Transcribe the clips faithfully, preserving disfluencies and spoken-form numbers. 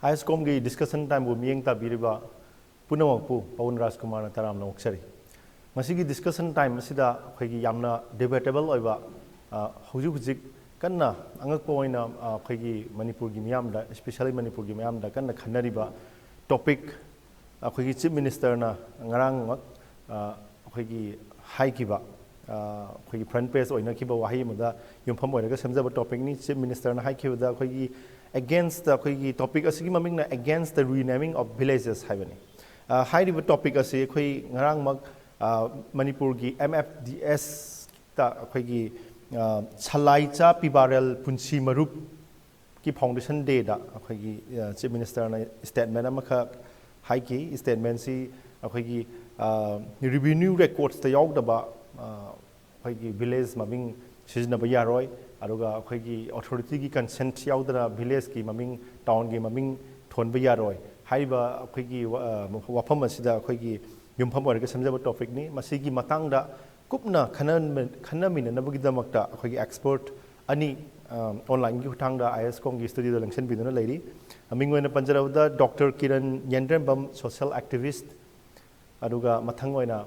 ꯑꯥꯏ ꯑꯦꯁ ꯀꯣꯝꯒꯤ discussion ꯇꯥꯏꯝꯕꯨ ꯃꯤꯠꯌꯦꯡ ꯇꯥꯕꯤꯔꯤꯕ ꯄꯨꯝꯅꯃꯛꯄꯨ ꯄꯋꯟ ꯔꯥꯖꯀꯨꯃꯥꯔꯅ ꯇꯔꯥꯝꯅ ꯑꯣꯛꯆꯔꯤ꯫ ꯉꯁꯤꯒꯤ ꯗꯤꯁꯀꯁꯟ ꯇꯥꯏꯝ ꯑꯁꯤꯗ ꯑꯩꯈꯣꯏꯒꯤ ꯌꯥꯝꯅ ꯗꯤꯕꯦꯇꯦꯕꯜ ꯑꯣꯏꯕ, ꯑ, ꯍꯧꯖꯤꯛ ꯍꯧꯖꯤꯛ ꯀꯟꯅ ꯑꯉꯛꯄ ꯑꯣꯏꯅ, ꯑ, ꯑꯩꯈꯣꯏꯒꯤ ꯃꯅꯤꯄꯨꯔꯒꯤ ꯃꯤꯌꯥꯝꯗ, especially ꯃꯅꯤꯄꯨꯔꯒꯤ ꯃꯤꯌꯥꯝꯗ ꯀꯟꯅ ꯈꯟꯅꯔꯤꯕ ꯇꯣꯄꯤꯛ, ꯑꯩꯈꯣꯏꯒꯤ ꯆꯤꯐ ꯃꯤꯅꯤꯁꯇꯔꯅ ꯉꯔꯥꯡꯃꯛ, ꯑ, ꯑꯩꯈꯣꯏꯒꯤ ꯍꯥꯏꯈꯤꯕ, ꯑ, ꯑꯩꯈꯣꯏꯒꯤ ꯐ꯭ꯔꯟ ꯄꯦꯖ ꯑꯣꯏꯅꯈꯤꯕ ꯋꯥꯍꯩ ꯑꯃꯗ ꯌꯨꯝꯐꯝ ꯑꯣꯏꯔꯒ ꯁꯦꯝꯖꯕ ꯇꯣꯄꯤꯛꯅꯤ꯫ ꯆꯤꯐ ꯃꯤꯅꯤꯁꯇꯔꯅ ꯍꯥꯏꯈꯤꯕꯗ ꯑꯩꯈꯣꯏꯒꯤ against, ꯑꯩꯈꯣꯏꯒꯤ ꯇꯣꯄꯤꯛ ꯑꯁꯤꯒꯤ ꯃꯃꯤꯡꯅ Against the Renaming of Villages ꯍꯥꯏꯕꯅꯤ꯫ ꯑ, ꯍꯥꯏꯔꯤꯕ ꯇꯣꯄꯤꯛ ꯑꯁꯤ ꯑꯩꯈꯣꯏ ꯉꯔꯥꯡꯃꯛ, ꯑ, ꯃꯅꯤꯄꯨꯔꯒꯤ ꯑꯦꯝ ꯑꯦꯐ ꯗꯤ ꯑꯦꯁꯇ ꯑꯩꯈꯣꯏꯒꯤ, ꯑ, ꯁꯂꯥꯏꯆꯥ ꯄꯤꯕꯥꯔꯦꯜ ꯄꯨꯟꯁꯤ ꯃꯔꯨꯞꯀꯤ ꯐꯥꯎꯟꯗꯦꯁꯟ ꯗꯦꯗ ꯑꯩꯈꯣꯏꯒꯤ, ꯑ, ꯆꯤꯐ ꯃꯤꯅꯤꯁꯇꯔꯅ ꯁ꯭ꯇꯦꯠꯃꯦꯟ ꯑꯃꯈꯛ ꯍꯥꯏꯈꯤ꯫ ꯁ꯭ꯇꯦꯠꯃꯦꯟꯁꯤ ꯑꯩꯈꯣꯏꯒꯤ, ꯑ, ꯔꯤꯚꯤꯅ꯭ꯌꯨ ꯔꯦꯀꯣꯔꯠꯁꯇ ꯌꯥꯎꯗꯕ, ꯑ, ꯑꯩꯈꯣꯏꯒꯤ ꯚꯤꯂꯦꯖ ꯃꯃꯤꯡ ꯁꯤꯖꯤꯟꯅꯕ ꯌꯥꯔꯣꯏ, ꯑꯗꯨꯒ ꯑꯩꯈꯣꯏꯒꯤ ꯑꯣꯊꯣꯔꯤꯇꯤꯒꯤ ꯀꯟꯁꯦꯟꯠ ꯌꯥꯎꯗꯅ ꯚꯤꯂꯦꯖꯀꯤ ꯃꯃꯤꯡ, ꯇꯥꯎꯟꯒꯤ ꯃꯃꯤꯡ ꯊꯣꯟꯕ ꯌꯥꯔꯣꯏ꯫ ꯍꯥꯏꯔꯤꯕ ꯑꯩꯈꯣꯏꯒꯤ ꯋꯥ-, ꯑ, ꯋꯥꯐꯝ ꯑꯁꯤꯗ ꯑꯩꯈꯣꯏꯒꯤ ꯌꯨꯝꯐꯝ ꯑꯣꯏꯔꯒ ꯁꯦꯝꯖꯕ ꯇꯣꯄꯤꯛꯅꯤ꯫ ꯃꯁꯤꯒꯤ ꯃꯇꯥꯡꯗ ꯀꯨꯞꯅ ꯈꯟꯅ-, ꯈꯟꯅꯃꯤꯟꯅꯅꯕꯒꯤꯗꯃꯛꯇ ꯑꯩꯈꯣꯏꯒꯤ ꯑꯦꯛꯁꯄꯔꯠ ꯑꯅꯤ, ꯑ, ꯑꯣꯟꯂꯥꯏꯟꯒꯤ ꯈꯨꯠꯊꯥꯡꯗ ꯑꯥꯏ ꯑꯦꯁ ꯀꯣꯝꯒꯤ ꯁ꯭ꯇꯨꯗꯤꯑꯣꯗ ꯂꯦꯡꯁꯤꯟꯕꯤꯗꯨꯅ ꯂꯩꯔꯤ꯫ ꯃꯃꯤꯡ ꯑꯣꯏꯅ ꯄꯟꯖꯔꯕꯗ ꯗꯣꯛꯇꯔ ꯀꯤꯔꯟ ꯌꯦꯟꯗ꯭ꯔꯦꯝꯕꯝ, ꯁꯣꯁꯤꯌꯦꯜ ꯑꯦꯛꯇꯤꯚꯤꯁꯠ, ꯑꯗꯨꯒ ꯃꯊꯪ ꯑꯣꯏꯅ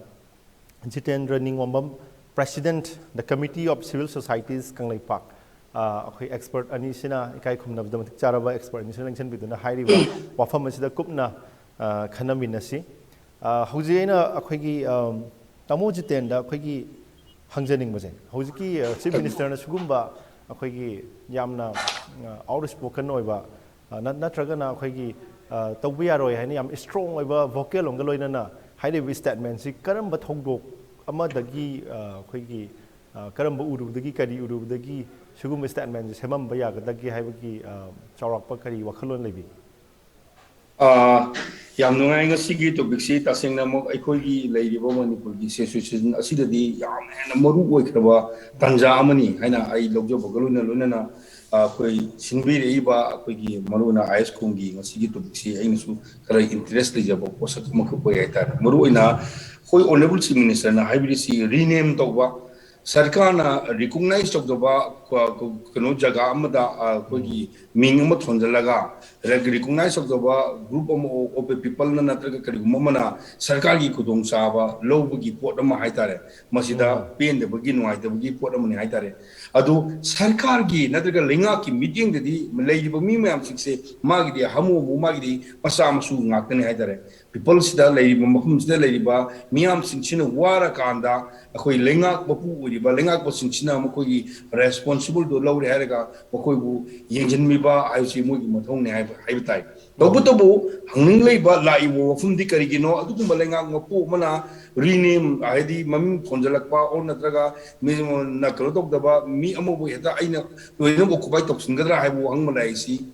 Jitendra ꯅꯤꯡꯉꯣꯝꯕꯝ, President, the Committee of Civil Societies Kangleipak. ꯑ, ꯑꯩꯈꯣꯏ ꯑꯦꯛꯁꯄꯔꯠ ꯑꯅꯤꯁꯤꯅ, ꯏꯀꯥꯏ ꯈꯨꯝꯅꯕꯗ ꯃꯇꯤꯛ ꯆꯥꯔꯕ ꯑꯦꯛꯁꯄꯔꯠ ꯑꯅꯤꯁꯤꯅ ꯂꯦꯡꯁꯤꯟꯕꯤꯗꯨꯅ ꯍꯥꯏꯔꯤꯕ ꯋꯥꯐꯝ ꯑꯁꯤꯗ ꯀꯨꯞꯅ, ꯑ, ꯈꯟꯅꯃꯤꯟꯅꯁꯤ꯫ ꯑ, ꯍꯧꯖꯤꯛ ꯑꯩꯅ ꯑꯩꯈꯣꯏꯒꯤ, ꯑ, ꯇꯥꯃꯣ ꯖꯤꯇꯦꯟꯗ ꯑꯩꯈꯣꯏꯒꯤ ꯍꯪꯖꯅꯤꯡꯕꯁꯦ, ꯍꯧꯖꯤꯛꯀꯤ, ꯑ, ꯆꯤꯐ ꯃꯤꯅꯤꯁꯇꯔꯅ ꯁꯤꯒꯨꯝꯕ ꯑꯩꯈꯣꯏꯒꯤ ꯌꯥꯝꯅ, ꯑ, ꯑꯥꯎꯠ ꯁ꯭ꯄꯣꯀꯟ ꯑꯣꯏꯕ, ꯑ, ꯅꯠ-, ꯅꯠꯇ꯭ꯔꯒꯅ ꯑꯩꯈꯣꯏꯒꯤ, ꯑ, ꯇꯧꯕ ꯌꯥꯔꯣꯏ ꯍꯥꯏꯅ ꯌꯥꯝ ꯁ꯭ꯇꯔꯣꯡ ꯑꯣꯏꯕ ꯚꯣꯀꯦꯜ ꯑꯃꯒ ꯂꯣꯏꯅꯅ ꯍꯥꯏꯔꯤꯕ ꯁ꯭ꯇꯦꯠꯃꯦꯟꯁꯤ ꯀꯔꯝꯕ ꯊꯧꯗꯣꯛ ꯑꯃꯗꯒꯤ, ꯑ, ꯑꯩꯈꯣꯏꯒꯤ, ꯑ, ꯀꯔꯝꯕ ꯎꯔꯨꯕꯗꯒꯤ, ꯀꯔꯤ ꯎꯔꯨꯕꯗꯒꯤ ꯁꯤꯒꯨꯝꯕ ꯁ꯭ꯇꯦꯠꯃꯦꯟꯁꯤ ꯁꯦꯝꯃꯝꯕ ꯌꯥꯒꯗꯒꯦ ꯍꯥꯏꯕꯒꯤ, ꯑ, ꯆꯥꯎꯔꯥꯛꯄ ꯀꯔꯤ ꯋꯥꯈꯜꯂꯣꯟ ꯂꯩꯕꯤꯒꯦ? ꯑ, ꯌꯥꯝ ꯅꯨꯡꯉꯥꯏ꯫ ꯉꯁꯤꯒꯤ ꯇꯣꯄꯤꯛꯁꯤ ꯇꯁꯦꯡꯅꯃꯛ ꯑꯩꯈꯣꯏꯒꯤ ꯂꯩꯔꯤꯕ ꯃꯅꯤꯄꯨꯔꯒꯤ ꯁꯤꯆꯨꯋꯦꯁꯟ ꯑꯁꯤꯗꯗꯤ ꯌꯥꯝꯅ ꯍꯦꯟꯅ ꯃꯔꯨ ꯑꯣꯏꯈ꯭ꯔꯕ ꯇꯥꯟꯖꯥ ꯑꯃꯅꯤ ꯍꯥꯏꯅ ꯑꯩ ꯂꯧꯖꯕꯒ ꯂꯣꯏꯅ ꯂꯣꯏꯅꯅ, ꯑ, ꯑꯩꯈꯣꯏ ꯁꯤꯟꯕꯤꯔꯛꯏꯕ ꯑꯩꯈꯣꯏꯒꯤ ꯃꯔꯨ ꯑꯣꯏꯅ ꯑꯥꯏ ꯑꯦꯁ ꯀꯣꯝꯒꯤ ꯉꯁꯤꯒꯤ ꯇꯣꯄꯤꯛꯁꯤ ꯑꯩꯅꯁꯨ ꯈꯔ ꯏꯟꯇꯔꯦꯁ ꯂꯩꯖꯕ ꯄꯣꯠꯁꯛ ꯑꯃꯈꯛ ꯑꯣꯏ ꯍꯥꯏꯇꯥꯔꯦ꯫ ꯃꯔꯨ ꯑꯣꯏꯅ ꯑꯩꯈꯣꯏ ꯑꯣꯅꯔꯦꯕꯜ ꯆꯤꯐ ꯃꯤꯅꯤꯁꯇꯔꯅ ꯍꯥꯏꯕꯤꯔꯤꯁꯤ ꯔꯤꯅꯦꯝ ꯇꯧꯕ, ꯁꯔꯀꯥꯔꯅ ꯔꯤꯀꯣꯛꯅꯥꯏꯖ ꯇꯧꯖꯕ ꯀ- ꯀ- ꯀꯩꯅꯣ ꯖꯒꯥ ꯑꯃꯗ ꯑ, ꯑꯩꯈꯣꯏꯒꯤ ꯃꯤꯡ ꯑꯃ ꯊꯣꯟꯖꯜꯂꯒ ꯔꯦꯀꯣꯛꯅꯥꯏꯁ ꯇꯧꯖꯕ ꯒ꯭ꯔꯨꯞ ꯑꯃ ꯑꯣꯐ ꯄꯤꯄꯜꯅ ꯅꯠꯇ꯭ꯔꯒ ꯀꯔꯤꯒꯨꯝꯕ ꯑꯃꯅ ꯁꯔꯀꯥꯔꯒꯤ ꯈꯨꯗꯣꯡꯆꯥꯕ ꯂꯧꯕꯒꯤ ꯄꯣꯠ ꯑꯃ ꯍꯥꯏꯇꯥꯔꯦ꯫ ꯃꯁꯤꯗ ꯄꯦꯟꯗꯕꯒꯤ, ꯅꯨꯡꯉꯥꯏꯇꯕꯒꯤ ꯄꯣꯠ ꯑꯃꯅꯤ ꯍꯥꯏꯇꯥꯔꯦ꯫ ꯑꯗꯨ ꯁꯔꯀꯥꯔꯒꯤ ꯅꯠꯇ꯭ꯔꯒ ꯂꯩꯉꯥꯛꯀꯤ ꯃꯤꯠꯌꯦꯡꯗꯗꯤ ꯂꯩꯔꯤꯕ ꯃꯤ ꯃꯌꯥꯝꯁꯤꯡꯁꯦ ꯃꯥꯒꯤꯗꯤ ꯍꯥꯃꯨ ꯍꯥꯃꯨ, ꯃꯥꯒꯤꯗꯤ ꯃꯆꯥ ꯃꯁꯨ ꯉꯥꯛꯇꯅꯤ ꯍꯥꯏꯇꯥꯔꯦ꯫ ꯄꯤꯄꯜꯁꯤꯗ ꯂꯩꯔꯤꯕ, ꯃꯐꯝꯁꯤꯗ ꯂꯩꯔꯤꯕ ꯃꯤꯌꯥꯝꯁꯤꯡꯁꯤꯅ ꯋꯥꯔꯀꯥꯟꯗ ꯑꯩꯈꯣꯏ ꯂꯩꯉꯥꯛ ꯃꯄꯨ ꯑꯣꯏꯔꯤꯕ ꯂꯩꯉꯥꯛꯄꯁꯤꯡꯁꯤꯅ ꯃꯈꯣꯏꯒꯤ ꯔꯦꯁꯄꯣꯟꯁꯤꯕꯜꯗꯣ ꯂꯧꯔꯦ ꯍꯥꯏꯔꯒ ꯃꯈꯣꯏꯕꯨ ꯌꯦꯡꯁꯤꯟꯕꯤꯕ ꯍꯥꯏꯕꯁꯤ ꯃꯣꯏꯒꯤ ꯃꯊꯧꯅꯤ ꯍꯥꯏꯕ, ꯍꯥꯏꯕ ꯇꯥꯏ꯫ ꯇꯧꯕꯇꯕꯨ ꯍꯪꯅꯤꯡꯂꯤꯕ, ꯂꯥꯛꯏꯕ ꯋꯥꯐꯝꯗꯤ ꯀꯔꯤꯒꯤꯅꯣ? ꯑꯗꯨꯒꯨꯝꯕ ꯂꯩꯉꯥꯛ ꯃꯄꯨ ꯑꯃꯅ ꯔꯤꯅꯦꯝ, ꯍꯥꯏꯗꯤ ꯃꯃꯤꯡ ꯊꯣꯟꯖꯜꯂꯛꯄ ꯑꯣꯔ ꯅꯠꯇ꯭ꯔꯒ ꯃꯤ, ꯅ ꯀꯩꯅꯣ ꯇꯧꯗꯕ ꯃꯤ ꯑꯃꯕꯨ ꯍꯦꯛꯇ ꯑꯩꯅ ꯂꯣꯏꯅꯃꯛ ꯑꯣꯀꯨꯄꯥꯏ ꯇꯧꯁꯤꯟꯒꯗ꯭ꯔꯥ ꯍꯥꯏꯕ ꯋꯥꯍꯪ ꯑꯃ ꯂꯥꯛꯏꯁꯤ꯫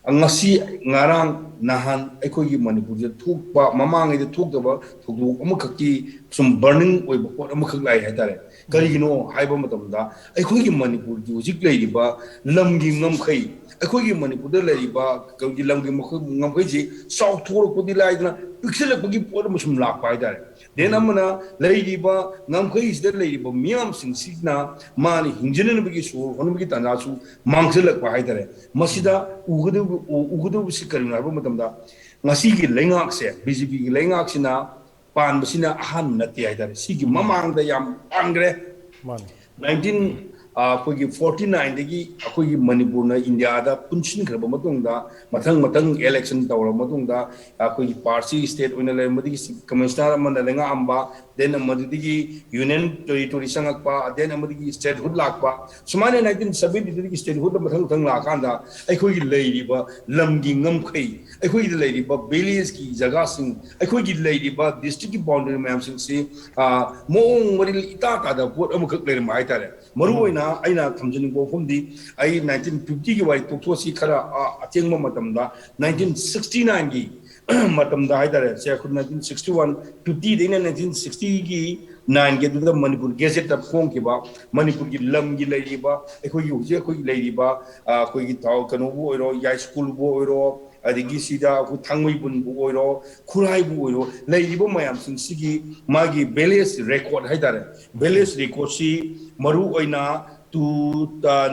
ꯉꯁꯤ, ꯉꯔꯥꯡ, ꯅꯍꯥꯟ ꯑꯩꯈꯣꯏꯒꯤ ꯃꯅꯤꯄꯨꯔꯗ ꯊꯣꯛꯄ, ꯃꯃꯥꯡꯉꯩꯗ ꯊꯣꯛꯇꯕ ꯊꯧꯗꯣꯛ ꯑꯃꯈꯛꯀꯤ ꯁꯨꯝ ꯕꯔꯅꯤꯡ ꯑꯣꯏꯕ ꯄꯣꯠ ꯑꯃꯈꯛ ꯂꯥꯛꯏ ꯍꯥꯏꯇꯥꯔꯦ꯫ ꯀꯔꯤꯒꯤꯅꯣ ꯍꯥꯏꯕ ꯃꯇꯝꯗ, ꯑꯩꯈꯣꯏꯒꯤ ꯃꯅꯤꯄꯨꯔꯒꯤ ꯍꯧꯖꯤꯛ ꯂꯩꯔꯤꯕ ꯂꯝꯒꯤ ꯉꯝꯈꯩ, ꯑꯩꯈꯣꯏꯒꯤ ꯃꯅꯤꯄꯨꯔꯗ ꯂꯩꯔꯤꯕ ꯑꯩꯈꯣꯏꯒꯤ ꯂꯝꯒꯤ ꯃꯈ-, ꯉꯝꯈꯩꯁꯤ ꯆꯥꯎꯊꯣꯔꯛꯄꯗꯤ ꯂꯥꯏꯗꯅ ꯄꯤꯛꯁꯤꯜꯂꯛꯄꯒꯤ ꯄꯣꯠ ꯑꯃ ꯁꯨꯝ ꯂꯥꯛꯄ ꯍꯥꯏꯇꯥꯔꯦ꯫ ꯗꯦꯟ ꯑꯃꯅ ꯂꯩꯔꯤꯕ ꯉꯝꯈꯩꯁꯤꯗ ꯂꯩꯔꯤꯕ ꯃꯤꯌꯥꯝꯁꯤꯡꯁꯤꯅ ꯃꯥꯅ ꯍꯤꯡꯖꯅꯅꯕꯒꯤ ꯁꯣꯔ ꯍꯣꯠꯅꯕꯒꯤ ꯇꯥꯟꯖꯥꯁꯨ ꯃꯥꯡꯁꯤꯜꯂꯛꯄ ꯍꯥꯏꯇꯥꯔꯦ꯫ ꯃꯁꯤꯗ ꯎꯒꯗꯧꯕ-, ꯎ-, ꯎꯒꯗꯧꯕꯁꯤ ꯀꯔꯤꯅꯣ ꯍꯥꯏꯕ ꯃꯇꯝꯗ, ꯉꯁꯤꯒꯤ ꯂꯩꯉꯥꯛꯁꯦ, ꯕꯤ ꯖꯦ ꯄꯤꯒꯤ ꯂꯩꯉꯥꯛꯁꯤꯅ ꯄꯥꯟꯕꯁꯤꯅ ꯑꯍꯥꯟꯕ ꯅꯠꯇꯦ ꯍꯥꯏꯇꯥꯔꯦ꯫ ꯁꯤꯒꯤ ꯃꯃꯥꯡꯗ ꯌꯥꯝ ꯄꯥꯟꯈ꯭ꯔꯦ꯫ ꯃꯥꯅꯤ꯫ ꯅꯥꯏꯟꯇꯤꯟ, ꯑ, ꯑꯩꯈꯣꯏꯒꯤ ꯐꯣꯔꯇꯤ ꯅꯥꯏꯟꯗꯒꯤ ꯑꯩꯈꯣꯏꯒꯤ ꯃꯅꯤꯄꯨꯔꯅ ꯏꯟꯗꯤꯌꯥꯗ ꯄꯨꯟꯁꯤꯟꯈ꯭ꯔꯕ ꯃꯇꯨꯡꯗ, ꯃꯊꯪ ꯃꯊꯪ ꯏꯂꯦꯛꯁꯟ ꯇꯧꯔꯕ ꯃꯇꯨꯡꯗ, ꯑꯩꯈꯣꯏꯒꯤ ꯄꯥꯔꯁꯤ ꯁ꯭ꯇꯦꯠ ꯑꯣꯏꯅ ꯂꯩꯔꯝꯕꯗꯒꯤ ꯀꯃꯤꯁꯅꯔ ꯑꯃꯅ ꯂꯩꯉꯥꯛꯑꯝꯕ, ꯗꯦꯟ ꯃꯗꯨꯗꯒꯤ ꯌꯨꯅꯤꯌꯟ ꯇꯦꯔꯤꯇꯣꯔꯤ ꯆꯪꯉꯛꯄ, ꯗꯦꯟ ꯑꯃꯗꯒꯤ ꯁ꯭ꯇꯦꯠꯍꯨꯗ ꯂꯥꯛꯄ, ꯁꯨꯃꯥꯏꯅ ꯅꯥꯏꯟꯇꯤꯟ ꯁꯕꯦꯟꯇꯤꯗꯒꯤ ꯁ꯭ꯇꯦꯠꯍꯨꯗ ꯃꯊꯪ ꯃꯊꯪ ꯂꯥꯛꯑꯀꯥꯟꯗ ꯑꯩꯈꯣꯏꯒꯤ ꯂꯩꯔꯤꯕ ꯂꯝꯒꯤ ꯉꯝꯈꯩ, ꯑꯩꯈꯣꯏꯒꯤꯗ ꯂꯩꯔꯤꯕ ꯚꯤꯂꯦꯖꯀꯤ ꯖꯒꯥꯁꯤꯡ, ꯑꯩꯈꯣꯏꯒꯤ ꯂꯩꯔꯤꯕ ꯗꯤꯁꯇ꯭ꯔꯤꯛꯀꯤ ꯕꯥꯎꯟꯗꯔꯤ ꯃꯌꯥꯝꯁꯤꯡꯁꯤ, ꯑ, ꯃꯑꯣꯡ ꯃꯔꯤꯜ ꯏꯇꯥ ꯇꯥꯗꯕ ꯄꯣꯠ ꯑꯃꯈꯛ ꯂꯩꯔꯝꯕ ꯍꯥꯏꯇꯥꯔꯦ꯫ ꯃꯔꯨ ꯑꯣꯏꯅ ꯑꯩꯅ ꯊꯝꯖꯅꯤꯡꯕ ꯋꯥꯐꯝꯗꯤ, ꯑꯩ ꯅꯥꯏꯟꯇꯤꯟ ꯐꯤꯐꯇꯤꯒꯤ ꯋꯥꯔꯤ ꯇꯣꯛꯊꯣꯛꯑꯁꯤ, ꯈꯔ, ꯑ, ꯑꯇꯦꯡꯕ ꯃꯇꯝꯗ, ꯅꯥꯏꯟꯇꯤꯟ ꯁꯤꯛꯁꯇꯤ ꯅꯥꯏꯟꯒꯤ ꯃꯇꯝꯗ ꯍꯥꯏꯇꯥꯔꯦ, ꯁꯦ, ꯑꯩꯈꯣꯏ ꯅꯥꯏꯟꯇꯤꯟ ꯁꯤꯛꯁꯇꯤ ꯋꯥꯟ, ꯐꯤꯐꯇꯤꯗꯩꯅ ꯅꯥꯏꯟꯇꯤꯟ ꯁꯤꯛꯁꯇꯤꯒꯤ ꯅꯥꯏꯟꯒꯤ ꯑꯗꯨꯗ ꯃꯅꯤꯄꯨꯔ ꯒꯦꯖꯦꯠꯇ ꯐꯣꯡꯈꯤꯕ, ꯃꯅꯤꯄꯨꯔꯒꯤ ꯂꯝꯒꯤ ꯂꯩꯔꯤꯕ, ꯑꯩꯈꯣꯏꯒꯤ ꯍꯧꯖꯤꯛ ꯑꯩꯈꯣꯏꯒꯤ ꯂꯩꯔꯤꯕ, ꯑ, ꯑꯩꯈꯣꯏꯒꯤ ꯊꯥꯎ ꯀꯩꯅꯣꯕꯨ ꯑꯣꯏꯔꯣ, ꯌꯥꯏꯁ꯭ꯀꯨꯜꯕꯨ ꯑꯣꯏꯔꯣ, ꯑꯗꯒꯤ ꯁꯤꯗ ꯑꯩꯈꯣꯏ ꯊꯥꯡꯃꯩꯕꯟꯕꯨ ꯑꯣꯏꯔꯣ, ꯈꯨꯔꯥꯏꯕꯨ ꯑꯣꯏꯔꯣ, ꯂꯩꯔꯤꯕ ꯃꯌꯥꯝꯁꯤꯡꯁꯤꯒꯤ ꯃꯥꯒꯤ ꯚꯤꯂꯦꯖ ꯔꯦꯀꯣꯔꯗ ꯍꯥꯏꯇꯥꯔꯦ, ꯚꯤꯂꯦꯖ ꯔꯦꯀꯣꯔꯗꯁꯤ ꯃꯔꯨ ꯑꯣꯏꯅ ꯇꯨ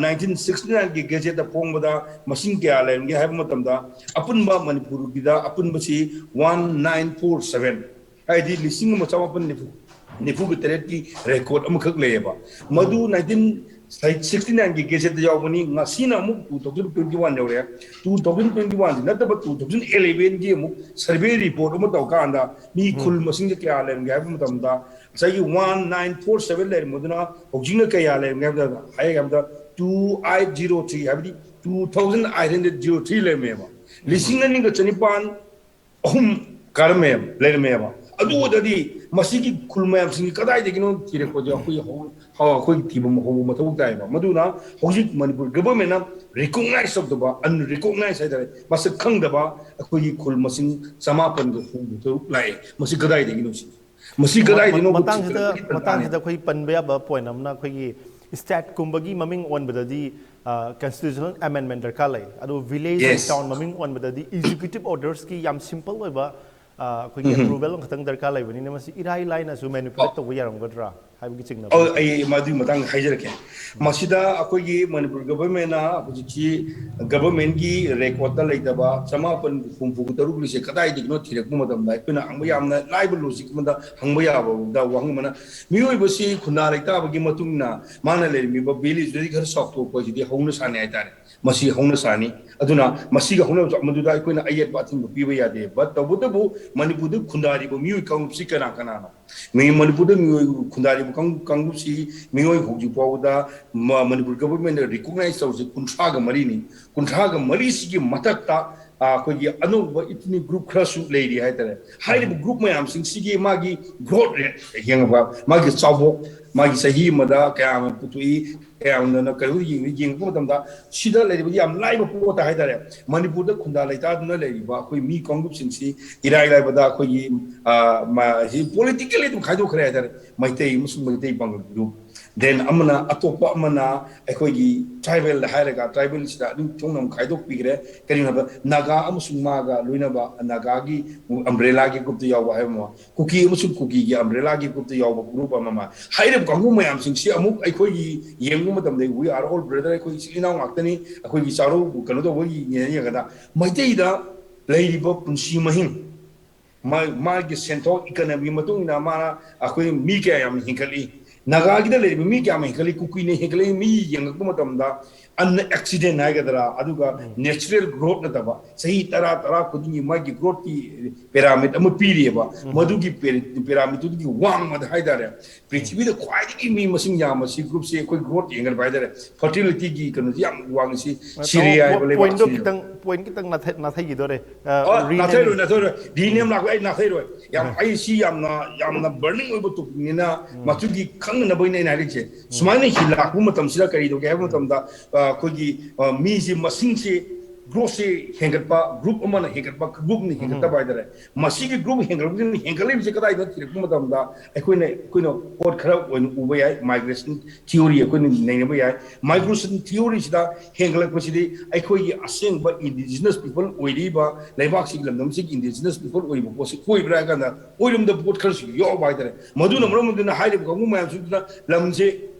ꯅꯥꯏꯟꯇꯤꯟ ꯁꯤꯛꯁꯇꯤ ꯅꯥꯏꯟꯒꯤ ꯒꯦꯖꯦꯠꯇ ꯐꯣꯡꯕꯗ ꯃꯁꯤꯡ ꯀꯌꯥ ꯂꯩꯔꯝꯒꯦ ꯍꯥꯏꯕ ꯃꯇꯝꯗ, ꯑꯄꯨꯟꯕ ꯃꯅꯤꯄꯨꯔꯒꯤꯗ ꯑꯄꯨꯟꯕꯁꯤ ꯋꯥꯟ ꯅꯥꯏꯟ ꯐꯣꯔ ꯁꯚꯦꯟ, ꯍꯥꯏꯗꯤ ꯂꯤꯁꯤꯡ ꯑꯃ ꯆꯃꯥꯄꯟ ꯅꯤꯐꯨ ꯅꯤꯐꯨꯒ ꯇꯔꯦꯠꯀꯤ ꯔꯦꯀꯣꯔꯠ ꯑꯃꯈꯛ ꯂꯩꯌꯦꯕ꯫ ꯃꯗꯨ ꯅꯥꯏꯟꯇꯤꯟ ꯁꯤꯛꯁꯇꯤ ꯅꯥꯏꯟꯒꯤ ꯒꯦꯖꯦꯠꯇ ꯌꯥꯎꯕꯅꯤ꯫ ꯉꯁꯤꯅ ꯑꯃꯨꯛ ꯇꯨ ꯊꯥꯎꯖꯟ ꯇ꯭ꯋꯦꯟꯇꯤ ꯋꯥꯟ ꯌꯧꯔꯛꯑꯦ꯫ ꯇꯨ ꯊꯥꯎꯖꯟ ꯇ꯭ꯋꯦꯟꯇꯤ ꯋꯥꯟꯁꯤ ꯅꯠꯇꯕ ꯇꯨ ꯊꯥꯎꯖꯟ ꯑꯦꯂꯦꯚꯦꯟꯒꯤ ꯑꯃꯨꯛ ꯁꯔꯚꯦ ꯔꯤꯄꯣꯔꯠ ꯑꯃ ꯇꯧꯔꯀꯥꯟꯗ ꯃꯤ ꯎꯝ꯫ ꯈꯨꯜ ꯃꯁꯤꯡꯁꯦ ꯀꯌꯥ ꯂꯩꯔꯝꯒꯦ ꯍꯥꯏꯕ ꯃꯇꯝꯗ, ꯉꯁꯥꯏꯒꯤ ꯋꯥꯟ ꯅꯥꯏꯟ ꯐꯣꯔ ꯁꯚꯦꯟ ꯂꯩꯔꯝꯕꯗꯨꯅ ꯍꯧꯖꯤꯛꯅ ꯀꯌꯥ ꯂꯩꯔꯝꯒꯦ ꯍꯥꯏꯕꯗ, ꯍꯥꯏꯔꯒꯦ ꯍꯥꯏꯕꯗ, ꯇꯨ ꯑꯥꯏꯠ ꯖꯤꯔꯣ ꯊ꯭ꯔꯤ, ꯍꯥꯏꯕꯗꯤ two thousand eight hundred zero three ꯂꯩꯔꯝꯃꯦꯕ꯫ ꯂꯤꯁꯤꯡ ꯑꯅꯤꯒ ꯆꯅꯤꯄꯥꯟ ꯑꯍꯨꯝ ꯀꯥꯔꯝꯃꯦꯕ, ꯂꯩꯔꯝꯃꯦꯕ꯫ ꯑꯗꯨ ꯑꯣꯏꯔꯗꯤ ꯃꯁꯤꯒꯤ ꯈꯨꯜ ꯃꯌꯥꯝꯁꯤꯡꯒꯤ ꯀꯗꯥꯏꯗꯒꯤꯅꯣ ꯊꯤꯔꯛꯄꯁꯦ ꯑꯩꯈꯣꯏ ꯍꯧ-, ꯍꯧ-, ꯑꯩꯈꯣꯏ ꯊꯤꯕ ꯍꯧꯕ ꯃꯊꯧ ꯇꯥꯏꯌꯦꯕ꯫ ꯃꯗꯨꯅ ꯍꯧꯖꯤꯛ ꯃꯅꯤꯄꯨꯔ ꯒꯚꯔꯟꯃꯦꯟꯠꯅ ꯔꯤꯀꯣꯛꯅꯥꯏꯖ ꯇꯧꯗꯕ, ꯑꯟꯔꯤꯀꯣꯛꯅꯥꯏꯖ ꯍꯥꯏꯇꯥꯔꯦ, ꯃꯁꯛ ꯈꯪꯗꯕ ꯑꯩꯈꯣꯏꯒꯤ ꯈꯨꯜ ꯃꯁꯤꯡ ꯆꯃꯥꯄꯟꯒ ꯍꯨꯝꯐꯨ ꯇꯔꯨꯛ ꯂꯥꯛꯑꯦ꯫ ꯃꯁꯤ ꯀꯗꯥꯏꯗꯒꯤꯅꯣ ꯁꯤꯅꯤ? ꯃꯁꯤ ꯀꯗꯥꯏꯗꯅꯣ ꯃꯇꯥꯡꯁꯤꯗ, ꯊꯤꯒꯠꯂꯛꯄꯒꯤ ꯇꯥꯟꯖꯥꯅꯤ꯫ ꯃꯇꯥꯡꯁꯤꯗ ꯑꯩꯈꯣꯏ ꯄꯟꯕ ꯌꯥꯕ ꯄꯣꯏꯟꯠ ꯑꯃꯅ, ꯑꯩꯈꯣꯏꯒꯤ ꯁ꯭ꯇꯦꯠꯀꯨꯝꯕꯒꯤ ꯃꯃꯤꯡ ꯑꯣꯟꯕꯗꯗꯤ ꯀꯟꯁꯇꯤꯇ꯭ꯌꯨꯁꯅꯦꯜ ꯑꯦꯃꯦꯟꯃꯦꯟꯠ ꯗꯔꯀꯥꯔ ꯂꯩ, ꯑꯗꯨ ꯚꯤꯂꯦꯖ ꯑꯦꯟ ꯇꯥꯎꯟ ꯃꯃꯤꯡ ꯑꯣꯟꯕꯗꯗꯤ ꯑꯦꯛꯖꯤꯀ꯭ꯌꯨꯇꯤꯚ ꯑꯣꯔꯗꯔꯁꯀꯤ ꯌꯥꯝ ꯁꯤꯝꯄꯜ ꯑꯣꯏꯕ, ꯑ, ꯑꯩꯈꯣꯏꯒꯤ ꯑꯦꯄ꯭ꯔꯨꯚꯦꯜ ꯑꯃꯈꯛꯇꯪ ꯗꯔꯀꯥꯔ ꯂꯩꯕꯅꯤꯅ, ꯃꯁꯤ ꯏꯔꯥꯏ ꯂꯥꯏꯅꯁꯨ ꯃꯦꯅꯤꯄꯨꯂꯦꯠ ꯇꯧꯕ ꯌꯥꯔꯝꯒꯗ꯭ꯔꯥ ꯍꯥꯏꯕꯒꯤ ꯆꯤꯡꯅꯕ ꯑꯧ, ꯑꯃꯈꯛ꯫ ꯑꯩ ꯃꯗꯨꯒꯤ ꯃꯇꯥꯡꯗ ꯍꯥꯏꯖꯔꯛꯀꯦ꯫ ꯃꯁꯤꯗ ꯑꯩꯈꯣꯏꯒꯤ ꯃꯅꯤꯄꯨꯔ ꯒꯚꯔꯟꯃꯦꯟꯠꯅ ꯍꯧꯖꯤꯛꯁꯤ ꯒꯚꯔꯟꯃꯦꯟꯠꯀꯤ ꯔꯦꯀꯣꯔꯠꯇ ꯂꯩꯇꯕ ꯆꯃꯥꯄꯟ ꯍꯨꯝꯐꯨ ꯇꯔꯨꯛ ꯂꯤꯁꯦ ꯀꯗꯥꯏꯗꯒꯤꯅꯣ ꯊꯤꯔꯛꯄ ꯃꯇꯝꯗ, ꯑꯩꯈꯣꯏꯅ ꯍꯪꯕ ꯌꯥꯝꯅ ꯂꯥꯏꯕ ꯂꯣꯖꯤꯛ ꯑꯃꯗ ꯍꯪꯕ ꯌꯥꯕꯗ ꯋꯥꯍꯪ ꯑꯃꯅ, ꯃꯤꯑꯣꯏꯕꯁꯤ ꯈꯨꯟꯗꯥ ꯂꯩꯇꯥꯕꯒꯤ ꯃꯇꯨꯡ ꯏꯟꯅ ꯃꯥꯅ ꯂꯩꯔꯝꯃꯤꯕ ꯚꯤꯂꯦꯖꯇꯨꯗꯒꯤ ꯈꯔ ꯆꯥꯎꯊꯣꯛꯄ ꯍꯥꯏꯁꯤꯗꯤ ꯍꯧꯅ ꯁꯥꯅꯤ ꯍꯥꯏꯇꯥꯔꯦ꯫ ꯃꯁꯤ ꯍꯧꯅ ꯁꯥꯅꯤ꯫ ꯑꯗꯨꯅ ꯃꯁꯤꯒ ꯍꯧꯅ ꯃꯗꯨꯗ ꯑꯩꯈꯣꯏꯅ ꯑꯌꯦꯠꯄ ꯑꯊꯤꯡꯕ ꯄꯤꯕ ꯌꯥꯗꯦ꯫ But ꯇꯧꯕꯇꯕꯨ ꯃꯅꯤꯄꯨꯔꯗ ꯈꯨꯟꯗꯥꯔꯤꯕ ꯃꯤꯑꯣꯏ ꯀꯥꯡꯂꯨꯞꯁꯤ ꯀꯅꯥ ꯀꯅꯥꯅꯣ? ꯃꯤ ꯃꯅꯤꯄꯨꯔꯗ ꯃꯤꯑꯣꯏ ꯈꯨꯟꯗꯥꯔꯤꯕ ꯀꯥꯡ-, ꯀꯥꯡꯂꯨꯞꯁꯤ ꯃꯤꯑꯣꯏ ꯍꯧꯖꯤꯛ ꯐꯥꯎꯕꯗ ꯃ-, ꯃꯅꯤꯄꯨꯔ ꯒꯚꯔꯟꯃꯦꯟꯠꯅ ꯔꯤꯀꯣꯛꯅꯥꯏꯖ ꯇꯧꯔꯤꯁꯤ ꯀꯨꯟꯊ꯭ꯔꯥꯒ ꯃꯔꯤꯅꯤ꯫ ꯀꯨꯟꯊ꯭ꯔꯥꯒ ꯃꯔꯤꯁꯤꯒꯤ ꯃꯊꯛꯇ, ꯑ, ꯑꯩꯈꯣꯏꯒꯤ ꯑꯅꯧꯕ ꯏꯊꯅꯤꯛ ꯒ꯭ꯔꯨꯞ ꯈꯔꯁꯨ ꯂꯩꯔꯤ ꯍꯥꯏꯇꯥꯔꯦ꯫ ꯍꯥꯏꯔꯤꯕ ꯒ꯭ꯔꯨꯞ ꯃꯌꯥꯝꯁꯤꯡꯁꯤꯒꯤ ꯃꯥꯒꯤ ꯒ꯭ꯔꯣꯠ ꯔꯦꯠ ꯌꯦꯡꯉꯕ, ꯃꯥꯒꯤ ꯆꯥꯎꯕ, ꯃꯥꯒꯤ ꯆꯍꯤ ꯑꯃꯗ ꯀꯌꯥꯝ ꯄꯨꯊꯣꯛꯏ, ꯀꯌꯥꯝꯗꯅ ꯀꯩꯅꯣ ꯌꯦꯡ-, ꯌꯦꯡꯉꯛꯄ ꯃꯇꯝꯗ, ꯁꯤꯗ ꯂꯩꯔꯤꯕ ꯌꯥꯝ ꯂꯥꯏꯕ ꯄꯣꯠꯇ ꯍꯥꯏꯇꯥꯔꯦ, ꯃꯅꯤꯄꯨꯔꯗ ꯈꯨꯟꯗꯥ ꯂꯩꯇꯥꯗꯨꯅ ꯂꯩꯔꯤꯕ ꯑꯩꯈꯣꯏ ꯃꯤ ꯀꯥꯡꯂꯨꯞꯁꯤꯡꯁꯤ ꯏꯔꯥꯏ ꯂꯥꯏꯕꯗ ꯑꯩꯈꯣꯏꯒꯤ, ꯑ, ꯃ-, ꯁꯤ ꯄꯣꯂꯤꯇꯤꯀꯦꯜꯂꯤ ꯑꯗꯨꯝ ꯈꯥꯏꯗꯣꯛꯈ꯭ꯔꯦ ꯍꯥꯏꯇꯥꯔꯦ꯫ ꯃꯩꯇꯩ ꯑꯃꯁꯨꯡ ꯃꯩꯇꯩ ꯄꯥꯉꯜ ꯒ꯭ꯔꯨꯞ, Then ꯑꯃꯅ, ꯑꯇꯣꯞꯄ ꯑꯃꯅ ꯑꯩꯈꯣꯏꯒꯤ tribal ꯍꯥꯏꯔꯒ, tribal ꯁꯤꯗ ꯑꯗꯨꯝ ꯊꯣꯡꯅ ꯑꯃꯨꯛ ꯈꯥꯏꯗꯣꯛꯄꯤꯈ꯭ꯔꯦ꯫ ꯀꯔꯤꯒꯤꯅꯣ ꯍꯥꯏꯕ, ꯅꯥꯒꯥ ꯑꯃꯁꯨꯡ ꯃꯥꯒ ꯂꯣꯏꯅꯕ ꯅꯥꯒꯥꯒꯤ umbrella ꯒꯤ group ꯇ ꯌꯥꯎꯕ ꯍꯥꯏꯕ ꯑꯃ, ꯀꯨꯀꯤ ꯑꯃꯁꯨꯡ ꯀꯨꯀꯤꯒꯤ umbrella ꯒꯤ group ꯇ ꯌꯥꯎꯕ group ꯑꯃ ꯑꯃ꯫ ꯍꯥꯏꯔꯤꯕ ꯀꯥꯡꯕꯨ ꯃꯌꯥꯝꯁꯤꯡꯁꯤ ꯑꯃꯨꯛ ꯑꯩꯈꯣꯏꯒꯤ ꯌꯦꯡꯕ ꯃꯇꯝꯗ, we are all brother, ꯑꯩꯈꯣꯏ ꯏꯆꯤꯜ ꯏꯅꯥꯎ ꯉꯥꯛꯇꯅꯤ, ꯑꯩꯈꯣꯏꯒꯤ ꯆꯥꯔꯧ ꯀꯩꯅꯣ ꯇꯧꯕ ꯌꯦꯡꯉꯒꯗ, ꯃꯩꯇꯩꯗ ꯂꯩꯔꯤꯕ ꯄꯨꯟꯁꯤ ꯃꯍꯤꯡ, ꯃꯥ-, ꯃꯥꯒꯤ ꯁꯦꯟꯊꯣꯛ, economy ꯃꯇꯨꯡ ꯏꯟꯅ ꯃꯥꯅ ꯑꯩꯈꯣꯏ ꯃꯤ ꯀꯌꯥ ꯌꯥꯝꯅ ꯍꯦꯟꯒꯠꯂꯤ, ꯅꯥꯒꯥꯒꯤꯗ ꯂꯩꯔꯤꯕ ꯃꯤ ꯀꯌꯥꯝ ꯍꯦꯟꯒꯠꯂꯤ, ꯀꯨꯀꯤꯅ ꯍꯦꯟꯒꯠꯂꯤ, ꯃꯤ ꯌꯦꯡꯉꯛꯄ ꯃꯇꯝꯗ ꯑꯟꯅ accident ꯍꯥꯏꯒꯗ꯭ꯔꯥ, ꯑꯗꯨꯒ natural growth ꯅꯠꯇꯕ, ꯆꯍꯤ ꯇꯔꯥ, ꯇꯔꯥ ꯈꯨꯗꯤꯡꯒꯤ ꯃꯥꯒꯤ growth ꯀꯤ pyramid ꯑꯃ ꯄꯤꯔꯤꯑꯕ꯫ ꯃꯗꯨꯒꯤ pyramid ꯇꯨꯗꯒꯤ ꯋꯥꯡꯃꯗ ꯍꯥꯏꯇꯥꯔꯦ, ꯄ꯭ꯔꯤꯊꯤꯕꯤꯗ ꯈ꯭ꯋꯥꯏꯗꯒꯤ ꯃꯤ ꯃꯁꯤꯡ ꯌꯥꯝꯕꯁꯤ group ꯁꯦ ꯑꯩꯈꯣꯏ growth ꯍꯦꯟꯒꯠꯄ ꯍꯥꯏꯇꯥꯔꯦ, fertility ꯒꯤ ꯀꯩꯅꯣꯁꯤ ꯌꯥꯝ ꯋꯥꯡꯉꯤꯁꯤ ꯁꯤꯔꯤꯌꯥ ꯍꯥꯏꯕ ꯄꯣꯏꯟꯗꯣ ꯂꯩꯕꯥꯛꯁꯤꯅꯤ꯫ ꯈꯤꯇꯪ, ꯄꯣꯏꯟ ꯈꯤꯇꯪ ꯅꯥꯊꯩ-, ꯅꯥꯊꯩꯈꯤꯗꯣꯔꯦ꯫ ꯑ, ꯑ, rename- ꯅꯥꯊꯩꯔꯣꯏ, ꯅꯥꯊꯩꯔꯣꯏ꯫ Rename ꯂꯥꯛꯄ ꯑꯩ ꯅꯥꯊꯩꯔꯣꯏ꯫ ꯌꯥꯝ, ꯑꯩ ꯁꯤ ꯌꯥꯝꯅ, ꯌꯥꯝꯅ burning ꯑꯣꯏꯕ topic ꯅꯤꯅ, ꯃꯗꯨꯒꯤ ꯈꯪꯅꯅꯕꯒꯤꯅꯦ ꯑꯩꯅ ꯍꯥꯏꯔꯤꯁꯦ꯫ ꯁꯨꯃꯥꯏꯅ ꯍꯤ ꯂꯥꯛꯄ ꯃꯇꯝꯁꯤꯗ ꯀꯔꯤ ꯇꯧꯒꯦ ꯍꯥꯏꯕ ꯃꯇꯝꯗ, ꯑ, ꯑꯩꯈꯣꯏꯒꯤ, ꯑ, ꯃꯤꯁꯤ ꯃꯁꯤꯡꯁꯤ, growth ꯁꯤ ꯍꯦꯟꯒꯠꯄ, group ꯑꯃꯅ ꯍꯦꯟꯒꯠꯄ, group ꯅ ꯍꯦꯟꯒꯠꯇꯕ ꯍꯥꯏꯇꯥꯔꯦ꯫ ꯃꯁꯤꯒꯤ group ꯍꯦꯟꯒꯠꯂꯛꯄꯁꯤꯅ, ꯍꯦꯟꯒꯠꯂꯛꯏꯕꯁꯤ ꯀꯗꯥꯏꯗ ꯊꯤꯔꯛꯄ ꯃꯇꯝꯗ, ꯑꯩꯈꯣꯏꯅ, ꯑꯩꯈꯣꯏꯅ ꯄꯣꯠ ꯈꯔ ꯑꯣꯏꯅ ꯎꯕ ꯌꯥꯏ, migration theory ꯑꯩꯈꯣꯏꯅ ꯅꯩꯅꯕ ꯌꯥꯏ꯫ Migration theory ꯁꯤꯗ ꯍꯦꯟꯒꯠꯂꯛꯄꯁꯤꯗꯤ ꯑꯩꯈꯣꯏꯒꯤ ꯑꯁꯦꯡꯕ indigenous people ꯑꯣꯏꯔꯤꯕ ꯂꯩꯕꯥꯛꯁꯤꯒꯤ, ꯂꯝꯗꯝꯁꯤꯒꯤ indigenous people ꯑꯣꯏꯔꯤꯕ ꯄꯣꯠꯁꯤ ꯑꯣꯏꯕ꯭ꯔꯥ ꯍꯥꯏ ꯀꯥꯟꯗ, ꯑꯣꯏꯔꯝꯗꯕ ꯄꯣꯠ ꯈꯔꯁꯨ ꯌꯥꯎꯕ ꯍꯥꯏꯇꯥꯔꯦ꯫ ꯃꯗꯨꯅ ꯃꯔꯝ ꯑꯣꯏꯗꯨꯅ ꯍꯥꯏꯔꯤꯕ ꯀꯥꯡꯕꯨ ꯃꯌꯥꯝꯁꯤꯗꯨꯅ ꯂꯝꯁꯦ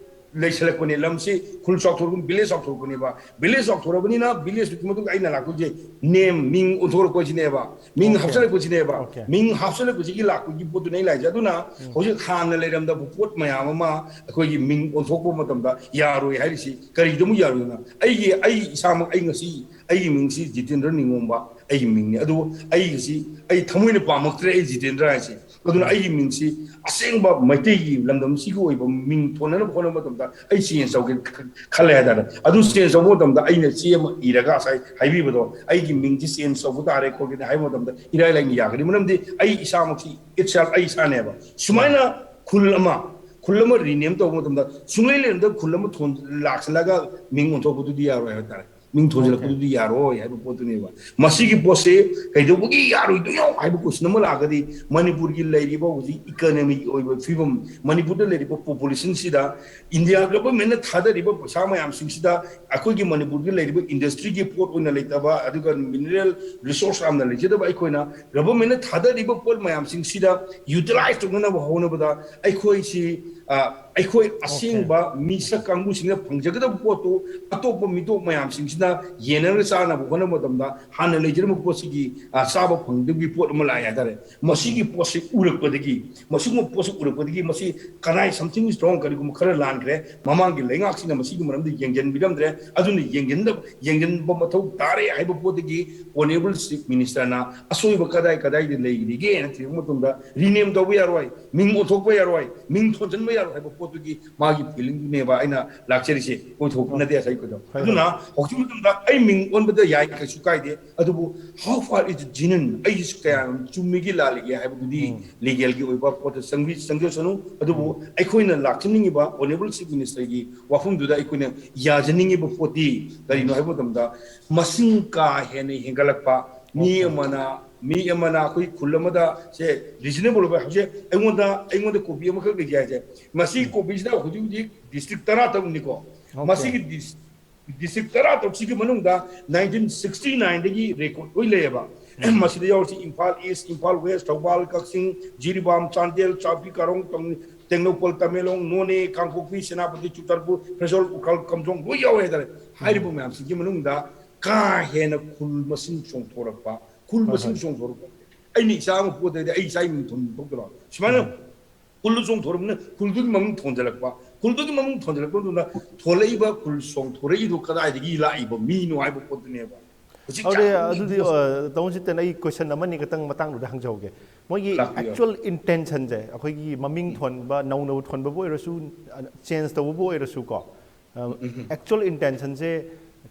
ꯂꯩꯁꯜꯂꯛꯄꯅꯦ, ꯂꯝꯁꯤ ꯈꯨꯜ ꯆꯥꯎꯊꯣꯔꯛꯄ, village ꯆꯥꯎꯊꯣꯔꯛꯄꯅꯦꯕ꯫ Village ꯆꯥꯎꯊꯣꯔꯛꯄꯅꯤꯅ village ꯇꯨꯒꯤ ꯃꯇꯨꯡꯗ ꯑꯩꯅ ꯂꯥꯛꯇꯣꯏꯁꯦ, name, ꯃꯤꯡ ꯑꯣꯟꯊꯣꯔꯛꯄꯁꯤꯅꯦꯕ, ꯃꯤꯡ Okay. ꯍꯥꯞꯆꯤꯜꯂꯛꯄꯁꯤꯅꯦꯕ꯫ Okay. ꯃꯤꯡ ꯍꯥꯞꯆꯤꯜꯂꯛꯄꯁꯤꯒꯤ ꯂꯥꯛꯄꯒꯤ ꯄꯣꯠꯇꯨꯅ ꯑꯩ ꯂꯥꯛꯏꯁꯦ꯫ ꯑꯗꯨꯅ ꯍꯧꯖꯤꯛ ꯍꯥꯟꯅ ꯂꯩꯔꯝꯗꯕ ꯄꯣꯠ ꯃꯌꯥꯝ ꯑꯃ ꯑꯩꯈꯣꯏꯒꯤ ꯃꯤꯡ ꯑꯣꯟꯊꯣꯛꯄ ꯃꯇꯝꯗ ꯌꯥꯔꯣꯏ ꯍꯥꯏꯔꯤꯁꯤ ꯀꯔꯤꯒꯤꯗꯃꯛ ꯌꯥꯔꯣꯏꯗꯅ? ꯑꯩꯒꯤ, ꯑꯩ ꯏꯁꯥꯃꯛ, ꯑꯩ ꯉꯁꯤ ꯑꯩꯒꯤ ꯃꯤꯡꯁꯤ ꯖꯤꯇꯦꯟꯗ꯭ꯔ ꯅꯤꯡꯉꯣꯝꯕ ꯑꯩꯒꯤ ꯃꯤꯡꯅꯤ꯫ ꯑꯗꯨꯕꯨ ꯑꯩꯒꯤꯁꯤ, ꯑꯩ ꯊꯃꯣꯏꯅ ꯄꯥꯝꯃꯛꯇ꯭ꯔꯦ ꯑꯩ ꯖꯤꯇꯦꯟꯗ꯭ꯔ ꯍꯥꯏꯁꯦ꯫ ꯑꯗꯨꯅ ꯑꯩꯒꯤ ꯃꯤꯡꯁꯤ ꯑꯁꯦꯡꯕ ꯃꯩꯇꯩꯒꯤ ꯂꯝꯗꯝꯁꯤꯒꯤ ꯑꯣꯏꯕ ꯃꯤꯡ ꯊꯣꯟꯅꯅꯕ ꯍꯣꯠꯅꯕ ꯃꯇꯝꯗ ꯑꯩ change ꯇꯧꯒꯦ ꯈ-, ꯈꯜꯂꯦ ꯍꯥꯏꯇꯥꯔꯦ꯫ ꯑꯗꯨ change ꯇꯧꯕ ꯃꯇꯝꯗ ꯑꯩꯅ ꯆꯦ ꯑꯃ ꯏꯔꯒ ꯉꯁꯥꯏ ꯍꯥꯏꯕꯤꯕꯗꯣ, "ꯑꯩꯒꯤ ꯃꯤꯡꯁꯤ change ꯇꯧꯕ ꯇꯥꯔꯦ, ꯈꯣꯠꯀꯦ" ꯍꯥꯏꯕ ꯃꯇꯝꯗ ꯏꯔꯥꯏ ꯂꯥꯏꯅ ꯌꯥꯒꯅꯤ꯫ ꯃꯔꯝꯗꯤ ꯑꯩ ꯏꯁꯥꯃꯛꯁꯤ itself ꯑꯩ ꯏꯁꯥꯅꯦꯕ꯫ ꯁꯨꯃꯥꯏꯅ ꯈꯨꯜ ꯑꯃ, ꯈꯨꯜ ꯑꯃ rename ꯇꯧꯕ ꯃꯇꯝꯗ ꯁꯨꯡꯂꯩ ꯂꯩꯔꯝꯗꯕ ꯈꯨꯜ ꯑꯃ ꯊꯣꯟ-, ꯂꯥꯛꯁꯤꯜꯂꯒ ꯃꯤꯡ ꯑꯣꯟꯊꯣꯛꯄꯗꯨꯗꯤ ꯌꯥꯔꯣꯏ ꯍꯥꯏꯕ ꯇꯥꯔꯦ꯫ ꯃꯤꯡ ꯊꯣꯟꯖꯜꯂꯛꯄꯗꯨꯗꯤ ꯌꯥꯔꯣꯏ ꯍꯥꯏꯕ ꯄꯣꯠꯇꯨꯅꯦꯕ꯫ ꯃꯁꯤꯒꯤ ꯄꯣꯠꯁꯦ ꯀꯩꯗꯧꯕꯒꯤ ꯌꯥꯔꯣꯏꯗꯣꯏꯅꯣ ꯍꯥꯏꯕ question ꯑꯃ ꯂꯥꯛꯑꯒꯗꯤ, ꯃꯅꯤꯄꯨꯔꯒꯤ ꯂꯩꯔꯤꯕ ꯍꯧꯖꯤꯛ economic ꯑꯣꯏꯕ ꯐꯤꯕꯝ, ꯃꯅꯤꯄꯨꯔꯗ ꯂꯩꯔꯤꯕ populationꯁꯤꯗ India governmentꯅ ꯊꯥꯗꯔꯤꯕ ꯄꯩꯁꯥ ꯃꯌꯥꯝꯁꯤꯡꯁꯤꯗ ꯑꯩꯈꯣꯏꯒꯤ ꯃꯅꯤꯄꯨꯔꯒꯤ ꯂꯩꯔꯤꯕ industryꯒꯤ ꯄꯣꯠ ꯑꯣꯏꯅ ꯂꯩꯇꯕ, ꯑꯗꯨꯒ mineral resource ꯌꯥꯝꯅ ꯂꯩꯖꯗꯕ ꯑꯩꯈꯣꯏꯅ governmentꯅ ꯊꯥꯗꯔꯤꯕ ꯄꯣꯠ ꯃꯌꯥꯝꯁꯤꯡꯁꯤꯗ utilize ꯇꯧꯅꯅꯕ ꯍꯣꯠꯅꯕꯗ ꯑꯩꯈꯣꯏꯁꯤ, ꯑ, ꯑꯩꯈꯣꯏ ꯑꯁꯦꯡꯕ ꯃꯤꯁꯛ ꯀꯥꯡꯕꯨꯁꯤꯡꯅ ꯐꯪꯖꯒꯗꯕ ꯄꯣꯠꯇꯨ ꯑꯇꯣꯞꯄ ꯃꯤꯇꯣꯞ ꯃꯌꯥꯝꯁꯤꯡꯁꯤꯅ ꯌꯦꯟꯅꯔꯒ ꯆꯥꯅꯕ ꯍꯣꯠꯅꯕ ꯃꯇꯝꯗ ꯍꯥꯟꯅ ꯂꯩꯖꯔꯝꯕ ꯄꯣꯠꯁꯤꯒꯤ, ꯑ, ꯆꯥꯕ ꯐꯪꯗꯕꯒꯤ ꯄꯣꯠ ꯑꯃ ꯂꯥꯛꯑꯦ ꯍꯥꯏꯇꯥꯔꯦ꯫ ꯃꯁꯤꯒꯤ ꯄꯣꯠꯁꯤ ꯎꯔꯛꯄꯗꯒꯤ, ꯃꯁꯤꯒꯨꯝꯕ ꯄꯣꯠꯁꯤ ꯎꯔꯛꯄꯗꯒꯤ ꯃꯁꯤ ꯀꯗꯥꯏ something is wrong, ꯀꯔꯤꯒꯨꯝꯕ ꯈꯔ ꯂꯥꯟꯈ꯭ꯔꯦ, ꯃꯃꯥꯡꯒꯤ ꯂꯩꯉꯥꯛꯁꯤꯅ ꯃꯁꯤꯒꯤ ꯃꯔꯝꯗ ꯌꯦꯡꯁꯤꯟꯕꯤꯔꯝꯗ꯭ꯔꯦ, ꯑꯗꯨꯅ ꯌꯦꯡꯁꯤꯟꯗꯕ, ꯌꯦꯡꯁꯤꯟꯕ ꯃꯊꯧ ꯇꯥꯔꯦ ꯍꯥꯏꯕ ꯄꯣꯠꯇꯒꯤ Honourable Chief Ministerꯅ ꯑꯁꯣꯏꯕ ꯀꯗꯥꯏ ꯀꯗꯥꯏꯗ ꯂꯩꯔꯤꯒꯦ ꯍꯥꯏꯅ ꯊꯤꯔꯛꯄ ꯃꯇꯝꯗ rename ꯇꯧꯕ ꯌꯥꯔꯣꯏ, ꯃꯤꯡ ꯑꯣꯟꯊꯣꯛꯄ ꯌꯥꯔꯣꯏ, ꯃꯤꯡ ꯊꯣꯟꯖꯤꯟꯕ ꯌꯥꯔꯣꯏ ꯍꯥꯏꯕ ꯄꯣꯠꯇꯨꯒꯤ ꯃꯥꯒꯤ feelingꯗꯨꯅꯦꯕ ꯑꯩꯅ ꯂꯥꯛꯆꯔꯤꯁꯦ, ꯑꯣꯏꯊꯣꯛꯄ ꯅꯠꯇꯦ ꯉꯁꯥꯏ ꯑꯩꯈꯣꯏꯗꯣ꯫ ꯑꯗꯨꯅ ꯍꯧꯖꯤꯛ ꯃꯇꯝꯗ ꯑꯩ ꯃꯤꯡ ꯑꯣꯟꯕꯗ ꯌꯥꯏ, ꯀꯩꯁꯨ ꯀꯥꯏꯗꯦ, ꯑꯗꯨꯕꯨ how far is it genuine, ꯑꯩꯁꯨ ꯀꯌꯥꯝ ꯆꯨꯝꯃꯤꯒꯤ ꯂꯥꯜꯂꯤꯒꯦ ꯍꯥꯏꯕꯗꯨꯗꯤ legalꯒꯤ ꯑꯣꯏꯕ ꯄꯣꯠꯇ ꯆꯪꯕꯤ-, ꯆꯪꯖꯁꯅꯨ꯫ ꯑꯗꯨꯕꯨ ꯑꯩꯈꯣꯏꯅ ꯂꯥꯛꯆꯅꯤꯡꯉꯤꯕ Honourable Chief Ministerꯒꯤ ꯋꯥꯐꯝꯗꯨꯗ ꯑꯩꯈꯣꯏꯅ ꯌꯥꯖꯅꯤꯡꯉꯤꯕ ꯄꯣꯠꯇꯤ ꯀꯔꯤꯅꯣ ꯍꯥꯏꯕ ꯃꯇꯝꯗ, ꯃꯁꯤꯡ ꯀꯥ ꯍꯦꯟꯅ ꯍꯦꯟꯒꯠꯂꯛꯄ, ꯃꯤ ꯑꯃꯅ, ꯃꯤ ꯑꯃꯅ ꯑꯩꯈꯣꯏ ꯈꯨꯜ ꯑꯃꯗ ꯁꯦ reasonable ꯑꯣꯏꯕ, ꯍꯧꯖꯤꯛ ꯑꯩꯉꯣꯟꯗ, ꯑꯩꯉꯣꯟꯗ ꯀꯣꯕꯤ ꯑꯃꯈꯛ ꯂꯩꯖꯩ ꯍꯥꯏꯁꯦ, ꯃꯁꯤ ꯀꯣꯕꯤꯁꯤꯗ ꯍꯧꯖꯤꯛ ꯍꯧꯖꯤꯛ district ꯇꯔꯥ ꯇꯔꯨꯛꯅꯤꯀꯣ, ꯃꯁꯤꯒꯤ dis-, district ꯇꯔꯥ ꯇꯔꯨꯛꯁꯤꯒꯤ ꯃꯅꯨꯡꯗ nineteen sixty nineꯗꯒꯤ record ꯂꯣꯏ ꯂꯩꯌꯦꯕ꯫ ꯃꯁꯤꯗ ꯌꯥꯎꯔꯤꯁꯤ ꯏꯝꯐꯥꯜ East, ꯏꯝꯐꯥꯜ West, ꯊꯧꯕꯥꯜ, ꯀꯛꯆꯤꯡ, ꯖꯤꯔꯤꯕꯥꯝ, ꯆꯥꯟꯗꯦꯜ, ꯆꯥꯛꯄꯤ, ꯀꯥꯔꯣꯡ, ꯇꯦꯡ-, ꯇꯦꯡꯅꯧꯄꯜ, ꯇꯃꯦꯡꯂꯣꯡ, ꯅꯣꯅꯦ, ꯀꯥꯡꯄꯣꯛꯄꯤ, ꯁꯦꯅꯥꯄꯇꯤ, ꯆꯨꯔꯆꯥꯟꯄꯨꯔ, ꯐꯦꯔꯖꯥꯎꯜ, ꯎꯈ꯭ꯔꯨꯜ, ꯀꯥꯝꯖꯣꯡ ꯂꯣꯏ ꯌꯥꯎꯋꯦ ꯍꯥꯏꯇꯥꯔꯦ꯫ ꯍꯥꯏꯔꯤꯕ ꯃꯌꯥꯝꯁꯤꯒꯤ ꯃꯅꯨꯡꯗ ꯀꯥ ꯍꯦꯟꯅ ꯈꯨꯜ ꯃꯁꯤꯡ ꯆꯣꯡꯊꯣꯔꯛꯄ, ꯈꯨꯜ ꯃꯁꯤꯡ ꯆꯣꯡꯊꯣꯔꯛꯄ, ꯑꯩꯅ ꯏꯆꯥ ꯑꯃ ꯄꯣꯛꯇ꯭ꯔꯗꯤ ꯑꯩ ꯏꯆꯥꯒꯤ ꯃꯤꯡ ꯊꯣꯟꯕ ꯊꯣꯛꯇꯔꯣ? ꯁꯨꯃꯥꯏꯅ ꯈꯨꯜꯗꯨ ꯆꯣꯡꯊꯣꯔꯛꯄꯅ ꯈꯨꯜꯗꯨꯒꯤ ꯃꯃꯤꯡ ꯊꯣꯟꯖꯜꯂꯛꯄ, ꯈꯨꯜꯗꯨꯒꯤ ꯃꯃꯤꯡ ꯊꯣꯟꯖꯜꯂꯛꯄ ꯃꯇꯝꯗ ꯊꯣꯂꯛꯏꯕ ꯈꯨꯜ ꯆꯣꯡꯊꯣꯔꯛꯏꯗꯨ ꯀꯗꯥꯏꯗꯒꯤ ꯂꯥꯛꯏꯕ ꯃꯤꯅꯣ ꯍꯥꯏꯕ ꯄꯣꯠꯇꯨꯅꯦꯕ꯫ ꯍꯧꯖꯤꯛ ꯑꯗꯨꯗꯤ, ꯌꯥꯝ ꯑꯗꯨꯗꯤ, ꯑ, ꯇꯥꯃꯣ ꯖꯤꯇꯦꯟ, ꯑꯩ question ꯑꯃꯅꯤ ꯈꯛꯇꯪ ꯃꯇꯥꯡꯗꯨꯗ ꯍꯪꯖꯍꯧꯒꯦ꯫ ꯃꯣꯏꯒꯤ ꯂꯥꯛꯄꯤꯌꯣ꯫ Actual intentionꯁꯦ, ꯑꯩꯈꯣꯏꯒꯤ ꯃꯃꯤꯡ ꯊꯣꯟꯕ, ꯅꯧꯅ ꯊꯣꯟꯕꯕꯨ ꯑꯣꯏꯔꯁꯨ, ꯑ, change ꯇꯧꯕꯕꯨ ꯑꯣꯏꯔꯁꯨ ꯀꯣ, ꯑ, actual intentionꯁꯦ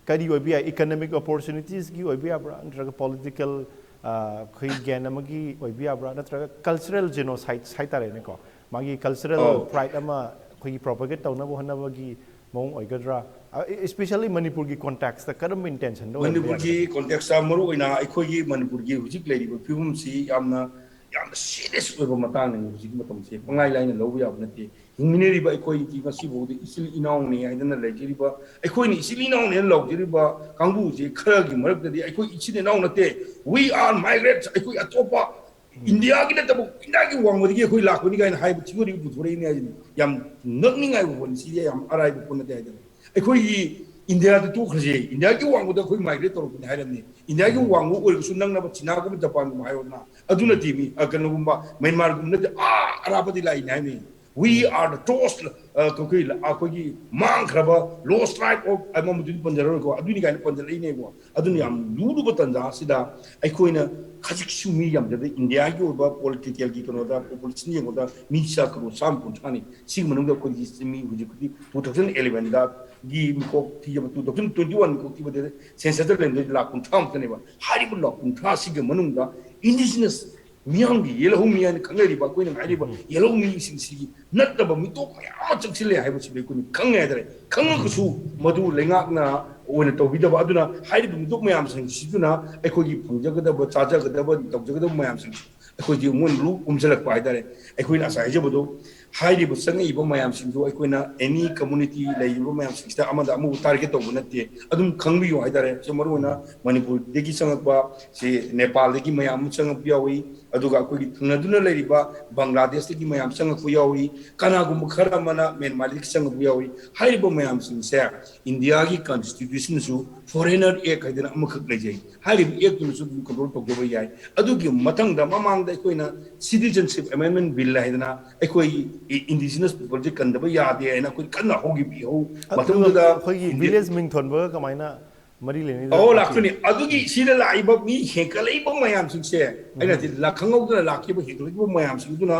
ꯀꯔꯤ ꯑꯣꯏꯕ ꯌꯥꯏ? Economic opportunitiesꯀꯤ ꯑꯣꯏꯕ ꯌꯥꯕ꯭ꯔꯥ? ꯅꯠꯇ꯭ꯔꯒ political, ꯑ, ꯑꯩꯈꯣꯏ gain ꯑꯃꯒꯤ ꯑꯣꯏꯕ ꯌꯥꯕ꯭ꯔꯥ? ꯅꯠꯇ꯭ꯔꯒ cultural genocides ꯍꯥꯏꯇꯥꯔꯦꯅꯦꯀꯣ, ꯃꯥꯒꯤ cultural pride ꯑꯃ ꯑꯩꯈꯣꯏꯒꯤ propagate ꯇꯧꯅꯕ ꯍꯣꯠꯅꯕꯒꯤ ꯃꯑꯣꯡ ꯑꯣꯏꯒꯗ꯭ꯔꯥ? Especially ꯃꯅꯤꯄꯨꯔꯒꯤ context ꯇ ꯀꯔꯝꯕ intention ꯗ ꯑꯣꯏꯔꯝꯕ ꯌꯥꯒꯗꯒꯦ? ꯃꯅꯤꯄꯨꯔꯒꯤ context ꯇ ꯃꯔꯨ ꯑꯣꯏꯅ ꯑꯩꯈꯣꯏꯒꯤ ꯃꯅꯤꯄꯨꯔꯒꯤ ꯍꯧꯖꯤꯛ ꯂꯩꯔꯤꯕ ꯐꯤꯕꯝꯁꯤ ꯌꯥꯝꯅ ꯌꯥꯝꯅ serious ꯑꯣꯏꯕ ꯃꯇꯥꯡꯅꯤ꯫ ꯍꯧꯖꯤꯛꯀꯤ ꯃꯇꯝꯁꯦ ꯄꯪꯂꯥꯏ ꯂꯥꯏꯅ ꯂꯧꯕ ꯌꯥꯕ ꯅꯠꯇꯦ꯫ ꯍꯤꯡꯃꯤꯟꯅꯔꯤꯕ ꯑꯩꯈꯣꯏꯒꯤ ꯉꯁꯤꯐꯥꯎꯗ ꯏꯆꯤꯜ ꯏꯅꯥꯎꯅꯤ ꯍꯥꯏꯗꯅ ꯂꯩꯖꯔꯤꯕ, ꯑꯩꯈꯣꯏꯅ ꯏꯆꯤꯜ ꯏꯅꯥꯎꯅꯤ ꯍꯥꯏꯅ ꯂꯥꯎꯖꯔꯤꯕ ꯀꯥꯡꯕꯨꯁꯦ ꯈꯔꯒꯤ ꯃꯔꯛꯇꯗꯤ ꯑꯩꯈꯣꯏ ꯏꯆꯤꯜ ꯏꯅꯥꯎ ꯅꯠꯇꯦ, we are migrants, ꯑꯩꯈꯣꯏ ꯑꯇꯣꯞꯄ ꯏꯟꯗꯤꯌꯥꯒꯤ ꯅꯠꯇꯕ, ꯏꯟꯗꯤꯌꯥꯒꯤ ꯋꯥꯡꯃꯗꯒꯤ ꯑꯩꯈꯣꯏ ꯂꯥꯛꯄꯅꯤ ꯀꯥꯏꯅ ꯍꯥꯏꯕ theory ꯄꯨꯊꯣꯔꯛꯏꯅꯦ ꯍꯥꯏꯁꯤꯅꯤ꯫ ꯌꯥꯝ ꯉꯛꯅꯤꯡꯉꯥꯏ ꯑꯣꯏꯕ ꯄꯣꯠꯅꯤ꯫ ꯁꯤꯗꯤ ꯌꯥꯝ ꯑꯔꯥꯏꯕ ꯄꯣꯠ ꯅꯠꯇꯦ ꯍꯥꯏꯇꯥꯔꯦ꯫ ꯑꯩꯈꯣꯏꯒꯤ ꯏꯟꯗꯤꯌꯥꯗ ꯇꯣꯛꯈ꯭ꯔꯁꯦ, ꯏꯟꯗꯤꯌꯥꯒꯤ ꯋꯥꯡꯃꯗ ꯑꯩꯈꯣꯏ migrate ꯇꯧꯔꯛꯄꯅꯤ ꯍꯥꯏꯔꯝꯅꯤ꯫ ꯏꯟꯗꯤꯌꯥꯒꯤ ꯋꯥꯡꯃ ꯑꯣꯏꯔꯒꯁꯨ ꯅꯪꯅꯕ ꯆꯤꯅꯥꯒꯨꯝꯕ, ꯖꯄꯥꯟꯒꯨꯝꯕ ꯍꯥꯏꯔꯣꯗꯅ, ꯑꯗꯨ ꯅꯠꯇꯦ ꯃꯤ, ꯑ, ꯀꯩꯅꯣꯒꯨꯝꯕ ꯃ꯭ꯌꯥꯟꯃꯥꯔꯒꯨꯝꯕ ꯅꯠꯇꯦ, ꯑꯥ ꯑꯔꯥꯞꯄꯗꯤ ꯂꯥꯛꯏꯅꯦ ꯍꯥꯏꯅꯤ꯫ We are the lost, ꯑ, ꯑꯩꯈꯣꯏ, ꯑꯩꯈꯣꯏꯒꯤ ꯃꯥꯡꯈ꯭ꯔꯕ lost tribe of ꯑꯃ ꯑꯃꯗꯨꯗꯤ ꯄꯟꯖꯔꯔꯣꯏꯀꯣ, ꯑꯗꯨꯅꯤ ꯀꯥꯏꯅ ꯄꯟꯖꯔꯛꯏꯅꯦꯕ꯫ ꯑꯗꯨꯅ ꯌꯥꯝ ꯂꯨꯔꯨꯕ ꯇꯥꯟꯖꯥ ꯑꯁꯤꯗ ꯑꯩꯈꯣꯏꯅ ꯈꯖꯤꯛꯁꯨ ꯃꯤ ꯌꯥꯝꯖꯗꯦ꯫ ꯏꯟꯗꯤꯌꯥꯒꯤ ꯑꯣꯏꯕ political ꯒꯤ ꯀꯩꯅꯣꯗ population ꯌꯦꯡꯕꯗ ꯃꯤ ꯆꯥ ꯀꯔꯣꯔ ꯆꯥꯝꯃ ꯀꯨꯟꯊ꯭ꯔꯥꯅꯤ꯫ ꯁꯤꯒꯤ ꯃꯅꯨꯡꯗ ꯑꯩꯈꯣꯏꯒꯤ ꯃꯤ ꯍꯧꯖꯤꯛ ꯍꯧꯖꯤꯛ two thousand eleven ꯗ ꯒꯤ ꯃꯤꯀꯣꯛ ꯊꯤꯕ, two thousand twenty one ꯃꯤꯀꯣꯛ ꯊꯤꯕꯗ census ꯇ ꯂꯩꯔꯝꯗꯣꯏꯁꯦ ꯂꯥꯈ ꯀꯨꯟꯊ꯭ꯔꯥ ꯃꯨꯛꯇꯅꯦꯕ꯫ ꯍꯥꯏꯔꯤꯕ ꯂꯥꯈ ꯀꯨꯟꯊ꯭ꯔꯥꯁꯤꯒꯤ ꯃꯅꯨꯡꯗ indigenous ꯃꯤꯌꯥꯝꯒꯤ ꯌꯦꯜꯍꯧꯃꯤ ꯍꯥꯏꯅ ꯈꯪꯅꯔꯤꯕ, ꯑꯩꯈꯣꯏꯅ ꯍꯥꯏꯔꯤꯕ ꯌꯦꯜꯍꯧꯃꯤꯁꯤꯡꯁꯤꯒꯤ ꯅꯠꯇꯕ ꯃꯤꯇꯣꯞ ꯃꯌꯥꯝ ꯑꯃ ꯆꯪꯁꯤꯜꯂꯦ ꯍꯥꯏꯕꯁꯤꯗꯤ ꯑꯩꯈꯣꯏꯅ ꯈꯪꯉꯦ ꯍꯥꯏꯇꯥꯔꯦ꯫ ꯈꯪꯉꯒꯁꯨ ꯃꯗꯨ ꯂꯩꯉꯥꯛꯅ ꯑꯣꯏꯅ ꯇꯧꯕꯤꯗꯕ꯫ ꯑꯗꯨꯅ ꯍꯥꯏꯔꯤꯕ ꯃꯤꯇꯣꯞ ꯃꯌꯥꯝꯁꯤꯡꯁꯤꯗꯨꯅ ꯑꯩꯈꯣꯏꯒꯤ ꯐꯪꯖꯒꯗꯕ, ꯆꯥꯖꯒꯗꯕ, ꯇꯧꯖꯒꯗꯕ ꯃꯌꯥꯝꯁꯤꯡ ꯑꯩꯈꯣꯏꯗꯤ ꯃꯣꯏꯅ ꯂꯣꯏ ꯎꯝꯖꯜꯂꯛꯄ ꯍꯥꯏꯇꯥꯔꯦ꯫ ꯑꯩꯈꯣꯏꯅ ꯉꯁꯥꯏ ꯍꯥꯏꯖꯕꯗꯣ, ꯍꯥꯏꯔꯤꯕ ꯆꯪꯉꯛꯏꯕ ꯃꯌꯥꯝꯁꯤꯡꯗꯣ ꯑꯩꯈꯣꯏꯅ any community ꯂꯩꯔꯤꯕ ꯃꯌꯥꯝꯁꯤꯡꯁꯤꯗ ꯑꯃꯗ ꯑꯃꯕꯨ target ꯇꯧꯕ ꯅꯠꯇꯦ꯫ ꯑꯗꯨꯝ ꯈꯪꯕꯤꯌꯨ ꯍꯥꯏꯇꯥꯔꯦ꯫ ꯁꯤ ꯃꯔꯨꯑꯣꯏꯅ ꯃꯅꯤꯄꯨꯔꯗꯒꯤ ꯆꯪꯉꯛꯄ, ꯁꯤ ꯅꯦꯄꯥꯜꯗꯒꯤ ꯃꯌꯥꯝ ꯑꯃ ꯆꯪꯉꯛꯄ ꯌꯥꯎꯏ, ꯑꯗꯨꯒ ꯑꯩꯈꯣꯏꯒꯤ ꯊꯪꯅꯗꯨꯅ ꯂꯩꯔꯤꯕ ꯕꯪꯒ꯭ꯂꯥꯗꯦꯁꯇꯒꯤ ꯃꯌꯥꯝ ꯆꯪꯉꯛꯄ ꯌꯥꯎꯏ, ꯀꯅꯥꯒꯨꯝꯕ ꯈꯔ ꯑꯃꯅ ꯃ꯭ꯌꯥꯟꯃꯥꯔꯗꯒꯤ ꯆꯪꯉꯛꯄ ꯌꯥꯎꯏ꯫ ꯍꯥꯏꯔꯤꯕ ꯃꯌꯥꯝꯁꯤꯡꯁꯦ ꯏꯟꯗꯤꯌꯥꯒꯤ constitution ꯁꯨ Foreigner Act ꯍꯥꯏꯗꯅ ꯑꯃꯈꯛ ꯂꯩꯖꯩ꯫ ꯍꯥꯏꯔꯤꯕ Act ꯇꯨꯅꯁꯨ ꯑꯗꯨꯝ control ꯇꯧꯖꯕ ꯌꯥꯏ꯫ ꯑꯗꯨꯒꯤ ꯃꯊꯪꯗ ꯃꯃꯥꯡꯗ ꯑꯩꯈꯣꯏꯅ Citizenship Amendment Bill ꯍꯥꯏꯗꯅ ꯑꯩꯈꯣꯏ indigenous people ꯁꯦ ꯀꯟꯗꯕ ꯌꯥꯗꯦ ꯍꯥꯏꯅ ꯑꯩꯈꯣꯏ ꯀꯟꯅ ꯍꯧꯈꯤꯕ ꯏꯍꯧ꯫ ꯑꯗꯨꯒ ꯃꯇꯝꯗꯨꯗ ꯑꯩꯈꯣꯏꯒꯤ ꯏꯟꯗꯤ- village ꯃꯤꯡ ꯊꯣꯟꯕꯒ ꯀꯃꯥꯏꯅ ꯃꯔꯤ ꯂꯩꯅꯩ? ꯑꯧ, ꯂꯥꯛꯇꯣꯏꯅꯤ꯫ ꯑꯗꯨꯒꯤ ꯁꯤꯗ ꯂꯥꯛꯏꯕ ꯃꯤ ꯍꯦꯟꯒꯠꯂꯛꯏꯕ ꯃꯌꯥꯝꯁꯤꯡꯁꯦ, ꯑꯩꯅ ꯍꯥꯏꯗꯤ ꯂꯥꯛ-, ꯈꯪꯍꯧꯗꯅ ꯂꯥꯛꯈꯤꯕ ꯍꯦꯟꯒꯠꯂꯛꯏꯕ ꯃꯌꯥꯝꯁꯤꯡꯗꯨꯅ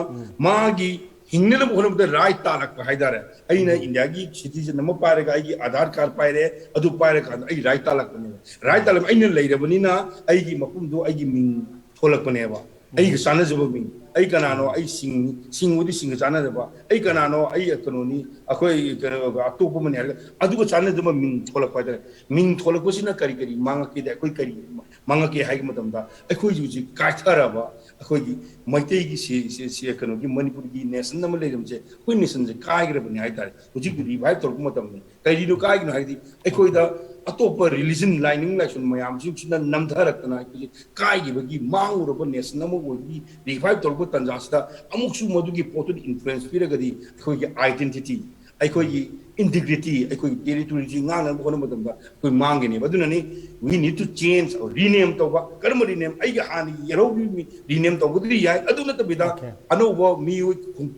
ꯃꯥꯒꯤ ꯍꯤꯡꯅꯅꯕ ꯍꯣꯠꯅꯕꯗ right ꯇꯥꯜꯂꯛꯄ ꯍꯥꯏꯇꯥꯔꯦ꯫ ꯑꯩꯅ ꯏꯟꯗꯤꯌꯥꯒꯤ citizen ꯑꯃ ꯄꯥꯏꯔꯒ ꯑꯩꯒꯤ ꯑꯙꯥꯔ ꯀꯥꯔꯗ ꯄꯥꯏꯔꯦ, ꯑꯗꯨ ꯄꯥꯏꯔꯀꯥꯟꯗ ꯑꯩ right ꯇꯥꯜꯂꯛꯄꯅꯦꯕ꯫ Right ꯇꯥꯜꯂꯛꯄ ꯑꯩꯅ ꯂꯩꯔꯕꯅꯤꯅ ꯑꯩꯒꯤ ꯃꯐꯝꯗꯣ ꯑꯩꯒꯤ ꯃꯤꯡ ꯊꯣꯛꯂꯛꯄꯅꯦꯕ, ꯑꯩꯒ ꯆꯥꯟꯅꯖꯕ ꯃꯤꯡ꯫ ꯑꯩ ꯀꯅꯥꯅꯣ? ꯑꯩ ꯁꯤꯡꯅꯤ, ꯁꯤꯡꯕꯨꯗꯤ ꯁꯤꯡꯒ ꯆꯥꯟꯅꯗꯕ, ꯑꯩ ꯀꯅꯥꯅꯣ? ꯑꯩ ꯀꯩꯅꯣꯅꯤ, ꯑꯩꯈꯣꯏ ꯀꯩꯅꯣ, ꯑꯇꯣꯞꯄ ꯑꯃꯅꯤ ꯍꯥꯏꯔꯒ ꯑꯗꯨꯒ ꯆꯥꯟꯅꯗꯕ ꯃꯤꯡ ꯊꯣꯛꯂꯛꯄ ꯍꯥꯏꯇꯥꯔꯦ꯫ ꯃꯤꯡ ꯊꯣꯛꯂꯛꯄꯁꯤꯅ ꯀꯔꯤ ꯀꯔꯤ ꯃꯥꯡꯉꯛꯀꯦꯗ? ꯑꯩꯈꯣꯏ ꯀꯔꯤ ꯃꯥꯡꯉꯛꯀꯦ ꯍꯥꯏꯕ ꯃꯇꯝꯗ, ꯑꯩꯈꯣꯏꯁꯨ ꯍꯧꯖꯤꯛ ꯀꯥꯏꯊꯔꯕ, ꯑꯩꯈꯣꯏꯒꯤ ꯃꯩꯇꯩꯒꯤ ꯁꯤ, ꯁꯤ, ꯁꯤ ꯀꯩꯅꯣꯒꯤ ꯃꯅꯤꯄꯨꯔꯒꯤ ꯅꯦꯁꯟ ꯑꯃ ꯂꯩꯔꯝꯁꯦ, ꯑꯩꯈꯣꯏ ꯅꯦꯁꯟꯁꯦ ꯀꯥꯏꯈ꯭ꯔꯕꯅꯤ ꯍꯥꯏꯇꯥꯔꯦ꯫ ꯍꯧꯖꯤꯛ ꯔꯤꯚꯥꯏꯚ ꯇꯧꯔꯛꯄ ꯃꯇꯝꯅꯤ꯫ ꯀꯔꯤꯅꯣ ꯀꯥꯏꯒꯤꯅꯣ ꯍꯥꯏꯗꯤ, ꯑꯩꯈꯣꯏꯗ ꯑꯇꯣꯞꯄ ꯔꯤꯂꯤꯖꯟ, ꯂꯥꯏꯅꯤꯡ ꯂꯥꯏꯁꯣꯟ ꯃꯌꯥꯝꯁꯤꯡꯁꯤꯅ ꯅꯝꯊꯔꯛꯇꯅ ꯑꯩꯈꯣꯏꯁꯦ ꯀꯥꯏꯈꯤꯕꯒꯤ, ꯃꯥꯡꯉꯨꯔꯕ ꯅꯦꯁꯟ ꯑꯃ ꯑꯣꯏꯕꯒꯤ ꯔꯤꯚꯥꯏꯚ ꯇꯧꯔꯛꯄ ꯇꯥꯟꯖꯥꯁꯤꯗ ꯑꯃꯨꯛꯁꯨ ꯃꯗꯨꯒꯤ ꯄꯣꯠꯇꯨꯗ ꯏꯟꯐ꯭ꯂꯨꯌꯦꯟꯁ ꯄꯤꯔꯒꯗꯤ, ꯑꯩꯈꯣꯏꯒꯤ ꯑꯥꯏꯗꯦꯟꯇꯤꯇꯤ, ꯑꯩꯈꯣꯏꯒꯤ ꯏꯟꯇꯤꯒ꯭ꯔꯤꯇꯤ, ꯑꯩꯈꯣꯏꯒꯤ ꯇꯦꯔꯤꯇꯣꯔꯤꯁꯤ ꯉꯥꯛꯅꯕ ꯍꯣꯠꯅꯕ ꯃꯇꯝꯗ ꯑꯩꯈꯣꯏ ꯃꯥꯡꯒꯅꯦꯕ꯫ ꯑꯗꯨꯅꯅꯤ, we need to change, rename ꯇꯧꯕ꯫ ꯀꯔꯝꯕ ꯔꯤꯅꯦꯝ? ꯑꯩꯒꯤ ꯍꯥꯟꯅꯒꯤ ꯌꯦꯜꯍꯧꯕꯤ ꯔꯤꯅꯦꯝ ꯇꯧꯕꯗꯨꯗꯤ ꯌꯥꯏ, ꯑꯗꯨ ꯅꯠꯇꯕꯤꯗ ꯑꯅꯧꯕ ꯃꯤꯑꯣꯏ ꯈꯣꯡ-,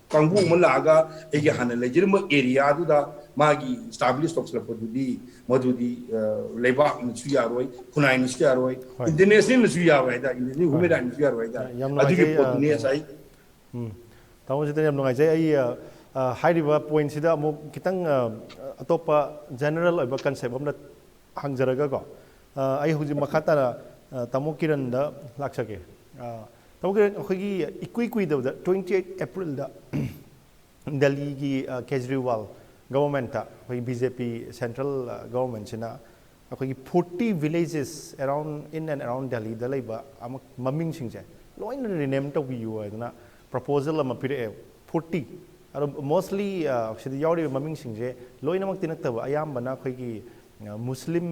ꯀꯥꯡꯕꯨ ꯑꯃ ꯂꯥꯛꯑꯒ ꯑꯩꯒꯤ ꯍꯥꯟꯅ ꯂꯩꯖꯔꯝꯕ ꯑꯦꯔꯤꯌꯥꯗꯨꯗ ꯃꯥꯒꯤ ꯏꯁꯇꯥꯕ꯭ꯂꯤꯁ ꯇꯧꯁꯤꯜꯂꯛꯄꯗꯨꯗꯤ, ꯃꯗꯨꯗꯤ, ꯑ, ꯂꯩꯕꯥꯛꯅꯁꯨ ꯌꯥꯔꯣꯏ, ꯈꯨꯟꯅꯥꯏꯅꯁꯨ ꯌꯥꯔꯣꯏ, ꯍꯣꯏ꯫ ꯏꯟꯇꯔꯅꯦꯁꯅꯦꯜꯅꯁꯨ ꯌꯥꯔꯣꯏ ꯍꯥꯏꯇꯥꯔꯦ, ꯏꯟꯇꯔꯅꯦꯁꯅꯦꯜ ꯍꯣꯏ꯫ ꯍ꯭ꯌꯨꯃꯦꯟ ꯔꯥꯏꯠꯅꯁꯨ ꯌꯥꯔꯣꯏ ꯍꯥꯏꯇꯥꯔꯦ꯫ ꯌꯥꯝ ꯑꯗꯨꯒꯤ ꯅꯨꯡꯉꯥꯏꯖꯩ, ꯑ, ꯄꯣꯠꯇꯨꯅꯤ ꯉꯁꯥꯏ꯫ ꯎꯝ꯫ ꯇꯥꯃꯣ ꯁꯤꯗ ꯌꯥꯝ ꯅꯨꯡꯉꯥꯏꯖꯩ꯫ ꯑꯩ, ꯑ, ꯑ, ꯍꯥꯏꯔꯤꯕ ꯄꯣꯏꯟꯁꯤꯗ ꯑꯃꯨꯛ ꯈꯤꯇꯪ, ꯑ, ꯑꯇꯣꯞꯄ ꯖꯦꯅꯔꯦꯜ ꯑꯣꯏꯕ ꯀꯟꯁꯦꯞ ꯑꯃꯅ ꯍꯪꯖꯔꯒꯀꯣ, ꯑ, ꯑꯩ ꯍꯧꯖꯤꯛ ꯃꯈꯥ ꯇꯥꯅ, ꯑ, ꯇꯥꯃꯣ ꯀꯤꯔꯟꯗ ꯂꯥꯛꯆꯒꯦ꯫ ꯑ, ꯇꯥꯃꯣ ꯀꯤꯔꯟ, ꯑꯩꯈꯣꯏꯒꯤ ꯏꯀꯨꯏ ꯀꯨꯏꯗꯕꯗ twenty eight April-ꯗ ꯗꯦꯜꯂꯤꯒꯤ, ꯑ, ꯀꯦꯖꯔꯤꯋꯥꯜ ꯒꯣꯚꯔꯟꯃꯦꯟꯠꯇ, ꯑꯩꯈꯣꯏ BJP central, ꯑ, ꯒꯣꯚꯔꯟꯃꯦꯟꯠꯁꯤꯅ ꯑꯩꯈꯣꯏꯒꯤ forty villages around, in and around Delhi-ꯗ ꯂꯩꯕ ꯑꯃ, ꯃꯃꯤꯡꯁꯤꯡꯁꯦ ꯂꯣꯏꯅ ꯔꯤꯅꯦꯝ ꯇꯧꯕꯤꯌꯨ ꯍꯥꯏꯗꯅ ꯄ꯭ꯔꯄꯣꯖꯦꯜ ꯑꯃ ꯄꯤꯔꯛꯑꯦ꯫ Forty꯫ ꯑꯗꯣ mostly, ꯑ, ꯁꯤꯗ ꯌꯥꯎꯔꯤꯕ ꯃꯃꯤꯡꯁꯤꯡꯁꯦ ꯂꯣꯏꯅꯃꯛꯇꯤ ꯅꯠꯇꯕ, ꯑꯌꯥꯝꯕꯅ ꯑꯩꯈꯣꯏꯒꯤ, ꯑ, ꯃꯨꯁꯂꯤꯝ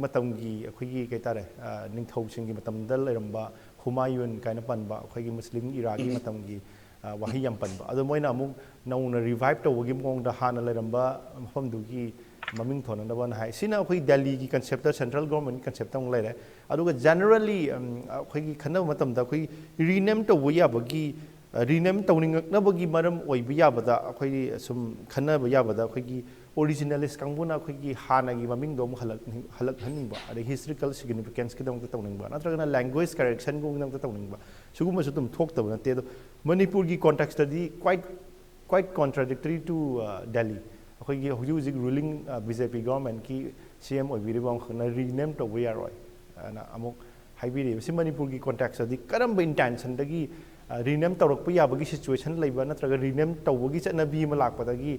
ꯃꯇꯝꯒꯤ, ꯑꯩꯈꯣꯏꯒꯤ ꯀꯩ ꯍꯥꯏꯇꯥꯔꯦ, ꯑ, ꯅꯤꯡꯊꯧꯁꯤꯡꯒꯤ ꯃꯇꯝꯗ ꯂꯩꯔꯝꯕ ꯍꯨꯃꯥꯌꯨꯟ ꯀꯥꯏꯅ ꯄꯟꯕ, ꯑꯩꯈꯣꯏꯒꯤ ꯃꯨꯁꯂꯤꯝ ꯏꯔꯥꯒꯤ ꯃꯇꯝꯒꯤ, ꯑ, ꯋꯥꯍꯩ ꯌꯥꯝ ꯄꯟꯕ꯫ ꯑꯗꯣ ꯃꯣꯏꯅ ꯑꯃꯨꯛ ꯅꯧꯅ ꯔꯤꯚꯥꯏꯚ ꯇꯧꯕꯒꯤ ꯃꯑꯣꯡꯗ ꯍꯥꯟꯅ ꯂꯩꯔꯝꯕ ꯃꯐꯝꯗꯨꯒꯤ ꯃꯃꯤꯡ ꯊꯣꯟꯅꯅꯕꯅ ꯍꯥꯏ꯫ ꯁꯤꯅ ꯑꯩꯈꯣꯏ ꯗꯦꯜꯂꯤꯒꯤ ꯀꯟꯁꯦꯞꯇ, ꯁꯦꯟꯇ꯭ꯔꯦꯜ ꯒꯣꯚꯔꯟꯃꯦꯟꯠꯀꯤ ꯀꯟꯁꯦꯞꯇ ꯑꯃꯨꯛ ꯂꯩꯔꯦ꯫ ꯑꯗꯨꯒ ꯖꯦꯅꯔꯦꯜꯂꯤ, ꯎꯝ, ꯑꯩꯈꯣꯏꯒꯤ ꯈꯟꯅꯕ ꯃꯇꯝꯗ ꯑꯩꯈꯣꯏ ꯔꯤꯅꯦꯝ ꯇꯧꯕ ꯌꯥꯕꯒꯤ, ꯑ, ꯔꯤꯅꯦꯝ ꯇꯧꯅꯤꯡꯉꯛꯅꯕꯒꯤ ꯃꯔꯝ ꯑꯣꯏꯕ ꯌꯥꯕꯗ, ꯑꯩꯈꯣꯏꯒꯤ ꯁꯨꯝ ꯈꯟꯅꯕ ꯌꯥꯕꯗ, ꯑꯩꯈꯣꯏꯒꯤ ꯑꯣꯔꯤꯖꯤꯅꯦꯂꯤꯁ ꯀꯥꯡꯕꯨꯅ ꯑꯩꯈꯣꯏꯒꯤ ꯍꯥꯟꯅꯒꯤ ꯃꯃꯤꯡꯗꯣ ꯑꯃꯨꯛ ꯍꯜꯂꯛꯅꯤꯡ-, ꯍꯜꯂꯛꯍꯟꯅꯤꯡꯕ, ꯑꯗꯩ ꯍꯤꯁꯇꯣꯔꯤꯀꯦꯜ ꯁꯤꯒꯅꯤꯐꯤꯀꯦꯟꯁꯀꯤꯗꯃꯛꯇ ꯇꯧꯅꯤꯡꯕ, ꯅꯠꯇ꯭ꯔꯒꯅ ꯂꯦꯡꯒ꯭ꯋꯦꯖ ꯀꯔꯦꯛꯁꯟꯒꯨꯝꯕꯒꯤꯗꯃꯛꯇ ꯇꯧꯅꯤꯡꯕ, ꯁꯤꯒꯨꯝꯕꯁꯨ ꯑꯗꯨꯝ ꯊꯣꯛꯇꯕ ꯅꯠꯇꯦ꯫ ꯑꯗꯣ ꯃꯅꯤꯄꯨꯔꯒꯤ ꯀꯣꯟꯇꯦꯛꯁꯇꯗꯤ quite, quite contradictory to, ꯑ, Delhi꯫ ꯑꯩꯈꯣꯏꯒꯤ ꯍꯧꯖꯤꯛ ꯍꯧꯖꯤꯛ ꯔꯨꯂꯤꯡ, ꯑ, BJP ꯒꯣꯚꯔꯟꯃꯦꯟꯠꯀꯤ CM ꯑꯣꯏꯕꯤꯔꯤꯕ ꯑꯃꯈꯛꯅ ꯔꯤꯅꯦꯝ ꯇꯧꯕ ꯌꯥꯔꯣꯏ ꯍꯥꯏꯅ ꯑꯃꯨꯛ ꯍꯥꯏꯕꯤꯔꯤꯕ꯫ ꯁꯤ ꯃꯅꯤꯄꯨꯔꯒꯤ ꯀꯣꯟꯇꯦꯛꯁꯇꯗꯤ ꯀꯔꯝꯕ ꯏꯟꯇꯦꯟꯁꯟꯗꯒꯤ ꯔꯤꯅꯦꯝ ꯇꯧꯔꯛꯄ ꯌꯥꯕꯒꯤ ꯁꯤꯆꯨꯋꯦꯁꯟ ꯂꯩꯕ ꯅꯠꯇ꯭ꯔꯒ ꯔꯤꯅꯦꯝ ꯇꯧꯕꯒꯤ ꯆꯠꯅꯕꯤ ꯑꯃ ꯂꯥꯛꯄꯗꯒꯤ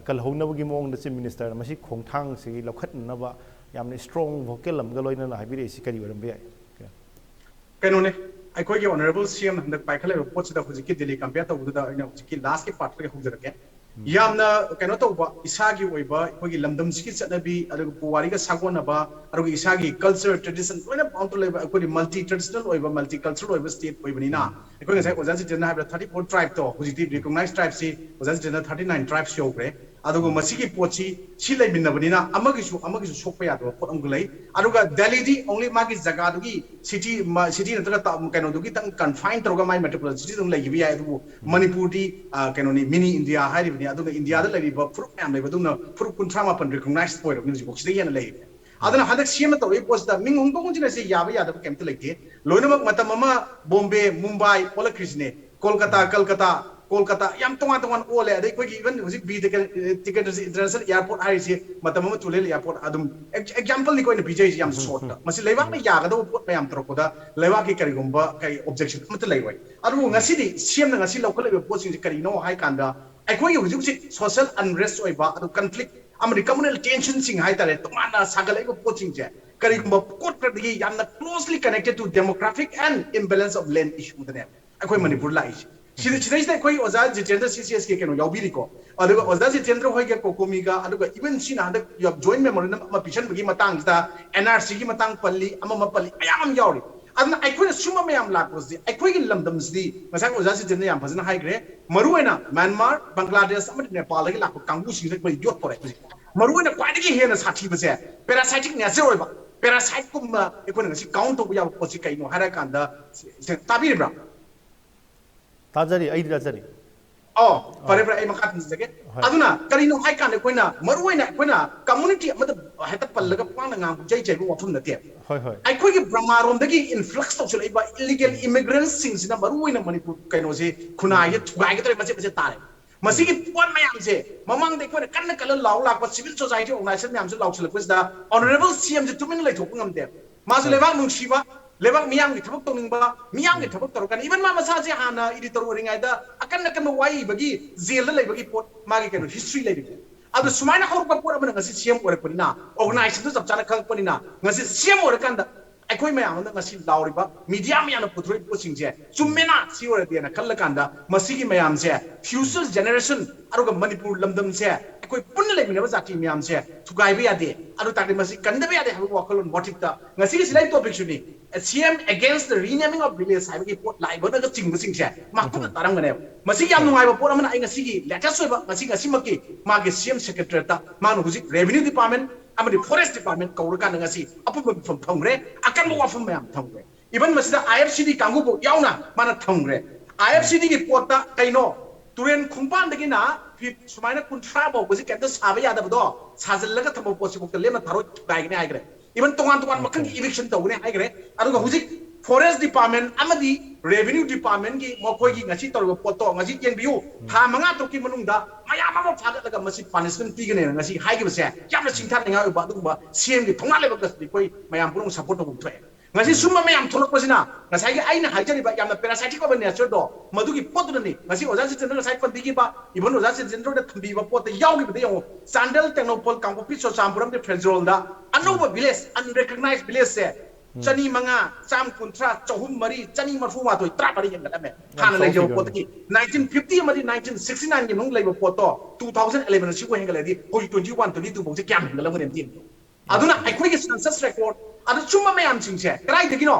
ꯀꯜꯍꯧꯅꯕꯒꯤ ꯃꯑꯣꯡꯗ ꯆꯤꯐ ꯃꯤꯅꯤꯁꯇꯔꯅ ꯃꯁꯤ ꯈꯣꯡꯊꯥꯡꯁꯤ ꯂꯧꯈꯠꯅꯅꯕ ꯌꯥꯝꯅ ꯏꯁꯇ꯭ꯔꯣꯡ ꯚꯣꯀꯦꯜ ꯑꯃꯒ ꯂꯣꯏꯅꯅ ꯍꯥꯏꯕꯤꯔꯛꯏꯁꯤ ꯀꯔꯤ ꯑꯣꯏꯔꯝꯕ ꯌꯥꯏ? ꯀꯩꯅꯣꯅꯦ, ꯑꯩꯈꯣꯏꯒꯤ ꯑꯣꯅꯔꯦꯕꯜ ꯁꯤ ꯑꯦꯝ ꯍꯟꯗꯛ ꯄꯥꯏꯈꯠꯂꯛꯏꯕ ꯄꯣꯠꯁꯤꯗ ꯍꯧꯖꯤꯛꯀꯤ ꯗꯤꯜꯂꯤ ꯀꯝꯄꯤꯌꯔ ꯇꯧꯕꯗꯨꯗ ꯑꯩꯅ ꯍꯧꯖꯤꯛꯀꯤ ꯂꯥꯁꯀꯤ ꯄꯥꯔꯠꯇꯒꯤ ꯍꯧꯖꯔꯛꯀꯦ꯫ ꯌꯥꯝꯅ ꯀꯩꯅꯣ ꯇꯧꯕ, ꯏꯁꯥꯒꯤ ꯑꯣꯏꯕ ꯑꯩꯈꯣꯏꯒꯤ ꯂꯝꯗꯝꯁꯤꯒꯤ ꯆꯠꯅꯕꯤ, ꯑꯗꯨꯒ ꯄꯨꯋꯥꯔꯤꯒ ꯁꯥꯒꯣꯟꯅꯕ, ꯑꯗꯨꯒ ꯏꯁꯥꯒꯤ ꯀꯜꯆꯔ ꯇ꯭ꯔꯦꯗꯤꯁꯟ ꯂꯣꯏꯅ ꯄꯥꯎꯟꯇ ꯂꯩꯕ, ꯑꯩꯈꯣꯏꯒꯤ ꯃꯜꯇꯤ ꯇ꯭ꯔꯦꯗꯤꯁꯅꯦꯜ ꯑꯣꯏꯕ, ꯃꯜꯇꯤ ꯀꯜꯆꯔꯦꯜ ꯑꯣꯏꯕ ꯁ꯭ꯇꯦꯠ ꯑꯣꯏꯕꯅꯤꯅ, ꯑꯩꯈꯣꯏ ꯉꯁꯥꯏ ꯑꯣꯖꯥ ꯖꯤꯇꯦꯟꯅ ꯍꯥꯏꯕꯗ ꯊꯥꯔꯇꯤ ꯐꯣꯔ ꯇ꯭ꯔꯥꯏꯕꯇꯣ ꯍꯧꯖꯤꯛꯇꯤ ꯔꯤꯀꯣꯒꯅꯥꯏꯁ ꯇ꯭ꯔꯥꯏꯕꯁꯤ ꯑꯣꯖꯥ ꯖꯤꯇꯦꯟꯅ ꯊꯥꯔꯇꯤ ꯅꯥꯏꯟ ꯇ꯭ꯔꯥꯏꯕꯁ ꯌꯧꯈ꯭ꯔꯦ꯫ ꯑꯗꯨꯒ ꯃꯁꯤꯒꯤ ꯄꯣꯠꯁꯤ ꯁꯤ ꯂꯩꯃꯤꯟꯅꯕꯅꯤꯅ ꯑꯃꯒꯤꯁꯨ ꯑꯃꯒꯤꯁꯨ ꯁꯣꯛꯄ ꯌꯥꯗꯕ ꯄꯣꯠ ꯑꯃꯒ ꯂꯩ꯫ ꯑꯗꯨꯒ ꯗꯦꯜꯂꯤꯗꯤ ꯑꯣꯡꯂꯤ ꯃꯥꯒꯤ ꯖꯒꯥꯗꯨꯒꯤ ꯁꯤꯇꯤ, ꯁꯤꯇꯤ ꯅꯠꯇ꯭ꯔꯒ ꯇꯥꯎꯟ ꯀꯩꯅꯣꯗꯨꯒꯤꯇꯪ ꯀꯟꯐꯥꯏꯟ ꯇꯧꯔꯒ ꯃꯥꯏ ꯃꯦꯇ꯭ꯔꯣꯄꯣꯂꯤꯇꯟ ꯁꯤꯇꯤ ꯑꯗꯨꯝ ꯂꯩꯈꯤꯕ ꯌꯥꯏ꯫ ꯑꯗꯨꯕꯨ ꯃꯅꯤꯄꯨꯔꯗꯤ, ꯑ, ꯀꯩꯅꯣꯅꯤ, ꯃꯤꯅꯤ ꯏꯟꯗꯤꯌꯥ ꯍꯥꯏꯔꯤꯕꯅꯤ꯫ ꯑꯗꯨꯒ ꯏꯟꯗꯤꯌꯥꯗ ꯂꯩꯔꯤꯕ ꯐꯨꯔꯨꯞ ꯃꯌꯥꯝ ꯂꯩꯕ ꯑꯗꯨꯝꯅ ꯐꯨꯔꯨꯞ ꯀꯨꯟꯊ꯭ꯔꯥ ꯃꯥꯄꯟ ꯔꯤꯀꯣꯒꯅꯥꯏꯁ ꯑꯣꯏꯔꯕꯅꯤ ꯍꯧꯖꯤꯛꯐꯥꯎ, ꯁꯤꯗꯒꯤ ꯍꯦꯟꯅ ꯂꯩꯔꯤꯕꯅꯤ꯫ ꯑꯗꯨꯅ ꯍꯟꯗꯛ ꯁꯤ ꯑꯦꯝꯅ ꯇꯧꯔꯛꯏ ꯄꯣꯠꯁꯤꯗ ꯃꯤꯡ ꯍꯣꯡꯗꯣꯛ ꯍꯣꯡꯖꯤꯟ ꯑꯁꯤ ꯌꯥꯕ ꯌꯥꯗꯕ ꯀꯩꯝꯇ ꯂꯩꯇꯦ꯫ ꯂꯣꯏꯅꯃꯛ ꯃꯇꯝ ꯑꯃ ꯕꯣꯝꯕꯦ, ꯃꯨꯝꯕꯥꯏ ꯑꯣꯜꯂꯛꯈ꯭ꯔꯤꯁꯤꯅꯦ꯫ ꯀꯣꯜꯀꯇꯥ, ꯀꯜꯀꯇꯥ, ꯀꯣꯜꯀꯇꯥ ꯌꯥꯝ ꯇꯣꯉꯥꯟ ꯇꯣꯉꯥꯟ ꯑꯣꯜꯂꯦ꯫ ꯑꯗꯩ ꯑꯩꯈꯣꯏꯒꯤ ꯏꯚꯟ ꯍꯧꯖꯤꯛ ꯕꯤꯔ ꯇꯤꯀꯦꯟꯗ꯭ꯔꯖꯤꯠ ꯏꯟꯇꯔꯅꯦꯁꯅꯦꯜ ꯑꯦꯌꯥꯔꯄꯣꯔꯠ ꯍꯥꯏꯔꯤꯁꯤ ꯃꯇꯝ ꯑꯃ ꯇꯨꯂꯦꯜ ꯑꯦꯌꯥꯔꯄꯣꯔꯠ ꯑꯗꯨꯝ ꯑꯦꯛꯖꯥꯝꯄꯜꯅꯤꯀꯣ ꯑꯩꯅ ꯄꯤꯖꯔꯤꯁꯤ, ꯌꯥꯝ ꯁꯣꯔꯠꯇ꯫ ꯃꯁꯤ ꯂꯩꯕꯥꯛꯅ ꯌꯥꯒꯗꯕ ꯄꯣꯠ ꯃꯌꯥꯝ ꯇꯧꯔꯛꯄꯗ ꯂꯩꯕꯥꯛꯀꯤ ꯀꯔꯤꯒꯨꯝꯕ ꯀꯔꯤ ꯑꯣꯕꯖꯦꯛꯁꯟ ꯑꯃꯠꯇ ꯂꯩꯔꯣꯏ꯫ ꯑꯗꯨꯕꯨ ꯉꯁꯤꯗꯤ ꯁꯤ ꯑꯦꯝꯅ ꯉꯁꯤ ꯂꯧꯈꯠꯂꯛꯂꯤꯕ ꯄꯣꯠꯁꯤꯡꯁꯤ ꯀꯔꯤꯅꯣ ꯍꯥꯏ ꯀꯥꯟꯗ, ꯑꯩꯈꯣꯏꯒꯤ ꯍꯧꯖꯤꯛ ꯍꯧꯖꯤꯛ ꯁꯣꯁꯦꯜ ꯑꯟꯔꯦꯁ ꯑꯣꯏꯕ, ꯑꯗꯨ ꯀꯟꯐ꯭ꯂꯤꯛ ꯑꯃꯗꯤ ꯀꯝꯃꯨꯅꯦꯜ ꯇꯦꯟꯁꯟꯁꯤꯡ ꯍꯥꯏꯇꯥꯔꯦ, ꯇꯣꯉꯥꯟꯅ ꯁꯥꯒꯠꯂꯛꯏꯕ ꯄꯣꯠꯁꯤꯡꯁꯦ ꯀꯔꯤꯒꯨꯝꯕ ꯀꯣꯠ ꯈꯔꯗꯒꯤ ꯌꯥꯝꯅ closely connected to demographic and imbalance of land issue ꯗꯅꯦ ꯑꯩꯈꯣꯏ ꯃꯅꯤꯄꯨꯔ ꯂꯥꯛꯏꯁꯦ꯫ ꯁꯤꯗ, ꯁꯤꯗꯩꯁꯤꯗ ꯑꯩꯈꯣꯏ ꯑꯣꯖꯥ ꯖꯤꯇꯦꯟꯗ꯭ꯔ ꯁꯤ ꯁꯤ ꯑꯦꯁ ꯀꯦ ꯀꯩꯅꯣ ꯌꯥꯎꯕꯤꯔꯤꯀꯣ꯫ ꯑꯗꯨꯒ ꯑꯣꯖꯥ ꯖꯤꯇꯦꯟꯗ꯭ꯔ ꯍꯣꯏꯒ ꯀꯣꯀꯣꯃꯤꯒ, ꯑꯗꯨꯒ ꯏꯚꯟ ꯁꯤꯅ ꯍꯟꯗꯛ ꯖꯣꯏꯟ ꯃꯦꯃꯣꯔꯦꯟꯗꯝ ꯑꯃ ꯄꯤꯁꯟꯕꯒꯤ ꯃꯇꯥꯡꯁꯤꯗ, ꯑꯦꯟ ꯑꯥꯔ ꯁꯤꯒꯤ ꯃꯇꯥꯡ ꯄꯜꯂꯤ, ꯑꯃ ꯑꯃ ꯄꯜꯂꯤ, ꯃꯌꯥꯝ ꯑꯃ ꯌꯥꯎꯔꯤ꯫ ꯑꯗꯨꯅ ꯑꯩꯈꯣꯏꯅ ꯁꯨꯝꯕ ꯃꯌꯥꯝ ꯂꯥꯛꯄꯁꯤꯗꯤ ꯑꯩꯈꯣꯏꯒꯤ ꯂꯝꯗꯝꯁꯤꯗꯤ, ꯉꯁꯥꯏ ꯑꯣꯖꯥ ꯖꯤꯇꯦꯟꯗ꯭ꯔ ꯌꯥꯝ ꯐꯖꯅ ꯍꯥꯏꯈ꯭ꯔꯦ, ꯃꯔꯨꯑꯣꯏꯅ ꯃ꯭ꯌꯥꯟꯃꯥꯔ, ꯕꯪꯒ꯭ꯂꯥꯗꯦꯁ ꯑꯃꯗꯤ ꯅꯦꯄꯥꯜꯗꯒꯤ ꯂꯥꯛꯄ ꯀꯥꯡꯕꯨꯁꯤꯡꯁꯤꯅ ꯑꯩꯈꯣꯏ ꯌꯣꯠ ꯄꯣꯔꯛꯄꯁꯦ꯫ ꯃꯔꯨꯑꯣꯏꯅ ꯈ꯭ꯋꯥꯏꯗꯒꯤ ꯍꯦꯟꯅ ꯁꯥꯊꯤꯕꯁꯦ ꯄꯦꯔꯥꯁꯥꯏꯇꯤꯛ ꯅꯦꯆꯔ ꯑꯣꯏꯕ, ꯄꯦꯔꯥꯁꯥꯏꯠꯀꯨꯝꯕ ꯑꯩꯈꯣꯏꯅ ꯉꯁꯤ ꯀꯥꯎꯟ ꯇꯧꯕ ꯌꯥꯕ ꯄꯣꯠꯁꯤ ꯀꯩꯅꯣ ꯍꯥꯏꯔꯀꯥꯟꯗ, ꯁꯦ-, ꯁꯦ-, ꯇꯥꯕꯤꯔꯤꯕ꯭ꯔꯥ? ꯇꯥꯖꯔꯤ, ꯑꯩꯗꯤ ꯇꯥꯖꯔꯤ꯫ ꯑꯣ, ꯐꯔꯦ ꯐꯔꯦ, ꯑꯩ ꯃꯈꯥ ꯇꯝꯖꯒꯦ꯫ ꯍꯣꯏ꯫ ꯑꯗꯨꯅ ꯀꯔꯤꯅꯣ ꯍꯥꯏ ꯀꯥꯟꯗ ꯑꯩꯈꯣꯏꯅ ꯃꯔꯨꯑꯣꯏꯅ ꯑꯩꯈꯣꯏꯅ ꯀꯝꯃꯨꯅꯤꯇꯤ ꯑꯃꯗ ꯍꯦꯛꯇ ꯄꯜꯂꯒ ꯄꯥꯡꯅ ꯉꯥꯡꯕ ꯏꯆꯩ ꯆꯩꯕ ꯋꯥꯐꯝ ꯅꯠꯇꯦ꯫ ꯍꯣꯏ, ꯍꯣꯏ꯫ ꯑꯩꯈꯣꯏꯒꯤ ꯕ꯭ꯔꯍꯃꯥꯔꯣꯝꯗꯒꯤ ꯏꯟꯐ꯭ꯂꯛꯁ ꯇꯧꯁꯤꯜꯂꯛꯏꯕ ꯏꯂꯤꯒꯦꯜ ꯏꯃꯤꯒ꯭ꯔꯦꯟꯁꯤꯡꯁꯤꯅ ꯃꯔꯨꯑꯣꯏꯅ ꯃꯅꯤꯄꯨꯔ ꯀꯩꯅꯣꯁꯦ ꯈꯨꯟꯅꯥꯏꯁꯦ ꯊꯨꯒꯥꯏꯒꯗꯧꯔꯦ, ꯃꯆꯦꯠ ꯃꯆꯦꯠ ꯇꯥꯔꯦ꯫ ꯃꯁꯤꯒꯤ ꯄꯣꯠ ꯃꯌꯥꯝꯁꯦ ꯃꯃꯥꯡꯗ ꯑꯩꯈꯣꯏꯅ ꯀꯟꯅ ꯀꯟꯅ ꯂꯥꯎ ꯂꯥꯛꯄ ꯁꯤꯚꯤꯜ ꯁꯣꯁꯥꯏꯇꯤ ꯑꯣꯔꯒꯅꯥꯏꯖꯦꯁꯟ ꯃꯌꯥꯝꯁꯦ ꯂꯥꯎꯁꯤꯜꯂꯛꯄꯁꯤꯗ ꯑꯣꯅꯔꯦꯕꯜ ꯁꯤ ꯑꯦꯝꯁꯦ ꯇꯨꯃꯤꯟꯅ ꯂꯩꯊꯣꯛꯄ ꯉꯝꯗꯦ꯫ ꯃꯥꯁꯨ ꯂꯩꯕꯥꯛ ꯅꯨꯡꯁꯤꯕ, ꯂꯩꯕꯥꯛ ꯃꯤꯌꯥꯝꯒꯤ ꯊꯕꯛ ꯇꯧꯅꯤꯡꯕ, ꯃꯤꯌꯥꯝꯒꯤ ꯊꯕꯛ ꯇꯧꯔꯀꯥꯟꯗ, even ꯃꯥ ꯃꯁꯥꯁꯦ ꯍꯥꯟꯅ editor ꯑꯣꯏꯔꯤꯉꯩꯗ ꯑꯀꯟ ꯑꯀꯟꯕ ꯋꯥ ꯏꯕꯒꯤ ꯖꯦꯜꯗ ꯂꯩꯕꯒꯤ ꯄꯣꯠ, ꯃꯥꯒꯤ ꯀꯩꯅꯣ history ꯂꯩꯔꯤꯕ꯫ ꯑꯗꯣ ꯁꯨꯃꯥꯏꯅ ꯍꯧꯔꯛꯄ ꯄꯣꯠ ꯑꯃꯅ ꯉꯁꯤ ꯁꯤ ꯑꯦꯝ ꯑꯣꯏꯔꯛꯄꯅꯤꯅ, organization ꯗꯨ ꯆꯞ ꯆꯥꯅ ꯈꯪꯉꯛꯄꯅꯤꯅ, ꯉꯁꯤ ꯁꯤ ꯑꯦꯝ ꯑꯣꯏꯔꯀꯥꯟꯗ ꯑꯩꯈꯣꯏ ꯃꯌꯥꯝ ꯑꯃꯅ ꯉꯁꯤ ꯂꯥꯎꯔꯤꯕ, media ꯃꯌꯥꯝꯅ ꯄꯨꯊꯣꯔꯛꯏꯕ ꯄꯣꯠꯁꯤꯡꯁꯦ ꯆꯨꯝꯃꯦꯅ ꯁꯤ ꯑꯣꯏꯔꯗꯤꯅ ꯈꯜꯂꯀꯥꯟꯗ, ꯃꯁꯤꯒꯤ ꯃꯌꯥꯝꯁꯦ future generation ꯑꯗꯨꯒ ꯃꯅꯤꯄꯨꯔ ꯂꯝꯗꯝꯁꯦ ꯑꯩꯈꯣꯏ ꯄꯨꯟꯅ ꯂꯩꯃꯤꯟꯅꯕ ꯖꯥꯇꯤ ꯃꯌꯥꯝꯁꯦ ꯊꯨꯒꯥꯏꯕ ꯌꯥꯗꯦ, ꯑꯗꯨ ꯇꯥꯔꯗꯤ ꯃꯁꯤ ꯀꯟꯗꯕ ꯌꯥꯗꯦ ꯍꯥꯏꯕ ꯋꯥꯈꯜꯂꯣꯟ motive ꯇ ꯉꯁꯤꯒꯤ ꯁꯤꯗ topic ꯁꯨꯅꯤ꯫ ꯁꯤ M against the renaming of village ꯍꯥꯏꯕꯒꯤ ꯄꯣꯠ ꯂꯥꯛꯏꯕꯅꯒ ꯆꯤꯡꯕꯁꯤꯡꯁꯦ ꯃꯥ ꯄꯨꯟꯅ ꯇꯥꯔꯝꯒꯅꯦꯕ꯫ ꯃꯁꯤꯒꯤ ꯌꯥꯝ ꯅꯨꯡꯉꯥꯏꯕ ꯄꯣꯠ ꯑꯃꯅ ꯑꯩ ꯉꯁꯤꯒꯤ latest ꯑꯣꯏꯕ, ꯉꯁꯤ ꯉꯁꯤꯃꯛꯀꯤ ꯃꯥꯒꯤ ꯁꯤ ꯑꯦꯝ secretariat ꯇ ꯃꯥꯅ ꯍꯧꯖꯤꯛ revenue department ꯑꯃꯗꯤ forest department ꯀꯧꯔꯀꯥꯟꯗ ꯉꯁꯤ ꯑꯄꯨꯟꯕ ꯃꯤꯐꯝ ꯊꯝꯈ꯭ꯔꯦ, ꯑꯀꯟꯕ ꯋꯥꯐꯝ ꯃꯌꯥꯝ ꯊꯝꯈ꯭ꯔꯦ꯫ Even ꯃꯁꯤꯗ ꯑꯥꯏ ꯑꯦꯐ ꯁꯤ ꯗꯤ ꯀꯥꯡꯕꯨꯕꯨ ꯌꯥꯎꯅ ꯃꯥꯅ ꯊꯝꯈ꯭ꯔꯦ꯫ ꯑꯥꯏ ꯑꯦꯐ ꯁꯤ ꯗꯤ ꯒꯤ ꯄꯣꯠꯇ ꯀꯩꯅꯣ, ꯇꯨꯔꯦꯟ ꯈꯣꯡꯕꯥꯟꯗꯒꯤꯅ ꯐꯤꯠ ꯁꯨꯃꯥꯏꯅ ꯀꯨꯟꯊ꯭ꯔꯥ ꯐꯥꯎꯕꯁꯤ ꯀꯩꯝꯇ ꯁꯥꯕ ꯌꯥꯗꯕꯗꯣ, ꯁꯥꯖꯤꯜꯂꯒ ꯊꯝꯕ ꯄꯣꯠꯁꯤꯐꯥꯎꯗ ꯂꯦꯝꯅ ꯊꯥꯔꯣꯏ ꯊꯨꯒꯥꯏꯒꯅꯤ ꯍꯥꯏꯈ꯭ꯔꯦ꯫ Even ꯇꯣꯉꯥꯟ ꯇꯣꯉꯥꯟ ꯃꯈꯜꯒꯤ eviction ꯇꯧꯒꯅꯤ ꯍꯥꯏꯈ꯭ꯔꯦ꯫ ꯑꯗꯨꯒ ꯍꯧꯖꯤꯛ forest department ꯑꯃꯗꯤ revenue department ꯀꯤ ꯃꯈꯣꯏꯒꯤ ꯉꯁꯤ ꯇꯧꯔꯤꯕ ꯄꯣꯠꯇꯣ ꯉꯁꯤ ꯌꯦꯡꯕꯤꯌꯨ꯫ ꯊꯥ ꯃꯉꯥ ꯇꯔꯨꯛꯀꯤ ꯃꯅꯨꯡꯗ ꯃꯌꯥꯝ ꯑꯃ ꯐꯥꯒꯠꯂꯒ ꯃꯁꯤ punishment ꯄꯤꯒꯅꯦꯅ ꯉꯁꯤ ꯍꯥꯏꯈꯤꯕꯁꯦ ꯌꯥꯝꯅ ꯁꯤꯡꯊꯥꯅꯤꯡꯉꯥꯏ ꯑꯣꯏꯕ ꯑꯗꯨꯒꯨꯝꯕ ꯁꯤ ꯑꯦꯝ ꯒꯤ ꯊꯧꯅꯥ ꯂꯩꯕ ꯀꯁꯇꯗꯤ ꯑꯩꯈꯣꯏ ꯃꯌꯥꯝ ꯄꯨꯝꯅꯃꯛ support ꯇꯧꯐꯝ ꯊꯣꯛꯑꯦ꯫ ꯉꯁꯤ ꯁꯨꯝꯕ ꯃꯌꯥꯝ ꯊꯣꯛꯂꯛꯄꯁꯤꯅ ꯉꯁꯥꯏꯒꯤ ꯑꯩꯅ ꯍꯥꯏꯖꯔꯤꯕ ꯌꯥꯝꯅ parasitic ꯑꯣꯏꯕ nature ꯗꯣ, ꯃꯗꯨꯒꯤ ꯄꯣꯠꯇꯨꯅꯅꯤ ꯉꯁꯤ ꯑꯣꯖꯥ ꯁꯤꯇꯦꯟꯗ꯭ꯔ ꯉꯁꯥꯏ ꯄꯟꯕꯤꯈꯤꯕ, even ꯑꯣꯖꯥ ꯁꯤꯇꯦꯟꯗ꯭ꯔꯅ ꯊꯝꯕꯤꯕ ꯄꯣꯠꯇ ꯌꯥꯎꯈꯤꯕꯗ ꯌꯦꯡꯉꯨ, ꯆꯥꯟꯗꯦꯜ, ꯇꯦꯡꯅꯧꯄꯜ, ꯀꯥꯡꯄꯣꯛꯄꯤ, ꯆꯨꯔꯆꯥꯟꯄꯨꯔ ꯑꯃꯗꯤ ꯐꯦꯔꯖꯣꯜꯗ ꯑꯅꯧꯕ village, unrecognized village ꯁꯦ ꯆꯅꯤ ꯃꯉꯥ, ꯆꯥꯝ ꯀꯨꯟꯊ꯭ꯔꯥ, ꯆꯍꯨꯝ ꯃꯔꯤ, ꯆꯅꯤ ꯃꯔꯐꯨ ꯃꯥꯊꯣꯏ, ꯇꯔꯥ ꯃꯔꯤ ꯍꯦꯟꯒꯠꯂꯝꯃꯦ꯫ ꯍꯥꯟꯅ ꯂꯩꯖꯕ ꯄꯣꯠꯇꯒꯤ nineteen fifty ꯑꯃꯗꯤ nineteen sixty nine ꯒꯤ ꯃꯅꯨꯡꯗ ꯂꯩꯕ ꯄꯣꯠꯇꯣ two thousand eleven ꯁꯤꯕꯨ ꯍꯦꯟꯒꯠꯂꯗꯤ ꯍꯧꯖꯤꯛ twenty one, twenty two ꯐꯥꯎꯁꯦ ꯀꯌꯥꯝ ꯍꯦꯟꯒꯠꯂꯝꯒꯅꯤ ꯑꯝꯇ ꯌꯦꯡꯕꯤꯌꯨ꯫ ꯑꯗꯨꯅ ꯑꯩꯈꯣꯏꯒꯤ census record, ꯑꯗꯨ ꯆꯨꯝꯕ ꯃꯌꯥꯝꯁꯤꯡꯁꯦ ꯀꯗꯥꯏꯗꯒꯤꯅꯣ?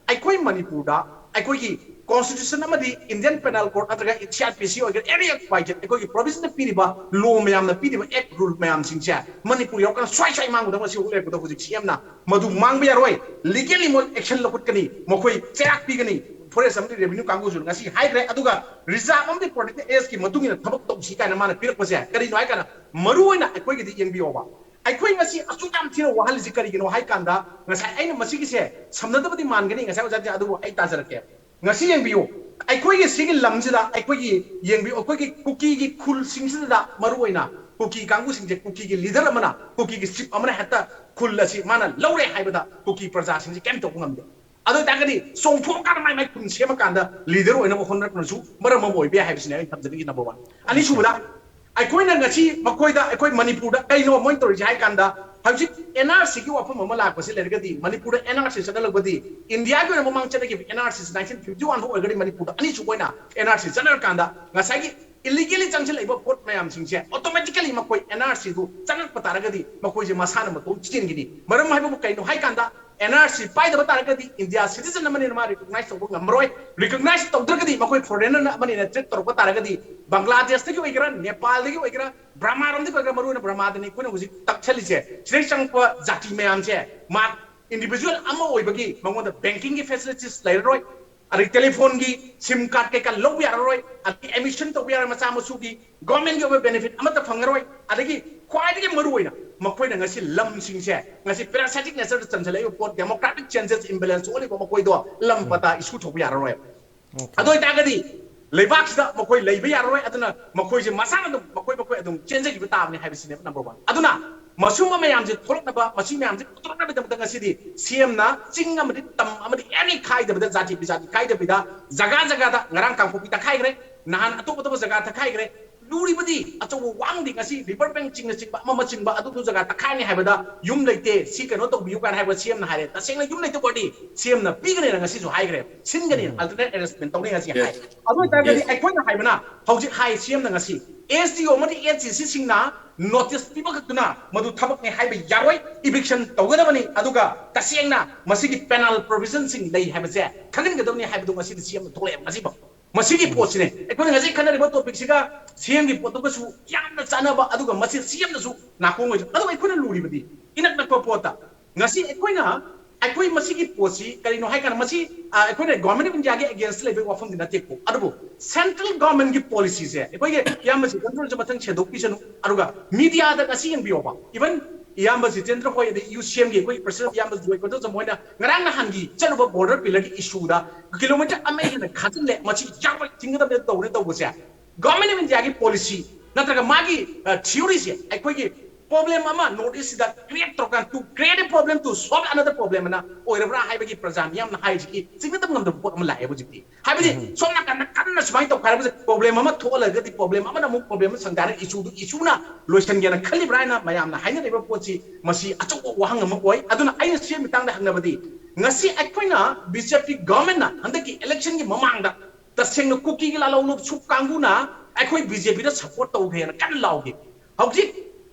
ꯑꯩꯈꯣꯏ ꯃꯅꯤꯄꯨꯔꯗ ꯑꯩꯈꯣꯏꯒꯤ constitution ꯑꯃꯗꯤ Indian Penal Code ꯅꯠꯇ꯭ꯔꯒ C R P C ꯑꯣꯏꯒꯦꯔꯥ, any act by act, ꯑꯩꯈꯣꯏꯒꯤ provision ꯅ ꯄꯤꯔꯤꯕ, law ꯃꯌꯥꯝꯅ ꯄꯤꯔꯤꯕ act rule ꯃꯌꯥꯝꯁꯤꯡꯁꯦ ꯃꯅꯤꯄꯨꯔ ꯌꯧꯔꯀꯥꯟꯗ ꯁ꯭ꯋꯥꯏ ꯁ꯭ꯋꯥꯏ ꯃꯥꯡꯕꯗ ꯉꯁꯤ ꯍꯧꯖꯤꯛ ꯂꯩꯔꯛꯄꯗ ꯍꯧꯖꯤꯛ ꯁꯤ ꯑꯦꯝꯅ ꯃꯗꯨ ꯃꯥꯡꯕ ꯌꯥꯔꯣꯏ, legally ꯃꯣꯏ action ꯂꯧꯈꯠꯀꯅꯤ, ꯃꯈꯣꯏ ꯆꯩꯔꯥꯛ ꯄꯤꯒꯅꯤ꯫ Forest ꯑꯃꯗꯤ revenue ꯀꯥꯡꯕꯨꯁꯨ ꯉꯁꯤ ꯍꯥꯏꯈ꯭ꯔꯦ꯫ ꯑꯗꯨꯒ reserve ꯑꯃꯗꯤ protected area ꯒꯤ ꯃꯇꯨꯡ ꯏꯟꯅ ꯊꯕꯛ ꯇꯧꯁꯤ ꯀꯥꯏꯅ ꯃꯥꯅ ꯄꯤꯔꯛꯄꯁꯦ ꯀꯔꯤꯅꯣ ꯍꯥꯏ ꯀꯥꯟꯗ, ꯃꯔꯨ ꯑꯣꯏꯅ ꯑꯩꯈꯣꯏꯒꯤꯗꯤ ꯌꯦꯡꯕꯤꯌꯣꯕ, ꯑꯩꯈꯣꯏ ꯉꯁꯤ ꯑꯁꯨꯛ ꯌꯥꯝ ꯊꯤꯅ ꯋꯥꯍꯜꯂꯤꯁꯤ ꯀꯔꯤꯒꯤꯅꯣ ꯍꯥꯏ ꯀꯥꯟꯗ, ꯉꯁꯥꯏ ꯑꯩꯅ ꯃꯁꯤꯒꯤꯁꯦ ꯁꯝꯅꯗꯕꯗꯤ ꯃꯥꯟꯒꯅꯤ ꯉꯁꯥꯏ ꯑꯣꯖꯥꯁꯦ, ꯑꯗꯨꯕꯨ ꯑꯩ ꯇꯥꯖꯔꯛꯀꯦ꯫ ꯉꯁꯤ ꯌꯦꯡꯕꯤꯌꯨ, ꯑꯩꯈꯣꯏꯒꯤ ꯁꯤꯒꯤ ꯂꯝꯁꯤꯗ ꯑꯩꯈꯣꯏꯒꯤ ꯌꯦꯡꯕꯤꯌꯨ, ꯑꯩꯈꯣꯏꯒꯤ ꯀꯨꯀꯤꯒꯤ ꯈꯨꯜꯁꯤꯡꯁꯤꯗ ꯃꯔꯨ ꯑꯣꯏꯅ ꯀꯨꯀꯤ ꯀꯥꯡꯕꯨꯁꯤꯡꯁꯦ, ꯀꯨꯀꯤꯒꯤ leader ꯑꯃꯅ, ꯀꯨꯀꯤꯒꯤ chief ꯑꯃꯅ ꯍꯦꯛꯇ ꯈꯨꯜ ꯑꯁꯤ ꯃꯥꯅ ꯂꯧꯔꯦ ꯍꯥꯏꯕꯗ ꯀꯨꯀꯤ ꯄ꯭ꯔꯖꯥꯁꯤꯡꯁꯤ ꯀꯩꯝ ꯇꯧꯕ ꯉꯝꯗꯦ꯫ ꯑꯗꯨ ꯑꯣꯏꯇꯥꯔꯒꯗꯤ ꯆꯣꯡꯊꯣꯛꯑꯀꯥꯟꯗ ꯃꯥꯏ ꯃꯥꯏ ꯈꯨꯟ ꯁꯦꯝꯃꯀꯥꯟꯗ ꯂꯤꯗꯔ ꯑꯣꯏꯅꯕ ꯍꯣꯠꯅꯔꯛꯄꯅꯁꯨ ꯃꯔꯝ ꯑꯃ ꯑꯣꯏꯕ ꯌꯥꯏ ꯍꯥꯏꯕꯁꯤꯅꯦ ꯑꯩꯅ ꯊꯝꯖꯅꯤꯡꯉꯤ, ꯅꯝꯕꯔ ꯋꯥꯟ꯫ ꯑꯅꯤꯁꯨꯕꯗ, ꯑꯩꯈꯣꯏꯅ ꯉꯁꯤ ꯃꯈꯣꯏꯗ, ꯑꯩꯈꯣꯏ ꯃꯅꯤꯄꯨꯔꯗ ꯀꯩꯅꯣ ꯃꯣꯏꯅ ꯇꯧꯔꯤꯁꯦ ꯍꯥꯏ ꯀꯥꯟꯗ, ꯍꯧꯖꯤꯛ ꯑꯦꯟ ꯑꯥꯔ ꯁꯤꯒꯤ ꯋꯥꯐꯝ ꯑꯃ ꯂꯥꯛꯄꯁꯤ ꯂꯩꯔꯒꯗꯤ, ꯃꯅꯤꯄꯨꯔꯗ ꯑꯦꯟ ꯑꯥꯔ ꯁꯤ ꯆꯠꯅꯔꯛꯄꯗꯤ, ꯏꯟꯗꯤꯌꯥꯒꯤ ꯑꯣꯏꯅ ꯃꯃꯥꯡ ꯆꯠꯅꯈꯤꯕ N R C nineteen fifty one ꯐꯥꯎ ꯑꯣꯏꯔꯒꯗꯤ, ꯃꯅꯤꯄꯨꯔꯗ ꯑꯅꯤꯁꯨꯕ ꯑꯣꯏꯅ ꯑꯦꯟ ꯑꯥꯔ ꯁꯤ ꯆꯠꯅꯔꯀꯥꯟꯗ, ꯉꯁꯥꯏꯒꯤ ꯏꯂꯤꯒꯦꯂꯤ ꯆꯪꯁꯤꯜꯂꯛꯏꯕ ꯄꯣꯠ ꯃꯌꯥꯝꯁꯤꯡꯁꯦ ꯑꯣꯇꯣꯃꯦꯇꯤꯀꯦꯂꯤ ꯃꯈꯣꯏ ꯑꯦꯟ ꯑꯥꯔ ꯁꯤꯗꯨ ꯆꯪꯉꯛꯄ ꯇꯥꯔꯒꯗꯤ, ꯃꯈꯣꯏꯁꯦ ꯃꯁꯥꯅ ꯃꯇꯣꯝ ꯆꯦꯟꯈꯤꯅꯤ꯫ ꯃꯔꯝ ꯍꯥꯏꯕꯕꯨ ꯀꯩꯅꯣ ꯍꯥꯏ ꯀꯥꯟꯗ, ꯑꯦꯟ ꯑꯥꯔ ꯁꯤ ꯄꯥꯏꯗꯕ ꯇꯥꯔꯒꯗꯤ ꯏꯟꯗꯤꯌꯥ ꯁꯤꯇꯤꯖꯟ ꯑꯃꯅꯤꯅ ꯃꯥ ꯔꯤꯀꯣꯛꯅꯥꯏꯁ ꯇꯧꯕ ꯉꯝꯃꯔꯣꯏ꯫ ꯔꯤꯀꯣꯛꯅꯥꯏꯁ ꯇꯧꯗ꯭ꯔꯒꯗꯤ ꯃꯈꯣꯏ ꯐꯣꯔꯦꯅꯔ ꯑꯃꯅꯤꯅ ꯇ꯭ꯔꯤꯠ ꯇꯧꯔꯛꯄ ꯇꯥꯔꯒꯗꯤ, ꯕꯪꯒ꯭ꯂꯥꯗꯦꯁꯇꯒꯤ ꯑꯣꯏꯒꯦꯔꯥ, ꯅꯦꯄꯥꯜꯗꯒꯤ ꯑꯣꯏꯒꯦꯔꯥ, ꯕ꯭ꯔꯃꯥꯔꯣꯝꯗꯒꯤ ꯑꯣꯏꯒꯦꯔꯥ, ꯃꯔꯨꯑꯣꯏꯅ ꯕ꯭ꯔꯃꯥꯗꯅꯤ ꯑꯩꯈꯣꯏꯅ ꯍꯧꯖꯤꯛ ꯇꯛꯁꯜꯂꯤꯁꯦ, ꯁꯤꯗꯩ ꯆꯪꯉꯛꯄ ꯖꯥꯇꯤ ꯃꯌꯥꯝꯁꯦ, ꯃꯥ ꯏꯟꯗꯤꯚꯤꯖꯨꯋꯦꯜ ꯑꯃ ꯑꯣꯏꯕꯒꯤ ꯃꯉꯣꯟꯗ ꯕꯦꯡꯀꯤꯡꯒꯤ ꯐꯦꯁꯤꯂꯤꯇꯤꯁ ꯂꯩꯔꯔꯣꯏ, ꯑꯗꯩ ꯇꯦꯂꯤꯐꯣꯟꯒꯤ ꯁꯤꯝ ꯀꯥꯔꯗ ꯀꯩꯀꯥ ꯂꯧꯕ ꯌꯥꯔꯔꯣꯏ, ꯑꯗꯩ ꯑꯦꯗꯃꯤꯁꯟ ꯇꯧꯕ ꯌꯥꯔꯣꯏ, ꯃꯆꯥ ꯃꯁꯨꯒꯤ ꯒꯣꯔꯃꯦꯟꯒꯤ ꯑꯣꯏꯕ ꯕꯦꯅꯤꯐꯤꯠ ꯑꯃꯠꯇ ꯐꯪꯉꯔꯣꯏ꯫ ꯑꯗꯒꯤ ꯈ꯭ꯋꯥꯏꯗꯒꯤ ꯃꯔꯨ ꯑꯣꯏꯅ ꯃꯈꯣꯏꯅ ꯉꯁꯤ ꯂꯝꯁꯤꯡꯁꯦ ꯉꯁꯤ ꯄꯦꯔꯥꯁꯥꯏꯇꯤꯛ ꯅꯦꯆꯔꯗ ꯆꯟꯁꯤꯜꯂꯛꯏꯕ ꯄꯣꯠ, ꯗꯦꯃꯣꯒ꯭ꯔꯥꯐꯤꯛ ꯆꯦꯟꯖꯦꯁ, ꯏꯝꯕꯦꯂꯦꯟꯁ ꯊꯣꯛꯍꯜꯂꯤꯕ ꯃꯈꯣꯏꯗꯣ ꯂꯝ ꯄꯇꯥ ꯏꯁꯨ ꯊꯣꯛꯄ ꯌꯥꯔꯔꯣꯏ꯫ ꯑꯗꯨ ꯑꯣꯏꯇꯥꯔꯒꯗꯤ ꯂꯩꯕꯥꯛꯁꯤꯗ ꯃꯈꯣꯏ ꯂꯩꯕ ꯌꯥꯔꯔꯣꯏ꯫ ꯑꯗꯨꯅ ꯃꯈꯣꯏꯁꯦ ꯃꯁꯥꯅ ꯑꯗꯨꯝ ꯃꯈꯣꯏ ꯃꯈꯣꯏ ꯑꯗꯨꯝ ꯆꯦꯟꯖꯈꯤꯕ ꯇꯥꯕꯅꯤ ꯍꯥꯏꯕꯁꯤꯅꯦꯕ ꯅꯝꯕꯔ ꯋꯥꯟ꯫ ꯑꯗꯨꯅ ꯃꯁꯤꯒꯨꯝꯕ ꯃꯌꯥꯝꯁꯦ ꯊꯣꯛꯂꯛꯅꯕ, ꯃꯁꯤ ꯃꯌꯥꯝꯁꯦ ꯄꯨꯊꯣꯔꯛꯅꯕꯒꯤꯗꯃꯛꯇ ꯉꯁꯤꯗꯤ ꯁꯤ ꯑꯦꯝꯅ ꯆꯤꯡ ꯑꯃꯗꯤ ꯇꯝ ꯑꯃꯗꯤ ꯑꯦꯅꯤ ꯈꯥꯏꯗꯕꯤꯗ, ꯖꯥꯇꯤ ꯕꯤꯖꯥꯇꯤ ꯈꯥꯏꯗꯕꯤꯗ, ꯖꯒꯥ ꯖꯒꯥꯗ, ꯉꯔꯥꯡ ꯀꯥꯡꯄꯣꯛꯄꯤ ꯇꯛꯈꯥꯏꯈ꯭ꯔꯦ, ꯅꯍꯥꯟ ꯑꯇꯣꯞ ꯑꯇꯣꯞꯄ ꯖꯒꯥ ꯇꯛꯈꯥꯏꯈ꯭ꯔꯦ꯫ ꯂꯨꯔꯤꯕꯗꯤ ꯑꯆꯧꯕ ꯋꯥꯡꯗꯤ ꯉꯁꯤ ꯔꯤꯚꯔ ꯕꯦꯡ ꯆꯤꯡꯅꯆꯤꯡꯕ ꯑꯃ ꯑꯃ ꯆꯤꯡꯕ ꯑꯗꯨꯗꯨ ꯖꯒꯥ ꯇꯛꯈꯥꯏꯅꯤ ꯍꯥꯏꯕꯗ ꯌꯨꯝ ꯂꯩꯇꯦ, ꯁꯤ ꯀꯩꯅꯣ ꯇꯧꯕꯤꯌꯨ ꯀꯥꯏꯅ ꯍꯥꯏꯕ ꯁꯤ ꯑꯦꯝꯅ ꯍꯥꯏꯔꯦ꯫ ꯇꯁꯦꯡꯅ ꯌꯨꯝ ꯂꯩꯇꯕ ꯑꯣꯏꯔꯗꯤ ꯁꯤ ꯑꯦꯝꯅ ꯄꯤꯒꯅꯦꯅ ꯉꯁꯤꯁꯨ ꯍꯥꯏꯈ꯭ꯔꯦ, ꯁꯤꯟꯒꯅꯤ, ꯑꯜꯇꯔꯅꯦꯠ ꯑꯦꯔꯦꯟꯖꯃꯦꯟ ꯇꯧꯅꯤ ꯉꯁꯤ ꯍꯥꯏ꯫ ꯑꯗꯨ ꯑꯣꯏꯇꯥꯔꯒꯗꯤ ꯑꯩꯈꯣꯏꯅ ꯍꯥꯏꯕꯅ ꯍꯧꯖꯤꯛ ꯍꯥꯏ ꯁꯤ ꯑꯦꯝꯅ ꯉꯁꯤ ꯑꯦꯁ ꯗꯤ ꯑꯣ ꯑꯃꯗꯤ ꯑꯦꯁ ꯗꯤ ꯁꯤꯁꯤꯡꯅ ꯅꯣꯇꯤꯁ ꯄꯤꯕ ꯈꯛꯇꯅ ꯃꯗꯨ ꯊꯕꯛꯅꯤ ꯍꯥꯏꯕ ꯌꯥꯔꯣꯏ, ꯏꯚꯤꯛꯁꯟ ꯇꯧꯒꯗꯕꯅꯤ꯫ ꯑꯗꯨꯒ ꯇꯁꯦꯡꯅ ꯃꯁꯤꯒꯤ ꯄꯦꯅꯥꯜ ꯄ꯭ꯔꯣꯚꯤꯖꯟꯁꯤꯡ ꯂꯩ ꯍꯥꯏꯕꯁꯦ ꯈꯪꯍꯟꯒꯗꯕꯅꯤ ꯍꯥꯏꯕꯗꯨ ꯉꯁꯤꯗꯤ ꯁꯤ ꯑꯦꯝꯅ ꯊꯣꯛꯂꯛꯑꯦꯕ ꯉꯁꯤꯐꯥꯎ꯫ ꯃꯁꯤꯒꯤ ꯄꯣꯠꯁꯤꯅꯦ ꯑꯩꯈꯣꯏꯅ ꯉꯁꯤ ꯈꯟꯅꯔꯤꯕ ꯇꯣꯄꯤꯛꯁꯤꯒ ꯁꯤ ꯑꯦꯝꯒꯤ ꯄꯣꯠꯇꯨꯒꯁꯨ ꯌꯥꯝꯅ ꯆꯥꯟꯅꯕ, ꯑꯗꯨꯒ ꯃꯁꯤ ꯁꯤ ꯑꯦꯝꯅꯁꯨ ꯅꯥꯀꯣꯡ ꯑꯣꯏꯁꯨ꯫ ꯑꯗꯨꯒ ꯑꯩꯈꯣꯏꯅ ꯂꯨꯔꯤꯕꯗꯤ ꯏꯅꯛ ꯅꯛꯄ ꯄꯣꯠꯇ ꯉꯁꯤ ꯑꯩꯈꯣꯏꯅ, ꯑꯩꯈꯣꯏ ꯃꯁꯤꯒꯤ ꯄꯣꯠꯁꯤ ꯀꯔꯤꯅꯣ ꯍꯥꯏ ꯀꯥꯟꯗ, ꯃꯁꯤ, ꯑ, ꯑꯩꯈꯣꯏꯅ ꯒꯣꯔꯃꯦꯟ ꯑꯣꯐ ꯏꯟꯗꯤꯌꯥꯒꯤ ꯑꯦꯒꯦꯟꯁꯇ ꯂꯩꯕꯒꯤ ꯋꯥꯐꯝꯗꯤ ꯅꯠꯇꯦꯀꯣ꯫ ꯑꯗꯨꯕꯨ ꯁꯦꯟꯇ꯭ꯔꯦꯜ ꯒꯣꯔꯃꯦꯟꯒꯤ ꯄꯣꯂꯤꯁꯤꯁꯦ ꯑꯩꯈꯣꯏꯒꯤ ꯏꯌꯥꯝꯕ ꯁꯤꯀꯟꯗ꯭ꯔꯣꯁꯦ ꯃꯊꯪ ꯁꯦꯡꯗꯣꯛꯄꯤꯁꯅꯨ꯫ ꯑꯗꯨꯒ ꯃꯤꯗꯤꯌꯥꯗ ꯉꯁꯤ ꯌꯦꯡꯕꯤꯌꯣꯕ, ꯏꯚꯟ ꯏꯌꯥꯝꯕ ꯖꯤꯇꯦꯟꯗ꯭ꯔ ꯍꯣꯏ, ꯑꯗꯩ ꯌꯨ ꯁꯤ ꯑꯦꯝꯒꯤ ꯑꯩꯈꯣꯏ ꯄ꯭ꯔꯁꯤꯗꯦꯟ ꯏꯌꯥꯝꯕ ꯖꯣꯏ ꯀꯣꯟꯖꯣꯁꯝ ꯍꯣꯏꯅ ꯉꯔꯥꯡ ꯅꯍꯥꯟꯒꯤ ꯆꯠꯂꯨꯕ ꯕꯣꯔꯗꯔ ꯄꯤꯂꯔꯒꯤ ꯏꯁꯨꯗ ꯀꯤꯂꯣꯃꯤꯇꯔ ꯑꯃ ꯍꯦꯟꯅ ꯈꯥꯖꯤꯜꯂꯦ, ꯃꯁꯤ ꯌꯥꯔꯣꯏ, ꯊꯤꯡꯒꯗꯕꯅꯦ, ꯇꯧꯔꯦ ꯇꯧꯕꯁꯦ ꯒꯣꯔꯃꯦꯟ ꯑꯣꯐ ꯏꯟꯗꯤꯌꯥꯒꯤ ꯄꯣꯂꯤꯁꯤ ꯅꯠꯇ꯭ꯔꯒ ꯃꯥꯒꯤ, ꯑ, ꯊꯤꯑꯣꯔꯤꯁꯦ ꯑꯩꯈꯣꯏꯒꯤ ꯄ꯭ꯔꯣꯕ꯭ꯂꯦꯝ ꯑꯃ ꯅꯣꯔꯠ ꯏꯁꯁꯤꯗ ꯀ꯭ꯔꯤꯌꯦꯠ ꯇꯧꯔꯀꯥꯟꯗ, to create a problem to solve another problem ꯑꯅ ꯑꯣꯏꯔꯕ꯭ꯔꯥ ꯍꯥꯏꯕꯒꯤ ꯄ꯭ꯔꯖꯥ ꯃꯤꯌꯥꯝꯅ ꯍꯥꯏꯔꯤꯁꯤꯒꯤ ꯆꯤꯡꯅꯗꯕ ꯉꯝꯗꯕ ꯄꯣꯠ ꯑꯃ ꯂꯥꯛꯑꯦ ꯍꯧꯖꯤꯛꯇꯤ꯫ ꯍꯥꯏꯕꯗꯤ ꯁꯣꯝ ꯅꯥꯀꯟꯗ ꯀꯟꯅ ꯁꯨꯃꯥꯏꯅ ꯇꯧꯈꯥꯏꯔꯕꯁꯦ, ꯄ꯭ꯔꯣꯕ꯭ꯂꯦꯝ ꯑꯃ ꯊꯣꯛꯍꯜꯂꯒꯗꯤ ꯄ꯭ꯔꯣꯕ꯭ꯂꯦꯝ ꯑꯃꯅ ꯑꯃꯨꯛ ꯄ꯭ꯔꯣꯕ꯭ꯂꯦꯝ ꯑꯃ ꯁꯪꯒꯥꯏꯔꯒ ꯏꯁꯨꯗꯨ ꯏꯁꯨꯅ ꯂꯣꯏꯁꯤꯟꯒꯦꯅ ꯈꯜꯂꯤꯕ꯭ꯔꯥ ꯍꯥꯏꯅ ꯃꯌꯥꯝꯅ ꯍꯥꯏꯅꯔꯤꯕ ꯄꯣꯠꯁꯤ, ꯃꯁꯤ ꯑꯆꯧꯕ ꯋꯥꯍꯪ ꯑꯃ ꯑꯣꯏ꯫ ꯑꯗꯨꯅ ꯑꯩꯅ ꯁꯤꯒꯤ ꯃꯇꯥꯡꯗ ꯍꯪꯅꯕꯗꯤ, ꯉꯁꯤ ꯑꯩꯈꯣꯏꯅ ꯕꯤ ꯖꯦ ꯄꯤ ꯒꯚꯔꯟꯃꯦꯟꯠꯅ ꯍꯟꯗꯛꯀꯤ ꯏꯂꯦꯛꯁꯟꯒꯤ ꯃꯃꯥꯡꯗ ꯇꯁꯦꯡꯅ ꯀꯨꯀꯤꯒꯤ ꯂꯥꯂꯣꯡ ꯂꯨꯞꯁꯨ ꯀꯥꯡꯕꯨꯅ ꯑꯩꯈꯣꯏ ꯕꯤ ꯖꯦ ꯄꯤꯗ ꯁꯄꯣꯔꯠ ꯇꯧꯈ꯭ꯔꯦꯅ ꯀꯟꯅ ꯂꯥꯎꯈꯤ꯫ ꯍꯧꯖꯤꯛ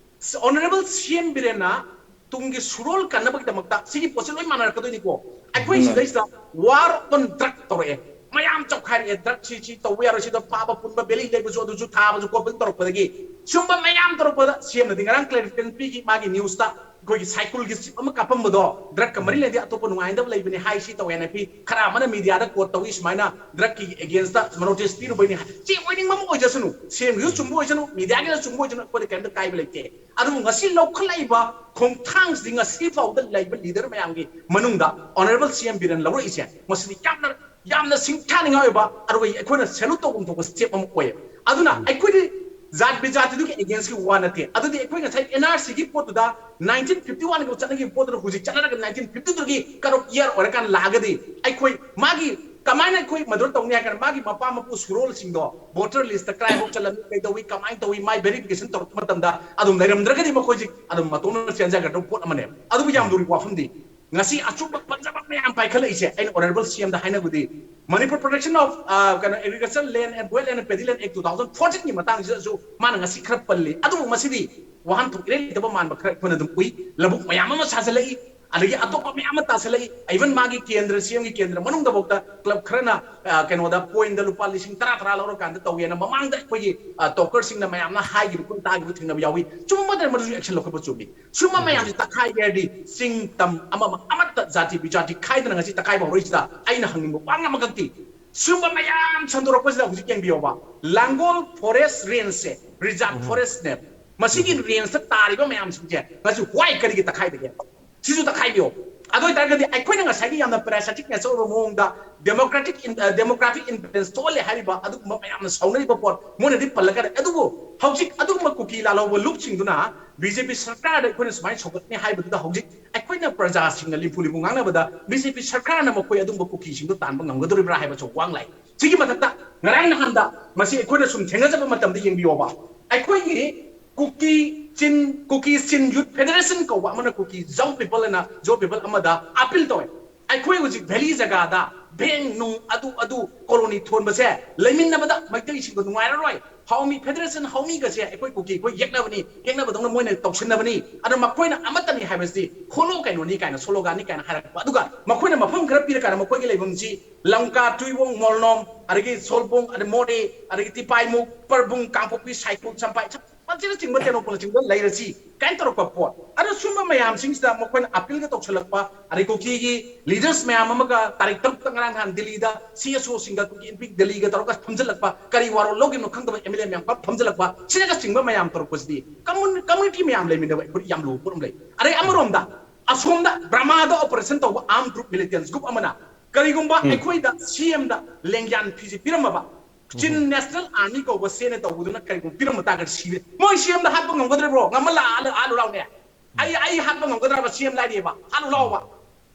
ꯑꯣꯅꯔꯦꯕꯜ ꯁꯤ ꯑꯦꯝ ꯕꯤꯔꯦꯟꯅ ꯇꯨꯡꯒꯤ ꯁꯨꯔꯣꯜ ꯀꯟꯅꯕꯒꯤꯗꯃꯛꯇ ꯁꯤꯒꯤ ꯄꯣꯠꯁꯦ ꯂꯣꯏ ꯃꯥꯟꯅꯔꯛꯀꯗꯣꯏꯅꯤꯀꯣ꯫ ꯑꯩꯈꯣꯏ ꯁꯤꯗꯩꯁꯤꯗ ꯋꯥꯔ ꯑꯣꯟ ꯗ꯭ꯔꯒ ꯇꯧꯔꯛꯑꯦ, ꯃꯌꯥꯝ ꯆꯞꯈꯥꯏꯔꯛꯑꯦ, ꯗ꯭ꯔꯒ ꯁꯤ ꯁꯤ ꯇꯧꯕ ꯌꯥꯔꯣꯏ, ꯁꯤꯗ ꯐꯥꯕ ꯄꯨꯟꯕ ꯕꯦꯂꯤ ꯂꯩꯕꯁꯨ ꯑꯗꯨꯁꯨ ꯊꯥꯕꯁꯨ ꯈꯣꯠꯄꯁꯨ ꯇꯧꯔꯛꯄꯗꯒꯤ ꯁꯨꯝꯕ ꯃꯌꯥꯝ ꯇꯧꯔꯛꯄꯗ ꯁꯤ ꯑꯦꯝꯅꯗꯤ ꯉꯔꯥꯡ ꯀ꯭ꯂꯦꯔꯤꯐꯤꯀꯦꯁꯟ ꯄꯤꯈꯤ꯫ ꯃꯥꯒꯤ ꯅ꯭ꯌꯨꯁꯇ ꯑꯩꯈꯣꯏꯒꯤ ꯁꯥꯏꯀꯨꯜꯒꯤ ꯆꯤꯞ ꯑꯃ ꯀꯥꯞꯄꯝꯕꯗꯣ ꯗ꯭ꯔꯒꯀ ꯃꯔꯤ ꯂꯩꯅꯗꯦ, ꯑꯇꯣꯞꯄ ꯅꯨꯡꯉꯥꯏꯅꯗꯕ ꯂꯩꯕꯅꯤ ꯍꯥꯏ, ꯁꯤ ꯇꯧꯋꯦꯅ ꯄꯤ꯫ ꯈꯔ ꯑꯃꯅ ꯃꯤꯗꯤꯌꯥꯗ ꯀꯣꯠ ꯇꯧꯏ, ꯁꯨꯃꯥꯏꯅ ꯗ꯭ꯔꯒꯀꯤ ꯑꯦꯒꯦꯟꯁꯇ ꯅꯣꯇꯤꯁ ꯄꯤꯔꯨꯕꯩꯅꯤ ꯍꯥꯏ꯫ ꯁꯤ ꯑꯣꯏꯅꯤꯡꯕ ꯑꯃ ꯑꯣꯏꯖꯁꯅꯨ, ꯁꯤ ꯑꯦꯝꯒꯤꯁꯨ ꯆꯨꯝꯕ ꯑꯣꯏꯁꯅꯨ, ꯃꯤꯗꯤꯌꯥꯒꯤꯁꯨ ꯆꯨꯝꯕ ꯑꯣꯏꯁꯅꯨ, ꯑꯩꯈꯣꯏꯗ ꯀꯔꯤꯝꯇ ꯀꯥꯏꯕ ꯂꯩꯇꯦ꯫ ꯑꯗꯨꯕꯨ ꯉꯁꯤ ꯂꯧꯈꯠꯂꯛꯏꯕ ꯈꯣꯡꯊꯥꯡꯁꯤꯗꯤ ꯉꯁꯤ ꯐꯥꯎꯗ ꯂꯩꯕ ꯂꯤꯗꯔ ꯃꯌꯥꯝꯒꯤ ꯃꯅꯨꯡꯗ ꯑꯣꯅꯔꯦꯕꯜ ꯁꯤ ꯑꯦꯝ ꯕꯤꯔꯦꯟ ꯂꯧꯔꯛꯏꯁꯦ, ꯃꯁꯤꯗꯤ ꯌꯥꯝꯅ, ꯌꯥꯝꯅ ꯁꯤꯡꯊꯥꯅꯤꯡꯉꯥꯏ ꯑꯣꯏꯕ, ꯑꯗꯨꯒ ꯑꯩꯈꯣꯏꯅ ꯁꯦꯂꯨꯠ ꯇꯧꯐꯝ ꯊꯣꯛꯄ ꯁ꯭ꯇꯦꯞ ꯑꯃ ꯑꯣꯏꯌꯦ꯫ ꯑꯗꯨꯅ ꯑꯩꯈꯣꯏꯗꯤ ꯖꯥꯠ ꯕꯤꯖꯥꯇꯤꯗꯨꯒꯤ ꯑꯦꯒꯦꯟꯁꯀꯤ ꯋꯥ ꯅꯠꯇꯦ꯫ ꯑꯗꯨꯗꯤ ꯑꯩꯈꯣꯏ ꯉꯁꯥꯏ ꯑꯦꯟ ꯑꯥꯔ ꯁꯤꯒꯤ ꯄꯣꯠꯇꯨꯗ ꯅꯥꯏꯟꯇꯤꯟ ꯐꯤꯐꯇꯤ ꯋꯥꯟꯒꯤ ꯆꯠꯅꯈꯤꯕ ꯄꯣꯠꯇꯨꯗ ꯍꯧꯖꯤꯛ ꯆꯠꯅꯔꯒ ꯅꯥꯏꯟꯇꯤꯟ ꯐꯤꯐꯇꯤ ꯇꯨꯒꯤ ꯀꯠ ꯑꯣꯐ ꯏꯌꯥꯔ ꯑꯣꯏꯔꯀꯥꯟꯗ ꯂꯥꯛꯑꯒꯗꯤ ꯑꯩꯈꯣꯏ ꯃꯥꯒꯤ ꯀꯃꯥꯏꯅ ꯑꯩꯈꯣꯏ ꯃꯗꯨ ꯇꯧꯅꯤ ꯍꯥꯏ ꯀꯥꯟꯗ ꯃꯥꯒꯤ ꯃꯄꯥ ꯃꯄꯨ ꯁꯨꯔꯣꯜꯁꯤꯡꯗꯣ ꯚꯣꯇꯔ ꯂꯤꯁꯇ ꯀꯗꯥꯏꯐꯥꯎ ꯆꯠꯂꯝꯃꯤ, ꯀꯩꯗꯧꯏ, ꯀꯃꯥꯏꯅ ꯇꯧꯏ, ꯃꯥꯏ ꯚꯦꯔꯤꯐꯤꯀꯦꯁꯟ ꯇꯧꯔꯛꯄ ꯃꯇꯝꯗ ꯑꯗꯨꯝ ꯂꯩꯔꯝꯗ꯭ꯔꯒꯗꯤ ꯃꯈꯣꯏꯁꯦ ꯑꯗꯨꯝ ꯃꯇꯣꯝꯇ ꯆꯦꯟꯖꯒꯗꯕ ꯄꯣꯠ ꯑꯃꯅꯦꯕ꯫ ꯑꯗꯨꯕꯨ ꯌꯥꯝ ꯂꯨꯔꯤ ꯋꯥꯐꯝꯗꯤ ꯉꯁꯤ ꯑꯆꯨꯝꯕ ꯐꯖꯕ ꯃꯌꯥꯝ ꯄꯥꯏꯈꯠꯂꯛꯏꯁꯦ꯫ ꯑꯩꯅ ꯑꯣꯅꯔꯦꯕꯜ ꯁꯤ ꯑꯦꯝꯗ ꯍꯥꯏꯅꯕꯗꯤ ꯃꯅꯤꯄꯨꯔ ꯄ꯭ꯔꯣꯇꯦꯛꯁꯟ ꯑꯣꯐ, ꯑ, ꯀꯩꯅꯣ, ꯑꯦꯒ꯭ꯔꯤꯀꯜꯆꯔ ꯂꯦꯟ ꯑꯦꯟ ꯋꯦꯜ ꯑꯦꯟ ꯄꯦꯗꯤ ꯂꯦꯟ ꯑꯦꯛ ꯇꯨ ꯊꯥꯎꯖꯟ ꯐꯣꯔꯇꯤꯟꯒꯤ ꯃꯇꯥꯡꯁꯤꯗꯁꯨ ꯃꯥꯅ ꯉꯁꯤ ꯈꯔ ꯄꯜꯂꯤ꯫ ꯑꯗꯨꯕꯨ ꯃꯁꯤꯗꯤ ꯋꯥꯍꯟꯊꯣꯛ ꯏꯔꯩ ꯂꯩꯇꯕ ꯃꯥꯟꯕ ꯈꯔ ꯑꯩꯈꯣꯏꯅ ꯑꯗꯨꯝ ꯎꯏ꯫ ꯂꯧꯕꯨꯛ ꯃꯌꯥꯝ ꯑꯃ ꯁꯥꯖꯤꯜꯂꯛꯏ, ꯑꯗꯒꯤ ꯑꯇꯣꯞꯄ ꯃꯌꯥꯝ ꯑꯃ ꯇꯥꯁꯤꯜꯂꯛꯏ꯫ ꯏꯚꯟ ꯃꯥꯒꯤ ꯀꯦꯟꯗ꯭ꯔ, ꯁꯤ ꯑꯦꯝꯒꯤ ꯀꯦꯟꯗ꯭ꯔ ꯃꯅꯨꯡꯗꯐꯥꯎꯗ ꯀ꯭ꯂꯕ ꯈꯔꯅ, ꯑ, ꯀꯩꯅꯣꯗ ꯄꯣꯏꯟꯗ ꯂꯨꯄꯥ ꯂꯤꯁꯤꯡ ꯇꯔꯥ ꯇꯔꯥ ꯂꯧꯔꯀꯥꯟꯗ ꯇꯧꯋꯦꯅ ꯃꯃꯥꯡꯗ ꯑꯩꯈꯣꯏꯒꯤ, ꯑ, ꯇꯣꯀꯔꯁꯤꯡꯅ ꯃꯌꯥꯝꯅ ꯍꯥꯏꯈꯤꯕ, ꯈꯨꯟ ꯇꯥꯈꯤꯕ ꯊꯦꯡꯅꯕ ꯌꯥꯎꯏ꯫ ꯆꯨꯝꯕ ꯅꯠꯇ꯭ꯔ ꯃꯗꯨꯁꯨ ꯑꯦꯛꯁꯟ ꯂꯧꯈꯠꯄ ꯆꯨꯝꯃꯤ꯫ ꯁꯨꯝꯕ ꯃꯌꯥꯝꯁꯤ ꯇꯛꯈꯥꯏꯒꯦ ꯍꯥꯏꯔꯗꯤ ꯆꯤꯡ ꯇꯝ ꯑꯃ ꯑꯃ ꯑꯃꯠꯇ ꯖꯥꯇꯤ ꯕꯤꯖꯥꯇꯤ ꯈꯥꯏꯗꯅ ꯉꯁꯤ ꯇꯛꯈꯥꯏꯕ ꯍꯧꯔꯛꯏꯁꯤꯗ ꯑꯩꯅ ꯍꯪꯅꯤꯡꯕ ꯋꯥ ꯑꯃꯈꯛꯇꯤ, ꯁꯨꯝꯕ ꯃꯌꯥꯝ ꯁꯟꯗꯣꯔꯛꯄꯁꯤꯗ ꯍꯧꯖꯤꯛ ꯌꯦꯡꯕꯤꯌꯣꯕ, ꯂꯥꯡꯒꯣꯜ ꯐꯣꯔꯦꯁ ꯔꯦꯟꯖꯁꯦ ꯔꯤꯖꯥꯔꯚ ꯐꯣꯔꯦꯁꯅꯦꯕ꯫ ꯃꯁꯤꯒꯤ ꯔꯦꯟꯖꯇ ꯇꯥꯔꯤꯕ ꯃꯌꯥꯝꯁꯤꯡꯁꯦ ꯉꯁꯤ why ꯀꯔꯤꯒꯤ ꯇꯛꯈꯥꯏꯕꯒꯦ? ꯁꯤꯁꯨ ꯇꯛꯈꯥꯏꯕꯤꯌꯣ꯫ ꯑꯗꯨ ꯑꯣꯏꯇꯥꯔꯒꯗꯤ ꯑꯩꯈꯣꯏꯅ ꯉꯁꯥꯏꯒꯤ ꯌꯥꯝꯅ parasitic nature ꯑꯣꯏꯕ ꯃꯑꯣꯡꯗ democratic demographic imbalance ꯊꯣꯛꯍꯜꯂꯦ ꯍꯥꯏꯔꯤꯕ ꯑꯗꯨꯒꯨꯝꯕ ꯃꯌꯥꯝꯅ ꯁꯥꯎꯅꯔꯤꯕ ꯄꯣꯠ ꯃꯣꯏꯅꯗꯤ ꯄꯜꯂꯒ, ꯑꯗꯨꯕꯨ ꯍꯧꯖꯤꯛ ꯑꯗꯨꯒꯨꯝꯕ ꯀꯨꯀꯤ ꯂꯥꯜꯍꯧꯕ ꯂꯨꯞꯁꯤꯡꯗꯨꯅ ꯕꯤ ꯖꯦ ꯄꯤ ꯁꯔꯀꯥꯔꯗ ꯑꯩꯈꯣꯏꯅ ꯁꯨꯃꯥꯏꯅ ꯁꯧꯒꯠꯅꯤ ꯍꯥꯏꯕꯗꯨꯗ ꯍꯧꯖꯤꯛ ꯑꯩꯈꯣꯏꯅ ꯄ꯭ꯔꯖꯥꯁꯤꯡꯅ ꯂꯤꯝꯐꯨ ꯂꯤꯝꯐꯨ ꯉꯥꯡꯅꯕꯗ ꯕꯤ ꯖꯦ ꯄꯤ ꯁꯔꯀꯥꯔꯅ ꯃꯈꯣꯏ ꯑꯗꯨꯝꯕ ꯀꯨꯀꯤꯁꯤꯡꯗꯨ ꯇꯥꯟꯕ ꯉꯝꯒꯗꯧꯔꯤꯕ꯭ꯔꯥ ꯍꯥꯏꯕꯁꯨ ꯋꯥꯡ ꯂꯥꯛꯏ꯫ ꯁꯤꯒꯤ ꯃꯊꯛꯇ ꯉꯔꯥꯡ ꯅꯍꯥꯟꯗ ꯃꯁꯤ ꯑꯩꯈꯣꯏꯅ ꯁꯨꯝ ꯊꯦꯡꯅꯖꯕ ꯃꯇꯝꯗ ꯌꯦꯡꯕꯤꯌꯣꯕ, ꯑꯩꯈꯣꯏꯒꯤ ꯀꯨꯀꯤ ꯆꯤꯟ, ꯀꯨꯀꯤ ꯆꯤꯟ ꯌꯨꯠ ꯐꯦꯗꯔꯦꯁꯟ ꯀꯧꯕ ꯑꯃꯅ ꯀꯨꯀꯤ ꯖꯧ ꯄꯤꯄꯜ ꯑꯅ ꯖꯣ ꯄꯤꯄꯜ ꯑꯃꯗ ꯑꯄꯤꯜ ꯇꯧꯋꯦ꯫ ꯑꯩꯈꯣꯏ ꯍꯧꯖꯤꯛ ꯚꯦꯂꯤ ꯖꯒꯥꯗ ꯚꯦꯡ ꯅꯨꯡ ꯑꯗꯨ ꯑꯗꯨ ꯀꯣꯂꯣꯅꯤ ꯊꯣꯟꯕꯁꯦ ꯂꯩꯃꯤꯟꯅꯕꯗ ꯃꯩꯇꯩꯁꯤꯡꯗꯣ ꯅꯨꯡꯉꯥꯏꯔꯔꯣꯏ꯫ ꯍꯥꯎꯃꯤ ꯐꯦꯗꯔꯦꯁꯟ ꯍꯥꯎꯃꯤꯒꯁꯦ ꯑꯩꯈꯣꯏ ꯀꯨꯀꯤ ꯑꯩꯈꯣꯏ ꯌꯦꯛꯅꯕꯅꯤ, ꯌꯦꯛꯅꯕꯗꯧꯅ ꯃꯣꯏꯅ ꯇꯧꯁꯤꯟꯅꯕꯅꯤ꯫ ꯑꯗꯣ ꯃꯈꯣꯏꯅ ꯑꯃꯠꯇꯅꯤ ꯍꯥꯏꯕꯁꯤ ꯈꯣꯂꯣ ꯀꯩꯅꯣꯅꯤ ꯀꯥꯏꯅ, ꯁꯣꯂꯣꯒꯥꯅꯤ ꯀꯥꯏꯅ ꯍꯥꯏꯔꯛꯄ꯫ ꯑꯗꯨꯒ ꯃꯈꯣꯏꯅ ꯃꯐꯝ ꯈꯔ ꯄꯤꯔꯀꯥꯟꯗ ꯃꯈꯣꯏꯒꯤ ꯂꯩꯐꯝꯁꯤ ꯂꯪꯀꯥ, ꯇꯨꯏꯋꯣꯡ, ꯃꯣꯜꯅꯣꯝ, ꯑꯗꯒꯤ ꯁꯣꯜꯕꯣꯡ, ꯑꯗꯩ ꯃꯣꯔꯦ, ꯑꯗꯒꯤ ꯇꯤꯄꯥꯏꯃꯨꯛ, ꯄꯔꯕꯨꯡ, ꯀꯥꯡꯄꯣꯛꯄꯤ, ꯁꯥꯏꯈꯣꯛ, ꯆꯝꯄꯥꯏ, ꯃꯁꯤꯅꯆꯤꯡꯕ ꯇꯦꯡꯅꯧꯄꯜꯅꯆꯤꯡꯕ ꯂꯩꯔꯁꯤ ꯀꯥꯏꯅ ꯇꯧꯔꯛꯄ ꯄꯣꯠ꯫ ꯑꯗꯣ ꯁꯨꯝꯕ ꯃꯌꯥꯝꯁꯤꯡꯁꯤꯗ ꯃꯈꯣꯏꯅ ꯑꯄꯤꯜꯒ ꯇꯧꯁꯜꯂꯛꯄ, ꯑꯗꯩ ꯀꯨꯀꯤꯒꯤ ꯂꯤꯗꯔꯁ ꯃꯌꯥꯝ ꯑꯃꯒ ꯇꯥꯔꯤꯛ ꯇꯔꯨꯛꯇ ꯉꯔꯥꯡ ꯅꯍꯥꯟ ꯗꯤꯜꯂꯤꯗ ꯁꯤ ꯑꯦꯁ ꯑꯣꯁꯤꯡꯒ ꯀꯨꯀꯤ ꯏꯟꯄꯤꯛ ꯗꯤꯜꯂꯤꯒ ꯇꯧꯔꯒ ꯐꯝꯖꯜꯂꯛꯄ, ꯀꯔꯤ ꯋꯥꯔꯣꯜ ꯂꯧꯈꯤꯕꯅꯣ ꯈꯪꯗꯕ ꯑꯦꯝ ꯑꯦꯜ ꯑꯦ ꯃꯌꯥꯝ ꯄꯨꯂꯞ ꯐꯝꯖꯜꯂꯛꯄ, ꯁꯤꯅꯒꯆꯤꯡꯕ ꯃꯌꯥꯝ ꯇꯧꯔꯛꯄꯁꯤꯗꯤ ꯀꯝꯃꯨꯅꯤꯇꯤ ꯃꯌꯥꯝ ꯂꯩꯃꯤꯟꯅꯕ ꯑꯩꯈꯣꯏ ꯌꯥꯝ ꯂꯨꯕ ꯄꯣꯠ ꯑꯃ ꯂꯩ꯫ ꯑꯗꯩ ꯑꯃꯔꯣꯝꯗ ꯑꯁꯣꯝꯗ ꯕ꯭ꯔꯃꯥꯗ ꯑꯣꯄꯔꯦꯁꯟ ꯇꯧꯕ ꯑꯥꯔꯝ ꯒ꯭ꯔꯨꯞ, ꯃꯤꯂꯤꯇꯦꯟꯁ ꯒ꯭ꯔꯨꯞ ꯑꯃꯅ ꯀꯔꯤꯒꯨꯝꯕ ꯑꯩꯈꯣꯏꯗ ꯁꯤ ꯑꯦꯝꯗ ꯂꯦꯡꯌꯥꯟ ꯐꯤꯁꯦ ꯄꯤꯔꯝꯃꯕ, ꯆꯤꯟ ꯅꯦꯁꯅꯦꯜ ꯑꯥꯔꯃꯤ ꯀꯧꯕ ꯁꯦꯅ ꯇꯧꯕꯗꯨꯅ ꯀꯔꯤꯒꯨꯝꯕ ꯄꯤꯔꯝꯕ ꯇꯥꯔꯒꯗꯤ ꯁꯤꯔꯦ꯫ ꯃꯣꯏ ꯁꯤ ꯑꯦꯝꯗ ꯍꯥꯠꯄ ꯉꯝꯒꯗ꯭ꯔꯤꯕ꯭ꯔꯣ? ꯉꯝꯃ ꯂꯥꯛꯑ ꯍꯥꯠꯂꯨ ꯂꯥꯎꯅꯦ꯫ ꯑꯩ ꯑꯩ ꯍꯥꯠꯄ ꯉꯝꯒꯗ꯭ꯔꯕ ꯁꯤ ꯑꯦꯝ ꯂꯥꯏꯔꯤꯕ? ꯍꯥꯠꯂꯨ ꯂꯥꯎꯕ꯫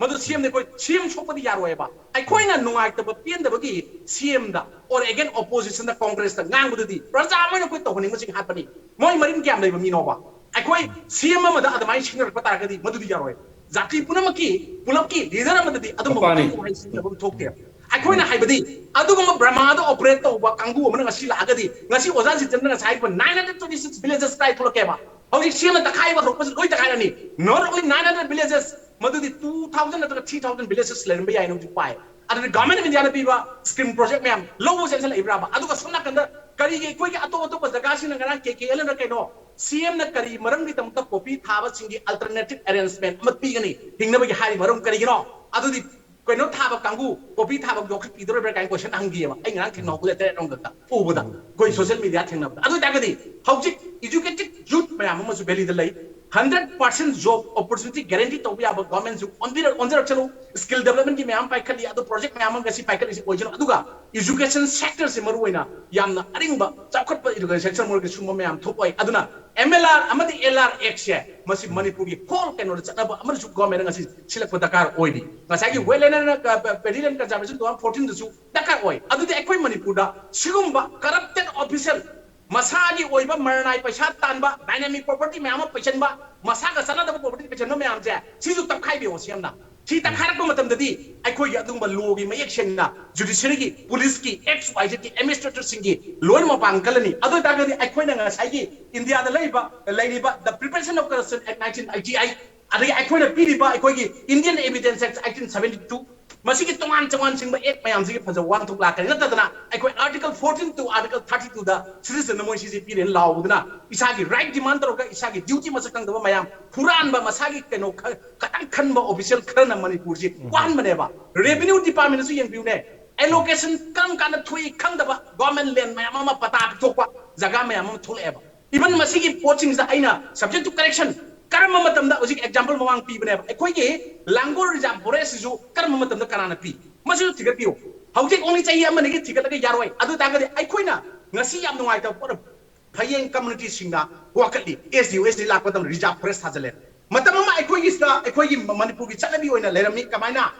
ꯃꯗꯨ ꯁꯤ ꯑꯦꯝꯅ ꯑꯩꯈꯣꯏ ꯁꯤ ꯑꯦꯝ ꯁꯣꯛꯄꯗꯤ ꯌꯥꯔꯣꯏꯕ꯫ ꯑꯩꯈꯣꯏꯅ ꯅꯨꯡꯉꯥꯏꯇꯕ ꯄꯦꯟꯗꯕꯒꯤ ꯁꯤ ꯑꯦꯝꯗ or again oppositionꯗ, ꯀꯣꯡꯒ꯭ꯔꯦꯁꯇ ꯉꯥꯡꯕꯗꯨꯗꯤ ꯄ꯭ꯔꯖꯥ ꯑꯃ ꯑꯣꯏꯅ ꯑꯩꯈꯣꯏ ꯇꯧꯍꯟꯅꯤꯡꯕꯁꯤꯡ ꯍꯥꯠꯄꯅꯤ꯫ ꯃꯣꯏ ꯃꯔꯤꯟ ꯀꯌꯥꯝ ꯂꯩꯕ ꯃꯤꯅꯣꯕ? ꯑꯩꯈꯣꯏ ꯁꯤ ꯑꯦꯝ ꯑꯃꯗ ꯑꯗꯨꯃꯥꯏꯅ ꯁꯤꯡꯅꯔꯛꯄ ꯇꯥꯔꯒꯗꯤ ꯃꯗꯨꯗꯤ ꯌꯥꯔꯣꯏ꯫ ꯖꯥꯇꯤ ꯄꯨꯝꯅꯃꯛꯀꯤ ꯄꯨꯂꯞꯀꯤ ꯂꯤꯗꯔ ꯑꯃꯗꯗꯤ ꯑꯗꯨꯝꯕ ꯃꯄꯥꯅꯤ꯫ ꯋꯥꯍꯩ ꯁꯤꯖꯤꯟꯅꯐꯝ ꯊꯣꯛꯇꯦ꯫ ꯑꯩꯈꯣꯏꯅ ꯍꯥꯏꯕꯗꯤ ꯑꯗꯨꯒꯨꯝꯕ ꯕ꯭ꯔꯍꯃꯥꯗ ꯑꯣꯄꯔꯦꯠ ꯇꯧꯕ ꯀꯥꯡꯕꯨ ꯑꯃꯅ ꯉꯁꯤ ꯂꯥꯛꯑꯒꯗꯤ ꯉꯁꯤ ꯑꯣꯖꯥ ꯖꯤꯇꯦꯟꯗ꯭ꯔꯅ ꯉꯁꯥꯏ ꯍꯥꯏꯕ nine hundred twenty six villages ꯀꯥꯏ ꯊꯣꯛꯂꯛꯀꯦꯕ? ꯍꯧꯖꯤꯛ ꯁꯤ ꯑꯦꯝꯅ ꯇꯛꯈꯥꯏꯕ ꯍꯧꯔꯛꯄꯁꯤ ꯂꯣꯏ ꯇꯛꯈꯥꯏꯔꯅꯤ꯫ Not only nine hundred villages, ꯃꯗꯨꯗꯤ two thousand ꯅꯠꯇ꯭ꯔꯒ three thousand villages ꯂꯩꯔꯝꯕ ꯌꯥꯏꯅ ꯍꯧꯖꯤꯛ ꯄꯥꯏ꯫ ꯑꯗꯨꯗꯤ ꯒꯚꯔꯟꯃꯦꯟ ꯑꯣꯐ ꯏꯟꯗꯤꯌꯥꯅ ꯄꯤꯕ ꯁ꯭ꯀꯤꯝ ꯄ꯭ꯔꯣꯖꯦꯛ ꯃꯌꯥꯝ ꯂꯧꯕ ꯆꯦꯟꯁꯤꯜꯂꯛꯏꯕ꯭ꯔꯥꯕ? ꯑꯗꯨꯒ ꯁꯣꯝ ꯅꯥꯀꯟꯗ ꯀꯔꯤꯒꯤ ꯑꯩꯈꯣꯏꯒꯤ ꯑꯇꯣꯞ ꯑꯇꯣꯞꯄ ꯖꯒꯥꯁꯤꯡꯅ ꯉꯔꯥꯡ ꯀꯦ ꯀꯦ ꯑꯦꯜꯅ ꯀꯩꯅꯣ ꯁꯤ ꯑꯦꯝꯅ ꯀꯔꯤ ꯃꯔꯝꯒꯤꯗꯃꯛꯇ ꯄꯣꯄꯤ ꯊꯥꯕꯁꯤꯡꯒꯤ ꯑꯜꯇꯔꯅꯦꯇꯤꯚ ꯑꯦꯔꯦꯟꯖꯃꯦꯟ ꯑꯃ ꯄꯤꯒꯅꯤ ꯍꯤꯡꯅꯕꯒꯤ ꯍꯥꯏꯔꯤ ꯃꯔꯝ ꯀꯔꯤꯒꯤꯅꯣ? ꯑꯗꯨꯗꯤ ꯀꯩꯅꯣ ꯊꯥꯕ ꯀꯥꯡꯕꯨ ꯄꯣꯄꯤ ꯊꯥꯕ ꯌꯣꯛꯈꯠꯄꯤꯗꯧꯔꯤꯕ꯭ꯔꯥ ꯀꯥꯏꯅ ꯀꯣꯏꯁꯟ ꯍꯪꯈꯤꯑꯕ ꯑꯩ ꯉꯔꯥꯡ ꯊꯦꯡꯅꯍꯧꯕꯗ ꯇꯔꯦꯠ ꯔꯣꯝꯗ ꯎꯕꯗ ꯑꯩꯈꯣꯏ ꯁꯣꯁꯤꯌꯦꯜ ꯃꯤꯗꯤꯌꯥ ꯊꯦꯡꯅꯕꯗ꯫ ꯑꯗꯨ ꯑꯣꯏꯇꯥꯔꯒꯗꯤ ꯍꯧꯖꯤꯛ ꯏꯖꯨꯀꯦꯇꯦꯗ ꯌꯨꯠ ꯃꯌꯥꯝ ꯑꯃꯁꯨ ꯚꯦꯂꯤꯗ ꯂꯩ꯫ Hundred percent job opportunity guarantee ꯇꯧꯕ ꯌꯥꯕ ꯒꯣꯔꯃꯦꯟꯁꯨ ꯑꯣꯟꯕꯤꯔꯛ ꯑꯣꯟꯖꯔꯛꯆꯅꯨ꯫ ꯁ꯭ꯀꯤꯜ ꯗꯦꯕꯂꯞꯃꯦꯟꯒꯤ ꯃꯌꯥꯝ ꯄꯥꯏꯈꯠꯂꯤ, ꯑꯗꯣ ꯄ꯭ꯔꯣꯖꯦꯛ ꯃꯌꯥꯝ ꯑꯃ ꯉꯁꯤ ꯄꯥꯏꯈꯠꯂꯤꯁꯤ ꯑꯣꯏꯖꯅꯨ꯫ ꯑꯗꯨꯒ ꯏꯖꯨꯀꯦꯁꯟ ꯁꯦꯛꯇꯔꯁꯤ ꯃꯔꯨ ꯑꯣꯏꯅ ꯌꯥꯝꯅ ꯑꯔꯤꯡꯕ ꯆꯥꯎꯈꯠꯄ ꯏꯖꯨꯀꯦꯁꯟ ꯁꯦꯛꯇꯔ ꯃꯔꯛꯇ ꯁꯤꯒꯨꯝꯕ ꯃꯌꯥꯝ ꯊꯣꯛꯑꯣꯏ꯫ ꯑꯗꯨꯅ ꯑꯦꯝ ꯑꯦꯜ ꯑꯥꯔ ꯑꯃꯗꯤ ꯑꯦꯜ ꯑꯥꯔ ꯑꯦꯛꯁꯁꯦ ꯃꯁꯤ ꯃꯅꯤꯄꯨꯔꯒꯤ ꯍꯣꯜ ꯀꯩꯅꯣꯗ ꯆꯠꯅꯕ ꯑꯃꯁꯨ ꯒꯣꯔꯃꯦꯟꯅ ꯉꯁꯤ ꯁꯤꯜꯂꯛꯄ ꯗꯔꯀꯥꯔ ꯑꯣꯏꯔꯤ꯫ ꯉꯁꯥꯏꯒꯤ ꯋꯦꯠꯂꯦꯟ ꯄꯦꯔꯤꯂꯦꯟ ꯀꯟꯖꯥꯔꯕꯦꯁꯟ ꯇꯨ ꯊꯥꯎꯖꯟ ꯐꯣꯔꯇꯤꯟꯗꯁꯨ ꯗꯔꯀꯥꯔ ꯑꯣꯏ꯫ ꯑꯗꯨꯗꯤ ꯑꯩꯈꯣꯏ ꯃꯅꯤꯄꯨꯔꯗ ꯁꯤꯒꯨꯝꯕ ꯀꯔꯞꯇꯦꯠ ꯑꯣꯐꯤꯁꯤꯌꯦꯜ, ꯃꯁꯥꯒꯤ ꯑꯣꯏꯕ ꯃꯔꯅꯥꯏ ꯄꯩꯁꯥ ꯇꯥꯟꯕ, ꯗꯥꯏꯅꯥꯃꯤꯛ ꯄ꯭ꯔꯣꯄꯔꯇꯤ ꯃꯌꯥꯝ ꯑꯃ ꯄꯩꯁꯟꯕ, ꯃꯁꯥꯒ ꯆꯥꯟꯅꯗꯕ ꯄ꯭ꯔꯣꯄꯔꯇꯤ ꯄꯩꯁꯟꯕ ꯃꯌꯥꯝꯁꯦ ꯁꯤꯁꯨ ꯇꯛꯈꯥꯏꯕꯤꯌꯣ ꯁꯤ ꯑꯃꯅ꯫ ꯁꯤ ꯇꯛꯈꯥꯏꯔꯛꯄ ꯃꯇꯝꯗꯗꯤ ꯑꯩꯈꯣꯏꯒꯤ ꯑꯗꯨꯒꯨꯝꯕ ꯂꯣꯒꯤ ꯃꯌꯦꯛ ꯁꯦꯡꯅ ꯖꯨꯗꯤꯁꯤꯌꯔꯤꯒꯤ, ꯄꯨꯂꯤꯁꯀꯤ, ꯑꯦꯛꯁ ꯋꯥꯏ ꯖꯦꯠꯀꯤ ꯑꯦꯗꯃꯤꯅꯤꯁꯇ꯭ꯔꯦꯇꯔꯁꯤꯡꯒꯤ ꯂꯣꯏꯅ ꯃꯄꯥꯡ ꯀꯜꯂꯅꯤ꯫ ꯑꯗꯨ ꯑꯣꯏꯇꯥꯔꯒꯗꯤ ꯑꯩꯈꯣꯏꯅ ꯉꯁꯥꯏꯒꯤ ꯏꯟꯗꯤꯌꯥꯗ ꯂꯩꯔꯤꯕ, ꯂꯩꯔꯤꯕ The Prevention of Corruption Act nineteen eighty-eight, ꯑꯗꯒꯤ ꯑꯩꯈꯣꯏꯅ ꯄꯤꯔꯤꯕ ꯑꯩꯈꯣꯏꯒꯤ Indian Evidence Act eighteen seventy-two, ꯃꯁꯤꯒꯤ ꯇꯣꯉꯥꯟ ꯇꯣꯉꯥꯟ ꯆꯤꯡꯕ ꯑꯦꯛ ꯃꯌꯥꯝꯁꯤꯒꯤ ꯐꯖꯕ ꯋꯥꯍꯟꯊꯣꯛ ꯂꯥꯛꯀꯅꯤ꯫ ꯅꯠꯇꯗꯅ ꯑꯩꯈꯣꯏ Article fourteen to Article thirty-two the citizen ꯅ ꯃꯣꯏ ꯁꯤꯁꯦ ꯄꯤꯔꯦꯅ ꯂꯥꯎꯕꯗꯨꯅ ꯏꯁꯥꯒꯤ ꯔꯥꯏꯠ ꯗꯤꯃꯥꯟ ꯇꯧꯔꯒ ꯏꯁꯥꯒꯤ ꯗ꯭ꯌꯨꯇꯤ ꯃꯁꯛ ꯈꯪꯗꯕ ꯃꯌꯥꯝ, ꯍꯨꯔꯥꯟꯕ ꯃꯁꯥꯒꯤ ꯀꯩꯅꯣ ꯈ-, ꯈꯇꯪ ꯈꯟꯕ ꯑꯣꯐꯤꯁꯤꯌꯦꯜ ꯈꯔꯅ ꯃꯅꯤꯄꯨꯔꯁꯤ ꯋꯥꯍꯟꯕꯅꯦꯕ꯫ ꯔꯦꯚꯤꯅ꯭ꯌꯨ ꯗꯤꯄꯥꯔꯠꯃꯦꯟꯗꯁꯨ ꯌꯦꯡꯕꯤꯌꯨꯅꯦ, ꯑꯦꯂꯣꯀꯦꯁꯟ ꯀꯔꯝ ꯀꯥꯟꯗ ꯊꯣꯛꯏ ꯈꯪꯗꯕ, ꯒꯣꯔꯃꯦꯟ ꯂꯦꯟ ꯃꯌꯥꯝ ꯑꯃ ꯄꯇꯥ ꯄꯤꯊꯣꯛꯄ ꯖꯒꯥ ꯃꯌꯥꯝ ꯑꯃ ꯊꯣꯛꯂꯛꯑꯦꯕ꯫ ꯏꯚꯟ ꯃꯁꯤꯒꯤ ꯄꯣꯠꯁꯤꯡꯁꯤꯗ ꯑꯩꯅ subject to correction ꯀꯔꯝꯕ ꯃꯇꯝꯗ, ꯍꯧꯖꯤꯛ ꯑꯦꯛꯖꯥꯝꯄꯜ ꯃꯃꯥꯡ ꯄꯤꯕꯅꯦꯕ, ꯑꯩꯈꯣꯏꯒꯤ ꯂꯥꯡꯒꯣꯜ ꯔꯤꯖꯥꯔꯚ ꯐꯣꯔꯦꯁꯁꯤꯁꯨ ꯀꯔꯝꯕ ꯃꯇꯝꯗ ꯀꯅꯥꯅ ꯄꯤ? ꯃꯁꯤꯁꯨ ꯊꯤꯒꯠꯄꯤꯌꯨ꯫ ꯍꯧꯖꯤꯛ only ꯆꯍꯤ ꯑꯃ ꯑꯅꯤꯒꯤ ꯊꯤꯒꯠꯂꯒ ꯌꯥꯔꯣꯏ꯫ ꯑꯗꯨ ꯑꯣꯏꯇꯥꯔꯒꯗꯤ ꯑꯩꯈꯣꯏꯅ ꯉꯁꯤ ꯌꯥꯝ ꯅꯨꯡꯉꯥꯏꯇꯕ ꯄꯣꯠ ꯑꯃ, ꯐꯌꯦꯡ ꯀꯝꯃꯨꯅꯤꯇꯤꯁꯤꯡꯅ ꯋꯥꯀꯠꯂꯤ꯫ ꯑꯦꯁ ꯗꯤ ꯑꯣ ꯑꯦꯁ ꯗꯤ ꯂꯥꯛꯄ ꯃꯇꯝꯗ ꯔꯤꯖꯥꯔꯚ ꯐꯣꯔꯦꯁ ꯊꯥꯖꯤꯜꯂꯦ꯫ ꯃꯇꯝ ꯑꯃ ꯑꯩꯈꯣꯏꯒꯤꯁꯤꯗ, ꯑꯩꯈꯣꯏꯒꯤ ꯃꯅꯤꯄꯨꯔꯒꯤ ꯆꯠꯅꯕꯤ ꯑꯣꯏꯅ ꯂꯩꯔꯝꯃꯤ꯫ ꯀꯃꯥꯏꯅ?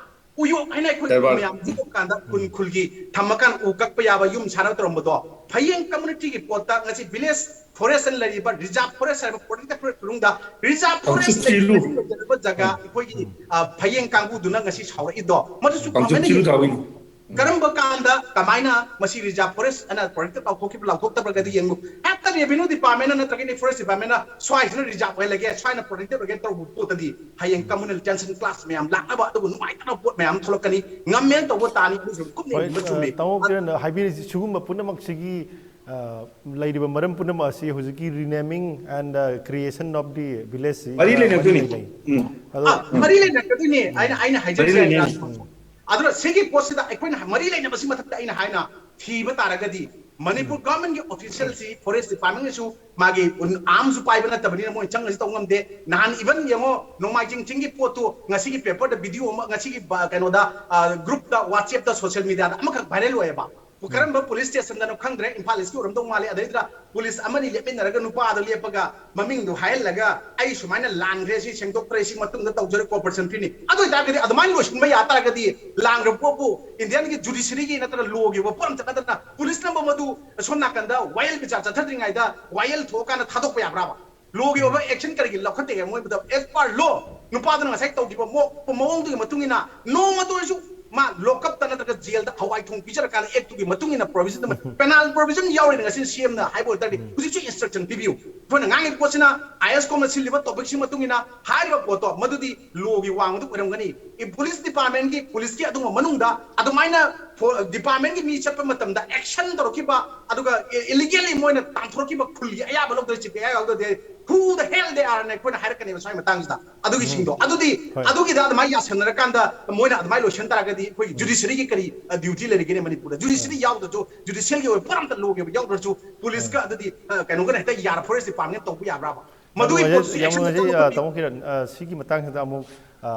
ꯎꯌꯣꯛ ꯍꯥꯏꯅ ꯑꯩꯈꯣꯏ ꯎ ꯗꯔꯕꯥꯔ꯫ ꯃꯌꯥꯝ ꯌꯣꯛꯄ ꯀꯥꯟꯗ ꯈꯨꯟ ꯈꯨꯜꯒꯤ ꯊꯝꯃꯀꯥꯟꯗ ꯎ ꯀꯛꯄ ꯌꯥꯕ ꯌꯨꯝ ꯁꯥꯟꯅꯕ ꯇꯧꯔꯝꯕꯗꯣ, ꯐꯌꯦꯡ ꯀꯝꯃꯨꯅꯤꯇꯤꯒꯤ ꯄꯣꯠꯇ ꯉꯁꯤ ꯚꯤꯂꯦꯖ ꯐꯣꯔꯦꯁ ꯑꯅ ꯂꯩꯔꯤꯕ ꯔꯤꯖꯥꯔꯚ ꯐꯣꯔꯦꯁ ꯍꯥꯏꯕ ꯄ꯭ꯔꯣꯇꯦꯛꯇꯦꯠ ꯐꯣꯔꯦꯁ ꯃꯅꯨꯡꯗ ꯔꯤꯖꯥꯔꯚ ꯐꯣꯔꯦꯁ ꯂꯩꯕ ꯃꯅꯨꯡꯗ ꯂꯩꯖꯔꯤꯕ ꯖꯒꯥ ꯑꯩꯈꯣꯏꯒꯤ, ꯑ, ꯐꯌꯦꯡ ꯀꯥꯡꯕꯨꯗꯨꯅ ꯉꯁꯤ ꯁꯥꯎꯔꯛꯏꯗꯣ, ꯃꯗꯨꯁꯨ ꯀꯃꯥꯏꯅ ꯌꯦꯡꯕꯤꯌꯨ? ꯀꯔꯝꯕ ꯀꯥꯟꯗ ꯀꯃꯥꯏꯅ ꯃꯁꯤ ꯔꯤꯖꯥꯔꯚ ꯐꯣꯔꯦꯁ ꯑꯅ ꯄ꯭ꯔꯣꯇꯦꯛꯇꯦꯠ ꯂꯥꯎꯊꯣꯛꯈꯤꯕ ꯂꯥꯎꯊꯣꯛꯇꯕ꯭ꯔꯒꯗꯤ ꯌꯦꯡꯉꯨ꯫ ꯍꯦꯛꯇ ꯔꯦꯚꯤꯅ꯭ꯌꯨ ꯗꯤꯄꯥꯔꯠꯃꯦꯟꯅ ꯅꯠꯇ꯭ꯔꯒ ꯐꯣꯔꯦꯁ ꯗꯤꯄꯥꯔꯠꯃꯦꯟꯅ ꯁ꯭ꯋꯥꯏꯁꯤꯅ ꯔꯤꯖꯥꯔꯚ ꯑꯣꯏꯍꯜꯂꯒꯦ, ꯁ꯭ꯋꯥꯏꯅ ꯄ꯭ꯔꯣꯇꯦꯛꯇꯦꯠ ꯑꯣꯏꯒꯦ ꯇꯧꯕ ꯄꯣꯠꯇꯗꯤ ꯍꯌꯦꯡ ꯀꯝꯃꯨꯅꯦꯜ ꯇꯦꯟꯁꯟ ꯀ꯭ꯂꯥꯁ ꯃꯌꯥꯝ ꯂꯥꯛꯅꯕ ꯑꯗꯨꯒ ꯅꯨꯡꯉꯥꯏꯇꯅꯕ ꯄꯣꯠ ꯃꯌꯥꯝ ꯊꯣꯛꯂꯛꯀꯅꯤ꯫ ꯉꯝꯃꯦꯅ ꯇꯧꯕ ꯇꯥꯅꯤ꯫ ꯑꯗꯨꯁꯨ ꯀꯨꯞꯅ ꯍꯣꯏ, ꯌꯦꯡꯕ ꯆꯨꯝꯃꯤ꯫ ꯑ, ꯇꯥꯃꯣ ꯀꯤꯔꯟꯅ ꯍꯥꯏꯕꯤꯔꯤꯁꯤ ꯁꯤꯒꯨꯝꯕ ꯄꯨꯝꯅꯃꯛꯁꯤꯒꯤ, ꯑ, ꯂꯩꯔꯤꯕ ꯃꯔꯝ ꯄꯨꯝꯅꯃꯛ ꯑꯁꯤ ꯍꯧꯖꯤꯛꯀꯤ renaming and, ꯑ, creation of the village ꯁꯤ, ꯃꯔꯤ ꯑ, ꯂꯩꯅꯗꯣꯏꯅꯤ꯫ ꯃꯔꯤ ꯂꯩꯅꯩ꯫ ꯎꯝ꯫ ꯑꯗꯣ ꯑꯥ, ꯃꯔꯤ ꯂꯩꯅꯔꯛꯀꯗꯣꯏꯅꯦ꯫ ꯑꯩꯅ, ꯑꯩꯅ ꯃꯔꯤ ꯍꯥꯏꯖꯔꯤꯁꯦ ꯂꯩꯅꯩ꯫ ꯑꯗꯨꯅ ꯁꯤꯒꯤ ꯄꯣꯠꯁꯤꯗ ꯑꯩꯈꯣꯏꯅ ꯃꯔꯤ ꯂꯩꯅꯕꯁꯤ ꯃꯊꯛꯇ ꯑꯩꯅ ꯍꯥꯏꯅ ꯊꯤꯕ ꯇꯥꯔꯒꯗꯤ ꯃꯅꯤꯄꯨꯔ ꯒꯚꯔꯟꯃꯦꯟꯠꯀꯤ ꯑꯣꯐꯤꯁꯤꯌꯦꯜꯁꯤ ꯐꯣꯔꯦꯁ ꯗꯤꯄꯥꯔꯠꯃꯦꯟꯠꯀꯤꯁꯨ ꯃꯥꯒꯤ ꯑꯥꯔꯝꯁꯨ ꯄꯥꯏꯕ ꯅꯠꯇꯕꯅꯤꯅ ꯃꯣꯏ ꯆꯪꯉꯁꯨ ꯇꯧ ꯉꯝꯗꯦ꯫ ꯅꯍꯥꯟ ꯏꯚꯟ ꯌꯦꯡꯉꯣ, ꯅꯣꯡꯃꯥꯏꯖꯤꯡ ꯆꯤꯡꯒꯤ ꯄꯣꯠꯇꯨ ꯉꯁꯤꯒꯤ ꯄꯦꯄꯔꯗ ꯚꯤꯗꯤꯑꯣ ꯑꯃ, ꯉꯁꯤꯒꯤ ꯕ-, ꯀꯩꯅꯣꯗ, ꯒ꯭ꯔꯨꯞꯇ, ꯋꯥꯆꯦꯞꯇ, ꯁꯣꯁꯤꯌꯦꯜ ꯃꯤꯗꯤꯌꯥꯗ ꯑꯃꯈꯛ ꯚꯥꯏꯔꯦꯜ ꯑꯣꯏꯌꯦꯕ꯫ ꯀꯔꯝꯕ ꯄꯨꯂꯤꯁ ꯁ꯭ꯇꯦꯁꯟꯗꯅꯣ ꯈꯪꯗ꯭ꯔꯦ, ꯏꯝꯐꯥꯜ ꯏꯁꯀꯤ ꯑꯣꯏꯔꯝꯗꯧ ꯃꯥꯜꯂꯦ꯫ ꯑꯗꯩꯗꯨꯗ ꯄꯨꯂꯤꯁ ꯑꯃꯅꯤ ꯂꯦꯞꯃꯤꯟꯅꯔꯒ ꯅꯨꯄꯥꯗꯣ ꯂꯦꯞꯄꯒ ꯃꯃꯤꯡꯗꯣ ꯍꯥꯏꯍꯜꯂꯒ, "ꯑꯩ ꯁꯨꯃꯥꯏꯅ ꯂꯥꯟꯈ꯭ꯔꯦ, ꯁꯤ ꯁꯦꯡꯗꯣꯛꯇ꯭ꯔꯦ, ꯁꯤ ꯃꯇꯨꯡꯗ ꯇꯧꯖꯔꯦ, ꯀꯣꯑꯣꯄꯔꯦꯁꯟ ꯄꯤꯅꯤ"꯫ ꯑꯗꯨ ꯑꯣꯏꯇꯥꯔꯒꯗꯤ, ꯑꯗꯨꯃꯥꯏꯅ ꯂꯣꯏꯁꯤꯟꯕ ꯌꯥ ꯇꯥꯔꯒꯗꯤ, ꯂꯥꯟꯈ꯭ꯔꯕ ꯄꯣꯠꯄꯨ ꯏꯟꯗꯤꯌꯥꯟꯒꯤ ꯖꯨꯗꯤꯁꯔꯤꯒꯤ ꯅꯠꯇ꯭ꯔꯒ ꯂꯣꯒꯤ ꯑꯣꯏꯕ ꯄꯣꯠ ꯑꯃ ꯆꯠꯅꯗꯅ ꯄꯨꯂꯤꯁꯅꯕꯨ ꯃꯗꯨ ꯁꯣꯝ ꯅꯥꯀꯟꯗ ꯋꯥꯌꯦꯜ ꯕꯤꯆꯥꯔ ꯆꯠꯊꯗ꯭ꯔꯤꯉꯩꯗ ꯋꯥꯌꯦꯜ ꯊꯣꯛꯑꯀꯥꯟꯗ ꯊꯥꯗꯣꯛꯄ ꯌꯥꯕ꯭ꯔꯥꯕ? ꯂꯣꯒꯤ ꯑꯣꯏꯕ ꯑꯦꯛꯁꯟ ꯀꯔꯤꯒꯤ ꯂꯧꯈꯠꯇꯦ? ꯃꯣꯏ ꯃꯇꯝ, as per law, ꯅꯨꯄꯥꯗꯨꯅ ꯉꯁꯥꯏ ꯇꯧꯈꯤꯕ ꯃꯑꯣ-, ꯃꯑꯣꯡꯗꯨꯒꯤ ꯃꯇꯨꯡ ꯏꯟꯅ, ꯅꯣꯡꯃꯇ ꯑꯣꯏꯔꯁꯨ ꯃꯥ ꯂꯣꯛꯀꯞꯇ ꯅꯠꯇ꯭ꯔꯒ ꯖꯦꯜꯗ ꯍꯋꯥꯏ ꯊꯣꯡ ꯄꯤꯖꯔꯀꯥꯟꯗ ꯑꯦꯛꯇꯨꯒꯤ ꯃꯇꯨꯡ ꯏꯟꯅ ꯄ꯭ꯔꯣꯚꯤꯖꯟ ꯑꯃ, ꯄꯦꯅꯥꯜ ꯄ꯭ꯔꯣꯚꯤꯖꯟ ꯌꯥꯎꯔꯤꯅꯦ꯫ ꯉꯁꯤ ꯁꯤ ꯑꯦꯝꯅ ꯍꯥꯏꯕ ꯑꯣꯏꯇꯥꯔꯗꯤ, ꯍꯧꯖꯤꯛꯁꯨ ꯏꯟꯁꯇ꯭ꯔꯛꯁꯟ ꯄꯤꯕꯤꯌꯨ꯫ ꯑꯩꯈꯣꯏꯅ ꯉꯥꯡꯉꯤꯕ ꯄꯣꯠꯁꯤꯅ ꯑꯥꯏ ꯑꯦꯁ ꯀꯣꯝꯅ ꯁꯤꯜꯂꯤꯕ ꯇꯣꯄꯤꯛꯁꯤ ꯃꯇꯨꯡ ꯏꯟꯅ ꯍꯥꯏꯔꯤꯕ ꯄꯣꯠꯇꯣ ꯃꯗꯨꯗꯤ ꯂꯣꯒꯤ ꯋꯥꯡꯃꯗ ꯑꯣꯏꯔꯝꯒꯅꯤ꯫ ꯄꯨꯂꯤꯁ ꯗꯤꯄꯥꯔꯠꯃꯦꯟꯒꯤ, ꯄꯨꯂꯤꯁꯀꯤ ꯑꯗꯨꯒꯨꯝꯕ ꯃꯅꯨꯡꯗ ꯑꯗꯨꯃꯥꯏꯅ ꯐꯣ-, ꯗꯤꯄꯥꯔꯠꯃꯦꯟꯒꯤ ꯃꯤ ꯆꯠꯄ ꯃꯇꯝꯗ ꯑꯦꯛꯁꯟ ꯇꯧꯔꯛꯈꯤꯕ, ꯑꯗꯨꯒ ꯏ-, ꯏꯂꯤꯒꯦꯜꯂꯤ ꯃꯣꯏꯅ ꯇꯥꯟꯊꯣꯔꯛꯈꯤꯕ ꯈꯨꯜꯒꯤ ꯑꯌꯥꯕ ꯂꯧꯗ꯭ꯔꯦ, ꯆꯤꯞ ꯑꯌꯥꯕ ꯂꯧꯗ꯭ꯔꯦ, who the hell they are ꯅ ꯑꯩꯈꯣꯏꯅ ꯍꯥꯏꯔꯛꯀꯅꯦꯕ ꯁ꯭ꯋꯥꯏ ꯃꯇꯥꯡꯁꯤꯗ꯫ ꯑꯗꯨꯒꯤꯁꯤꯡꯗꯣ, ꯎꯝ꯫ ꯑꯗꯨꯗꯤ, ꯍꯣꯏ꯫ ꯑꯗꯨꯒꯤꯗ ꯑꯗꯨꯃꯥꯏꯅ ꯌꯥꯁꯟꯅꯔꯀꯥꯟꯗ ꯃꯣꯏꯅ ꯑꯗꯨꯃꯥꯏꯅ ꯂꯣꯏꯁꯟ ꯇꯥꯔꯒꯗꯤ ꯑꯩꯈꯣꯏꯒꯤ ꯎꯝ꯫ ꯖꯨꯗꯤꯁꯔꯤꯒꯤ ꯀꯔꯤ, ꯑ, ꯗ꯭ꯌꯨꯇꯤ ꯂꯩꯔꯤꯒꯦꯅꯦ ꯃꯅꯤꯄꯨꯔꯗ? ꯖꯨꯗꯤꯁꯔꯤ ꯍꯣꯏ꯫ ꯌꯥꯎꯗ꯭ꯔꯁꯨ, ꯖꯨꯗꯤꯁꯤꯌꯦꯜꯒꯤ ꯑꯣꯏꯕ ꯄꯣꯠ ꯑꯝꯇ ꯂꯣꯒꯤ ꯑꯣꯏꯕ ꯌꯥꯎꯗ꯭ꯔꯁꯨ, ꯄꯨꯂꯤꯁꯀ ꯍꯣꯏ꯫ ꯑꯗꯨꯗꯤ, ꯑ, ꯀꯩꯅꯣꯒꯅ ꯍꯦꯛꯇ ꯌꯥꯔ ꯐꯣꯔꯦꯁ ꯗꯤꯄꯥꯔꯠꯃꯦꯟ ꯇꯧꯕ ꯌꯥꯕ꯭ꯔꯥꯕ? ꯃꯗꯨꯒꯤ ꯌꯥꯝ ꯄꯣꯠꯁꯤ ꯅꯨꯡꯉꯥꯏꯖꯩ, ꯑꯦꯛꯁꯟ ꯑ, ꯈꯤꯇꯪ ꯇꯥꯃꯣ ꯀꯤꯔꯟ, ꯑ, ꯁꯤꯒꯤ ꯃꯇꯥꯡꯁꯤꯗ ꯑꯃꯨꯛ, ꯑ,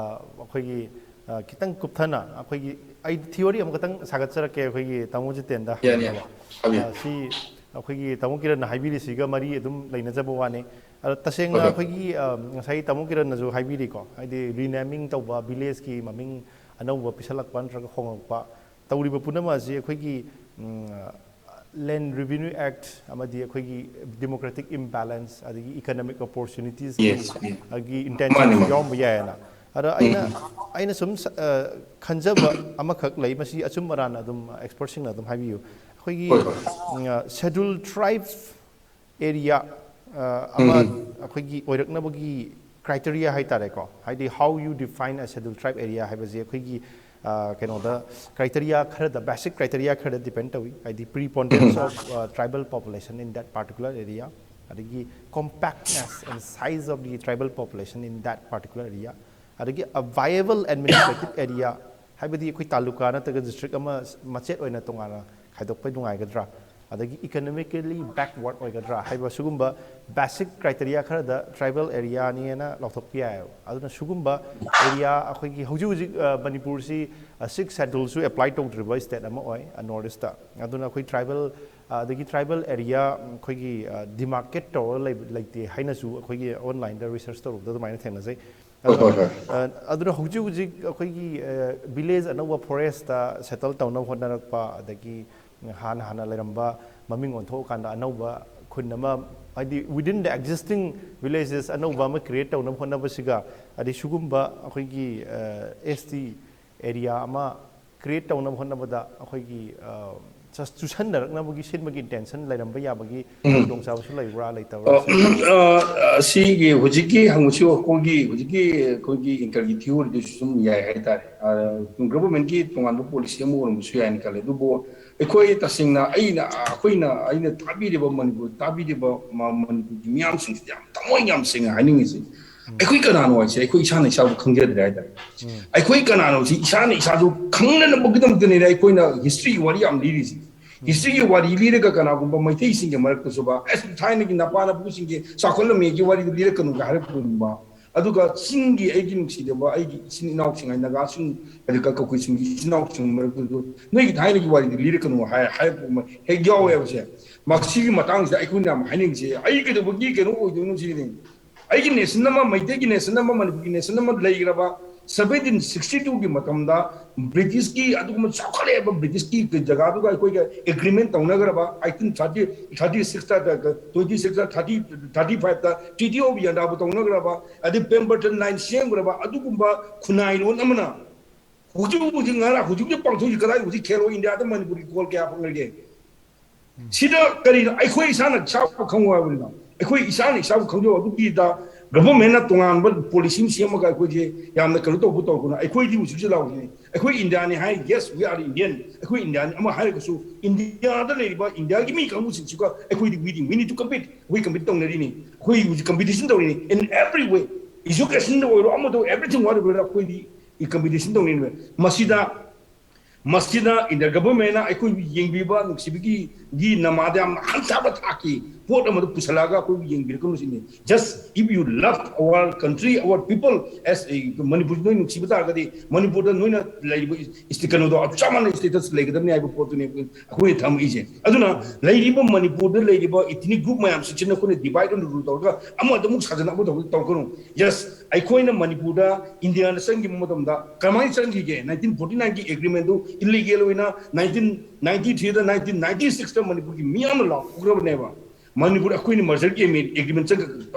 ꯑꯩꯈꯣꯏꯒꯤ, ꯑ, ꯈꯤꯇꯪ ꯀꯨꯞꯊꯅ ꯑꯩꯈꯣꯏꯒꯤ, ꯑꯩ ꯊꯤꯑꯣꯔꯤ ꯑꯃꯈꯛꯇꯪ ꯁꯥꯒꯠꯆꯔꯛꯀꯦ ꯑꯩꯈꯣꯏꯒꯤ ꯇꯥꯃꯣ ꯖꯤꯇꯦꯟꯗ꯫ ꯌꯥꯅꯤ, ꯌꯥꯅꯤ꯫ ꯍꯥꯏꯕꯤꯌꯨ꯫ ꯑ, ꯁꯤ ꯑꯩꯈꯣꯏꯒꯤ ꯇꯥꯃꯣ ꯀꯤꯔꯟꯅ ꯍꯥꯏꯕꯤꯔꯤꯁꯤꯒ ꯃꯔꯤ ꯑꯗꯨꯝ ꯂꯩꯅꯖꯕ ꯋꯥꯅꯤ꯫ ꯑꯗꯣ ꯇꯁꯦꯡꯅ ꯍꯣꯏ, ꯍꯣꯏ꯫ ꯑꯩꯈꯣꯏꯒꯤ, ꯑ, ꯉꯁꯥꯏ ꯇꯥꯃꯣ ꯀꯤꯔꯟꯅꯁꯨ ꯍꯥꯏꯕꯤꯔꯤꯀꯣ, ꯍꯥꯏꯗꯤ ꯔꯤꯅꯦꯃꯤꯡ ꯇꯧꯕ, ꯚꯤꯂꯦꯖꯀꯤ ꯃꯃꯤꯡ ꯑꯅꯧꯕ ꯄꯤꯁꯜꯂꯛꯄ ꯅꯠꯇ꯭ꯔꯒ ꯍꯣꯡꯉꯛꯄ, ꯇꯧꯔꯤꯕ ꯄꯨꯝꯅꯃꯛ ꯑꯁꯤ ꯑꯩꯈꯣꯏꯒꯤ, ꯎꯝ, Land Revenue Act ꯑꯃꯗꯤ ꯑꯩꯈꯣꯏꯒꯤ demographic imbalance, ꯑꯗꯒꯤ economic opportunities ꯀꯤ, Yes, yes. ꯑꯗꯒꯤ ꯃꯥꯅꯤ, ꯏꯟꯇꯦꯟꯁꯟꯁꯨ ꯃꯥꯅꯤ꯫ ꯌꯥꯎꯔꯝꯕ ꯌꯥꯏꯌꯦꯅ꯫ ꯑꯗ ꯑꯩꯅ, ꯎꯝ꯫ ꯑꯩꯅ ꯁꯨꯝ ꯁ-, ꯑ, ꯈꯟꯖꯕ ꯑꯃꯈꯛ ꯂꯩ, ꯃꯁꯤ ꯑꯆꯨꯝ ꯑꯔꯥꯟ ꯑꯗꯨꯝ ꯑꯦꯛꯁꯄꯔꯠꯁꯤꯡꯅ ꯑꯗꯨꯝ ꯍꯥꯏꯕꯤꯌꯨ꯫ ꯑꯩꯈꯣꯏꯒꯤ, ꯍꯣꯏ, ꯍꯣꯏ꯫ ꯎꯝ, ꯑ, Scheduled Tribe area, ꯑ, ꯑꯃ ꯎꯝ, ꯎꯝ꯫ ꯑꯩꯈꯣꯏꯒꯤ ꯑꯣꯏꯔꯛꯅꯕꯒꯤ criteria ꯍꯥꯏꯇꯥꯔꯦꯀꯣ, ꯍꯥꯏꯗꯤ how you define a Scheduled Tribe area ꯍꯥꯏꯕꯁꯦ ꯑꯩꯈꯣꯏꯒꯤ, ꯑ, ꯀꯩꯅꯣꯗ, criteria ꯈꯔꯗ, basic criteria ꯈꯔꯗ depend ꯇꯧꯏ, ꯍꯥꯏꯗꯤ preponderance ꯎꯝ꯫ of, ꯑ, tribal population in that particular area, ꯑꯗꯒꯤ compactness and size of the tribal population in that particular area, ꯑꯗꯒꯤ a viable administrative area, ꯍꯥꯏꯕꯗꯤ ꯑꯩꯈꯣꯏ ꯇꯥꯂꯨꯀꯥ ꯅꯠꯇ꯭ꯔꯒ ꯗꯤꯁꯇ꯭ꯔꯤꯛ ꯑꯃ ꯃꯆꯦꯠ ꯑꯣꯏꯅ ꯇꯣꯉꯥꯟꯅ ꯈꯥꯏꯗꯣꯛꯄ ꯅꯨꯡꯉꯥꯏꯒꯗ꯭ꯔꯥ? ꯑꯗꯒꯤ economically backward ꯑꯣꯏꯒꯗ꯭ꯔꯥ ꯍꯥꯏꯕ ꯁꯤꯒꯨꯝꯕ basic criteria ꯈꯔꯗ tribal areaꯅꯦꯅ ꯂꯥꯎꯊꯣꯛꯄ ꯌꯥꯏꯑꯕ꯫ ꯑꯗꯨꯅ ꯁꯤꯒꯨꯝꯕ area ꯑꯩꯈꯣꯏꯒꯤ ꯍꯧꯖꯤꯛ ꯍꯧꯖꯤꯛ ꯃꯅꯤꯄꯨꯔꯁꯤ sixth scheduleꯁꯨ apply ꯇꯧꯗ꯭ꯔꯤꯕ state ꯑꯃ ꯑꯣꯏ North Eastꯇ꯫ ꯑꯗꯨꯅ ꯑꯩꯈꯣꯏ tribal ꯑꯗꯒꯤ tribal area ꯑꯩꯈꯣꯏꯒꯤ demarcate ꯇꯧꯔꯒ ꯂꯩꯇꯦ ꯍꯥꯏꯅꯁꯨ ꯑꯩꯈꯣꯏꯒꯤ onlineꯗ research ꯇꯧꯔꯨꯕꯗ ꯑꯗꯨꯃꯥꯏꯅ ꯊꯦꯡꯅꯖꯩ꯫ ꯑꯗꯨꯅ ꯍꯧꯖꯤꯛ ꯍꯧꯖꯤꯛ ꯑꯩꯈꯣꯏꯒꯤ village ꯑꯅꯧꯕ forestꯇ settle ꯇꯧꯅꯕ ꯍꯣꯠꯅꯔꯛꯄ, ꯑꯗꯒꯤ ꯍꯥꯟꯅ ꯍꯥꯟꯅ ꯂꯩꯔꯝꯕ ꯃꯃꯤꯡ ꯑꯣꯟꯊꯣꯛꯑꯀꯥꯟꯗ ꯑꯅꯧꯕ ꯈꯨꯟ ꯑꯃ, ꯍꯥꯏꯗꯤ within the existing villages ꯑꯅꯧꯕ ꯑꯃ create ꯇꯧꯅꯕ ꯍꯣꯠꯅꯕꯁꯤꯒ, ꯑꯗꯩ ꯁꯤꯒꯨꯝꯕ ꯑꯩꯈꯣꯏꯒꯤ S T area ꯑꯃ create ꯇꯧꯅꯕ ꯍꯣꯠꯅꯕꯗ ꯑꯩꯈꯣꯏꯒꯤ ꯆꯨꯁꯟꯅꯔꯛꯅꯕꯒꯤ ꯁꯤꯟꯕꯒꯤ intention ꯂꯩꯔꯝꯕ ꯌꯥꯕꯒꯤ ꯈꯨꯗꯣꯡꯆꯥꯕꯁꯨ ꯂꯩꯕ꯭ꯔꯥ, ꯂꯩꯇꯕ꯭ꯔꯥ? ꯁꯤꯒꯤ ꯍꯧꯖꯤꯛꯀꯤ ꯍꯪꯕꯁꯤ ꯑꯩꯈꯣꯏꯒꯤ ꯍꯧꯖꯤꯛꯀꯤ ꯑꯩꯈꯣꯏꯒꯤ inter-ꯒꯤ theoryꯗꯨꯁꯨ ꯁꯨꯝ ꯌꯥꯏ ꯍꯥꯏꯇꯥꯔꯦ꯫ Governmentꯀꯤ ꯇꯣꯉꯥꯟꯕ policy ꯑꯃ ꯑꯣꯏꯔꯝꯕꯁꯨ ꯌꯥꯏꯅ ꯈꯜꯂꯦ꯫ ꯑꯗꯨꯕꯨ ꯑꯩꯈꯣꯏ ꯇꯁꯦꯡꯅ ꯑꯩꯅ ꯑꯩꯈꯣꯏꯅ ꯑꯩꯅ ꯇꯥꯕꯤꯔꯤꯕ ꯃꯅꯤꯄꯨꯔ ꯇꯥꯕꯤꯔꯤꯕ ꯃꯅꯤꯄꯨꯔꯒꯤ ꯃꯤꯌꯥꯝꯁꯤꯡꯁꯤꯗ ꯌꯥꯝ ꯊꯃꯣꯏ ꯌꯥꯝ ꯁꯦꯡꯅ ꯍꯥꯏꯅꯤꯡꯉꯤꯁꯦ, ꯑꯩꯈꯣꯏ ꯀꯅꯥꯅꯣ ꯍꯥꯏꯁꯦ ꯑꯩꯈꯣꯏ ꯏꯁꯥꯅ ꯏꯁꯥꯕꯨ ꯈꯪꯖꯗ꯭ꯔꯦ ꯍꯥꯏꯇꯥꯔꯦ꯫ ꯑꯩꯈꯣꯏ ꯀꯅꯥꯅꯣ ꯁꯤ ꯏꯁꯥꯅ ꯏꯁꯥꯁꯨ ꯈꯪꯅꯅꯕꯒꯤꯗꯃꯛꯇꯅꯤꯅ ꯑꯩꯈꯣꯏꯅ historyꯒꯤ ꯋꯥꯔꯤ ꯌꯥꯝ ꯂꯤꯔꯤꯁꯦ꯫ Historyꯒꯤ ꯋꯥꯔꯤ ꯂꯤꯔꯒ ꯀꯅꯥꯒꯨꯝꯕ ꯃꯩꯇꯩꯁꯤꯡꯒꯤ ꯃꯔꯛꯇꯁꯨꯕ ꯑꯁ ꯊꯥꯏꯅꯒꯤ ꯅꯄꯥ ꯅꯄꯨꯁꯤꯡꯒꯤ ꯆꯥꯎꯈꯠꯂꯝꯃꯦꯒꯤ ꯋꯥꯔꯤꯗꯨ ꯂꯤꯔꯛꯀꯅꯨꯒ ꯍꯥꯏꯔꯛꯄꯒꯨꯝꯕ, ꯑꯗꯨꯒ ꯆꯤꯡꯒꯤ ꯑꯩꯒꯤ ꯅꯨꯡꯁꯤꯖꯕ ꯑꯩꯒꯤ ꯏꯆꯤꯟ ꯏꯅꯥꯎꯁꯤꯡ ꯍꯥꯏ ꯅꯥꯒꯥꯁꯤꯡ, ꯑꯗꯨꯒ ꯀꯕꯨꯏꯁꯤꯡꯒꯤ ꯏꯆꯤꯟ ꯏꯅꯥꯎꯁꯤꯡ ꯃꯔꯛꯇꯁꯨ ꯅꯣꯏꯒꯤ ꯊꯥꯏꯅꯒꯤ ꯋꯥꯔꯤꯗꯨ ꯂꯤꯔꯛꯀꯅꯨ ꯍꯥꯏ ꯍꯥꯏꯔꯛꯄ ꯍꯦꯛ ꯌꯥꯎꯋꯦꯕꯁꯦ꯫ ꯃꯁꯤꯒꯤ ꯃꯇꯥꯡꯁꯤꯗ ꯑꯩꯈꯣꯏꯅ ꯌꯥꯝ ꯍꯥꯏꯅꯤꯡꯉꯤꯁꯦ ꯑꯩ ꯀꯩꯗꯧꯕꯒꯤ ꯀꯩꯅꯣ ꯑꯣꯏꯗꯣꯏꯅꯣ ꯁꯤꯅꯤ꯫ ꯑꯩꯒꯤ nation ꯑꯃ, ꯃꯩꯇꯩꯒꯤ nation ꯑꯃ, ꯃꯅꯤꯄꯨꯔꯒꯤ nation ꯑꯃ ꯂꯩꯈ꯭ꯔꯕ seventeen sixty twoꯒꯤ ꯃꯇꯝꯗ Britishꯀꯤ ꯑꯗꯨꯒꯨꯝꯕ ꯆꯥꯎꯈꯠꯂꯛꯑꯦꯕ Britishꯀꯤ ꯖꯒꯥꯗꯨꯒ ꯑꯩꯈꯣꯏꯒ agreement ꯇꯧꯅꯈ꯭ꯔꯕ eighteen thirty, thirty sixꯇ, twenty sixꯇ, thirty, thirty fiveꯇ Treaty of Yandabo ꯇꯧꯅꯈ꯭ꯔꯕ, ꯑꯗꯩ Pemberton Line ꯁꯦꯝꯈ꯭ꯔꯕ ꯑꯗꯨꯒꯨꯝꯕ ꯈꯨꯟꯅꯥꯏꯂꯣꯟ ꯑꯃꯅ ꯍꯧꯖꯤꯛ ꯍꯧꯖꯤꯛ ꯉꯔꯥꯡ ꯍꯧꯖꯤꯛ ꯍꯧꯖꯤꯛ ꯄꯥꯡꯊꯣꯛꯏꯁꯤ ꯀꯗꯥꯏ? ꯍꯧꯖꯤꯛ Khelo Indiaꯗ ꯃꯅꯤꯄꯨꯔꯒꯤ ꯀꯣꯜ ꯀꯌꯥ ꯐꯪꯈ꯭ꯔꯒꯦ? ꯁꯤꯗ ꯀꯔꯤꯅꯣ? ꯑꯩꯈꯣꯏ ꯏꯁꯥꯅ ꯏꯁꯥꯕꯨ ꯈꯪꯉꯨ ꯍꯥꯏꯕꯅꯤꯅ꯫ ꯑꯩꯈꯣꯏ ꯏꯁꯥꯅ ꯏꯁꯥꯕꯨ ꯈꯪꯖꯧ꯫ ꯑꯗꯨꯒꯤꯗ governmentꯅ ꯇꯣꯉꯥꯟꯕ policy ꯑꯃ ꯁꯦꯝꯃꯒ ꯑꯩꯈꯣꯏꯁꯦ ꯌꯥꯝꯅ ꯀꯩꯅꯣ ꯇꯧꯕ ꯇꯧꯔꯛꯄꯅ ꯑꯩꯈꯣꯏꯗꯤ ꯍꯧꯖꯤꯛꯁꯨ ꯂꯥꯎꯔꯤꯅꯤ꯫ ꯑꯩꯈꯣꯏ Indiaꯅꯤ ꯍꯥꯏ, yes, we are Indian, ꯑꯩꯈꯣꯏ Indiaꯅꯤ ꯑꯃ ꯍꯥꯏꯔꯒꯁꯨ Indiaꯗ ꯂꯩꯔꯤꯕ Indiaꯒꯤ ꯃꯤ ꯀꯥꯡꯕꯨꯁꯤꯡꯁꯤꯒ ꯑꯩꯈꯣꯏꯗꯤ we need, we need to compete, ꯑꯩꯈꯣꯏ compete ꯇꯧꯅꯔꯤꯅꯤ꯫ ꯑꯩꯈꯣꯏ ꯍꯧꯖꯤꯛ competition ꯇꯧꯔꯤꯅꯤ in every way, educationꯗ ꯑꯣꯏꯔꯣ, ꯑꯃꯗ ꯑꯣꯏꯔꯣ, everything, whatever, ꯑꯩꯈꯣꯏꯗꯤ competition ꯇꯧꯅꯔꯤꯅꯤ꯫ ꯃꯁꯤꯗ ꯃꯁꯤꯅ ꯏꯟꯗꯤꯌꯥ ꯒꯚꯔꯟꯃꯦꯟꯅ ꯑꯩꯈꯣꯏꯕꯨ ꯌꯦꯡꯕꯤꯕ ꯅꯨꯡꯁꯤꯕꯒꯤ ꯒꯤ ꯅꯃꯥꯗ ꯌꯥꯝꯅ ꯍꯟꯊꯕ ꯊꯥꯛꯀꯤ ꯄꯣꯠ ꯑꯃꯗ ꯄꯨꯁꯜꯂꯛꯑꯒ ꯑꯩꯈꯣꯏꯕꯨ ꯌꯦꯡꯕꯤꯔꯛꯀꯅꯨ ꯁꯤꯅꯤ꯫ Just if you love our country, our people, as a Manipur ꯅꯣꯏ ꯅꯨꯡꯁꯤꯕ ꯇꯥꯔꯒꯗꯤ ꯃꯅꯤꯄꯨꯔꯗ ꯅꯣꯏꯅ ꯂꯩꯔꯤꯕ ꯏꯁ-, ꯀꯩꯅꯣꯗꯣ ꯆꯞ ꯃꯥꯟꯅꯩ status ꯂꯩꯒꯗꯕꯅꯤ ꯍꯥꯏꯕ ꯄꯣꯠꯇꯨꯅꯤ ꯑꯩꯈꯣꯏ ꯊꯝꯃꯛꯏꯁꯦ꯫ ꯑꯗꯨꯅ ꯂꯩꯔꯤꯕ ꯃꯅꯤꯄꯨꯔꯗ ꯂꯩꯔꯤꯕ ethnic group ꯃꯌꯥꯝꯁꯤꯡꯁꯤꯅ ꯑꯩꯈꯣꯏꯅ divide and rule ꯇꯧꯔꯒ ꯑꯃꯗ ꯑꯃꯨꯛ ꯁꯥꯖꯟ ꯑꯃꯗ ꯑꯃꯨꯛ ꯇꯧꯔꯛꯀꯅꯨ꯫ Yes, ꯑꯩꯈꯣꯏꯅ ꯃꯅꯤꯄꯨꯔꯗ ꯏꯟꯗꯤꯌꯥꯅ ꯆꯪꯈꯤꯕ ꯃꯇꯝꯗ ꯀꯃꯥꯏꯅ ꯆꯪꯈꯤꯒꯦ? Nineteen forty nineꯒꯤ agreementꯗꯨ illegal ꯑꯣꯏꯅ nineteen ninety threeꯗ nineteen ninety sixꯇ ꯃꯅꯤꯄꯨꯔꯒꯤ ꯃꯤ ꯑꯃ ꯂꯥꯎꯊꯣꯛꯈ꯭ꯔꯕꯅꯦꯕ꯫ ꯃꯅꯤꯄꯨꯔ ꯑꯩꯈꯣꯏꯅ mergerꯒꯤ agreement ꯆꯪ-,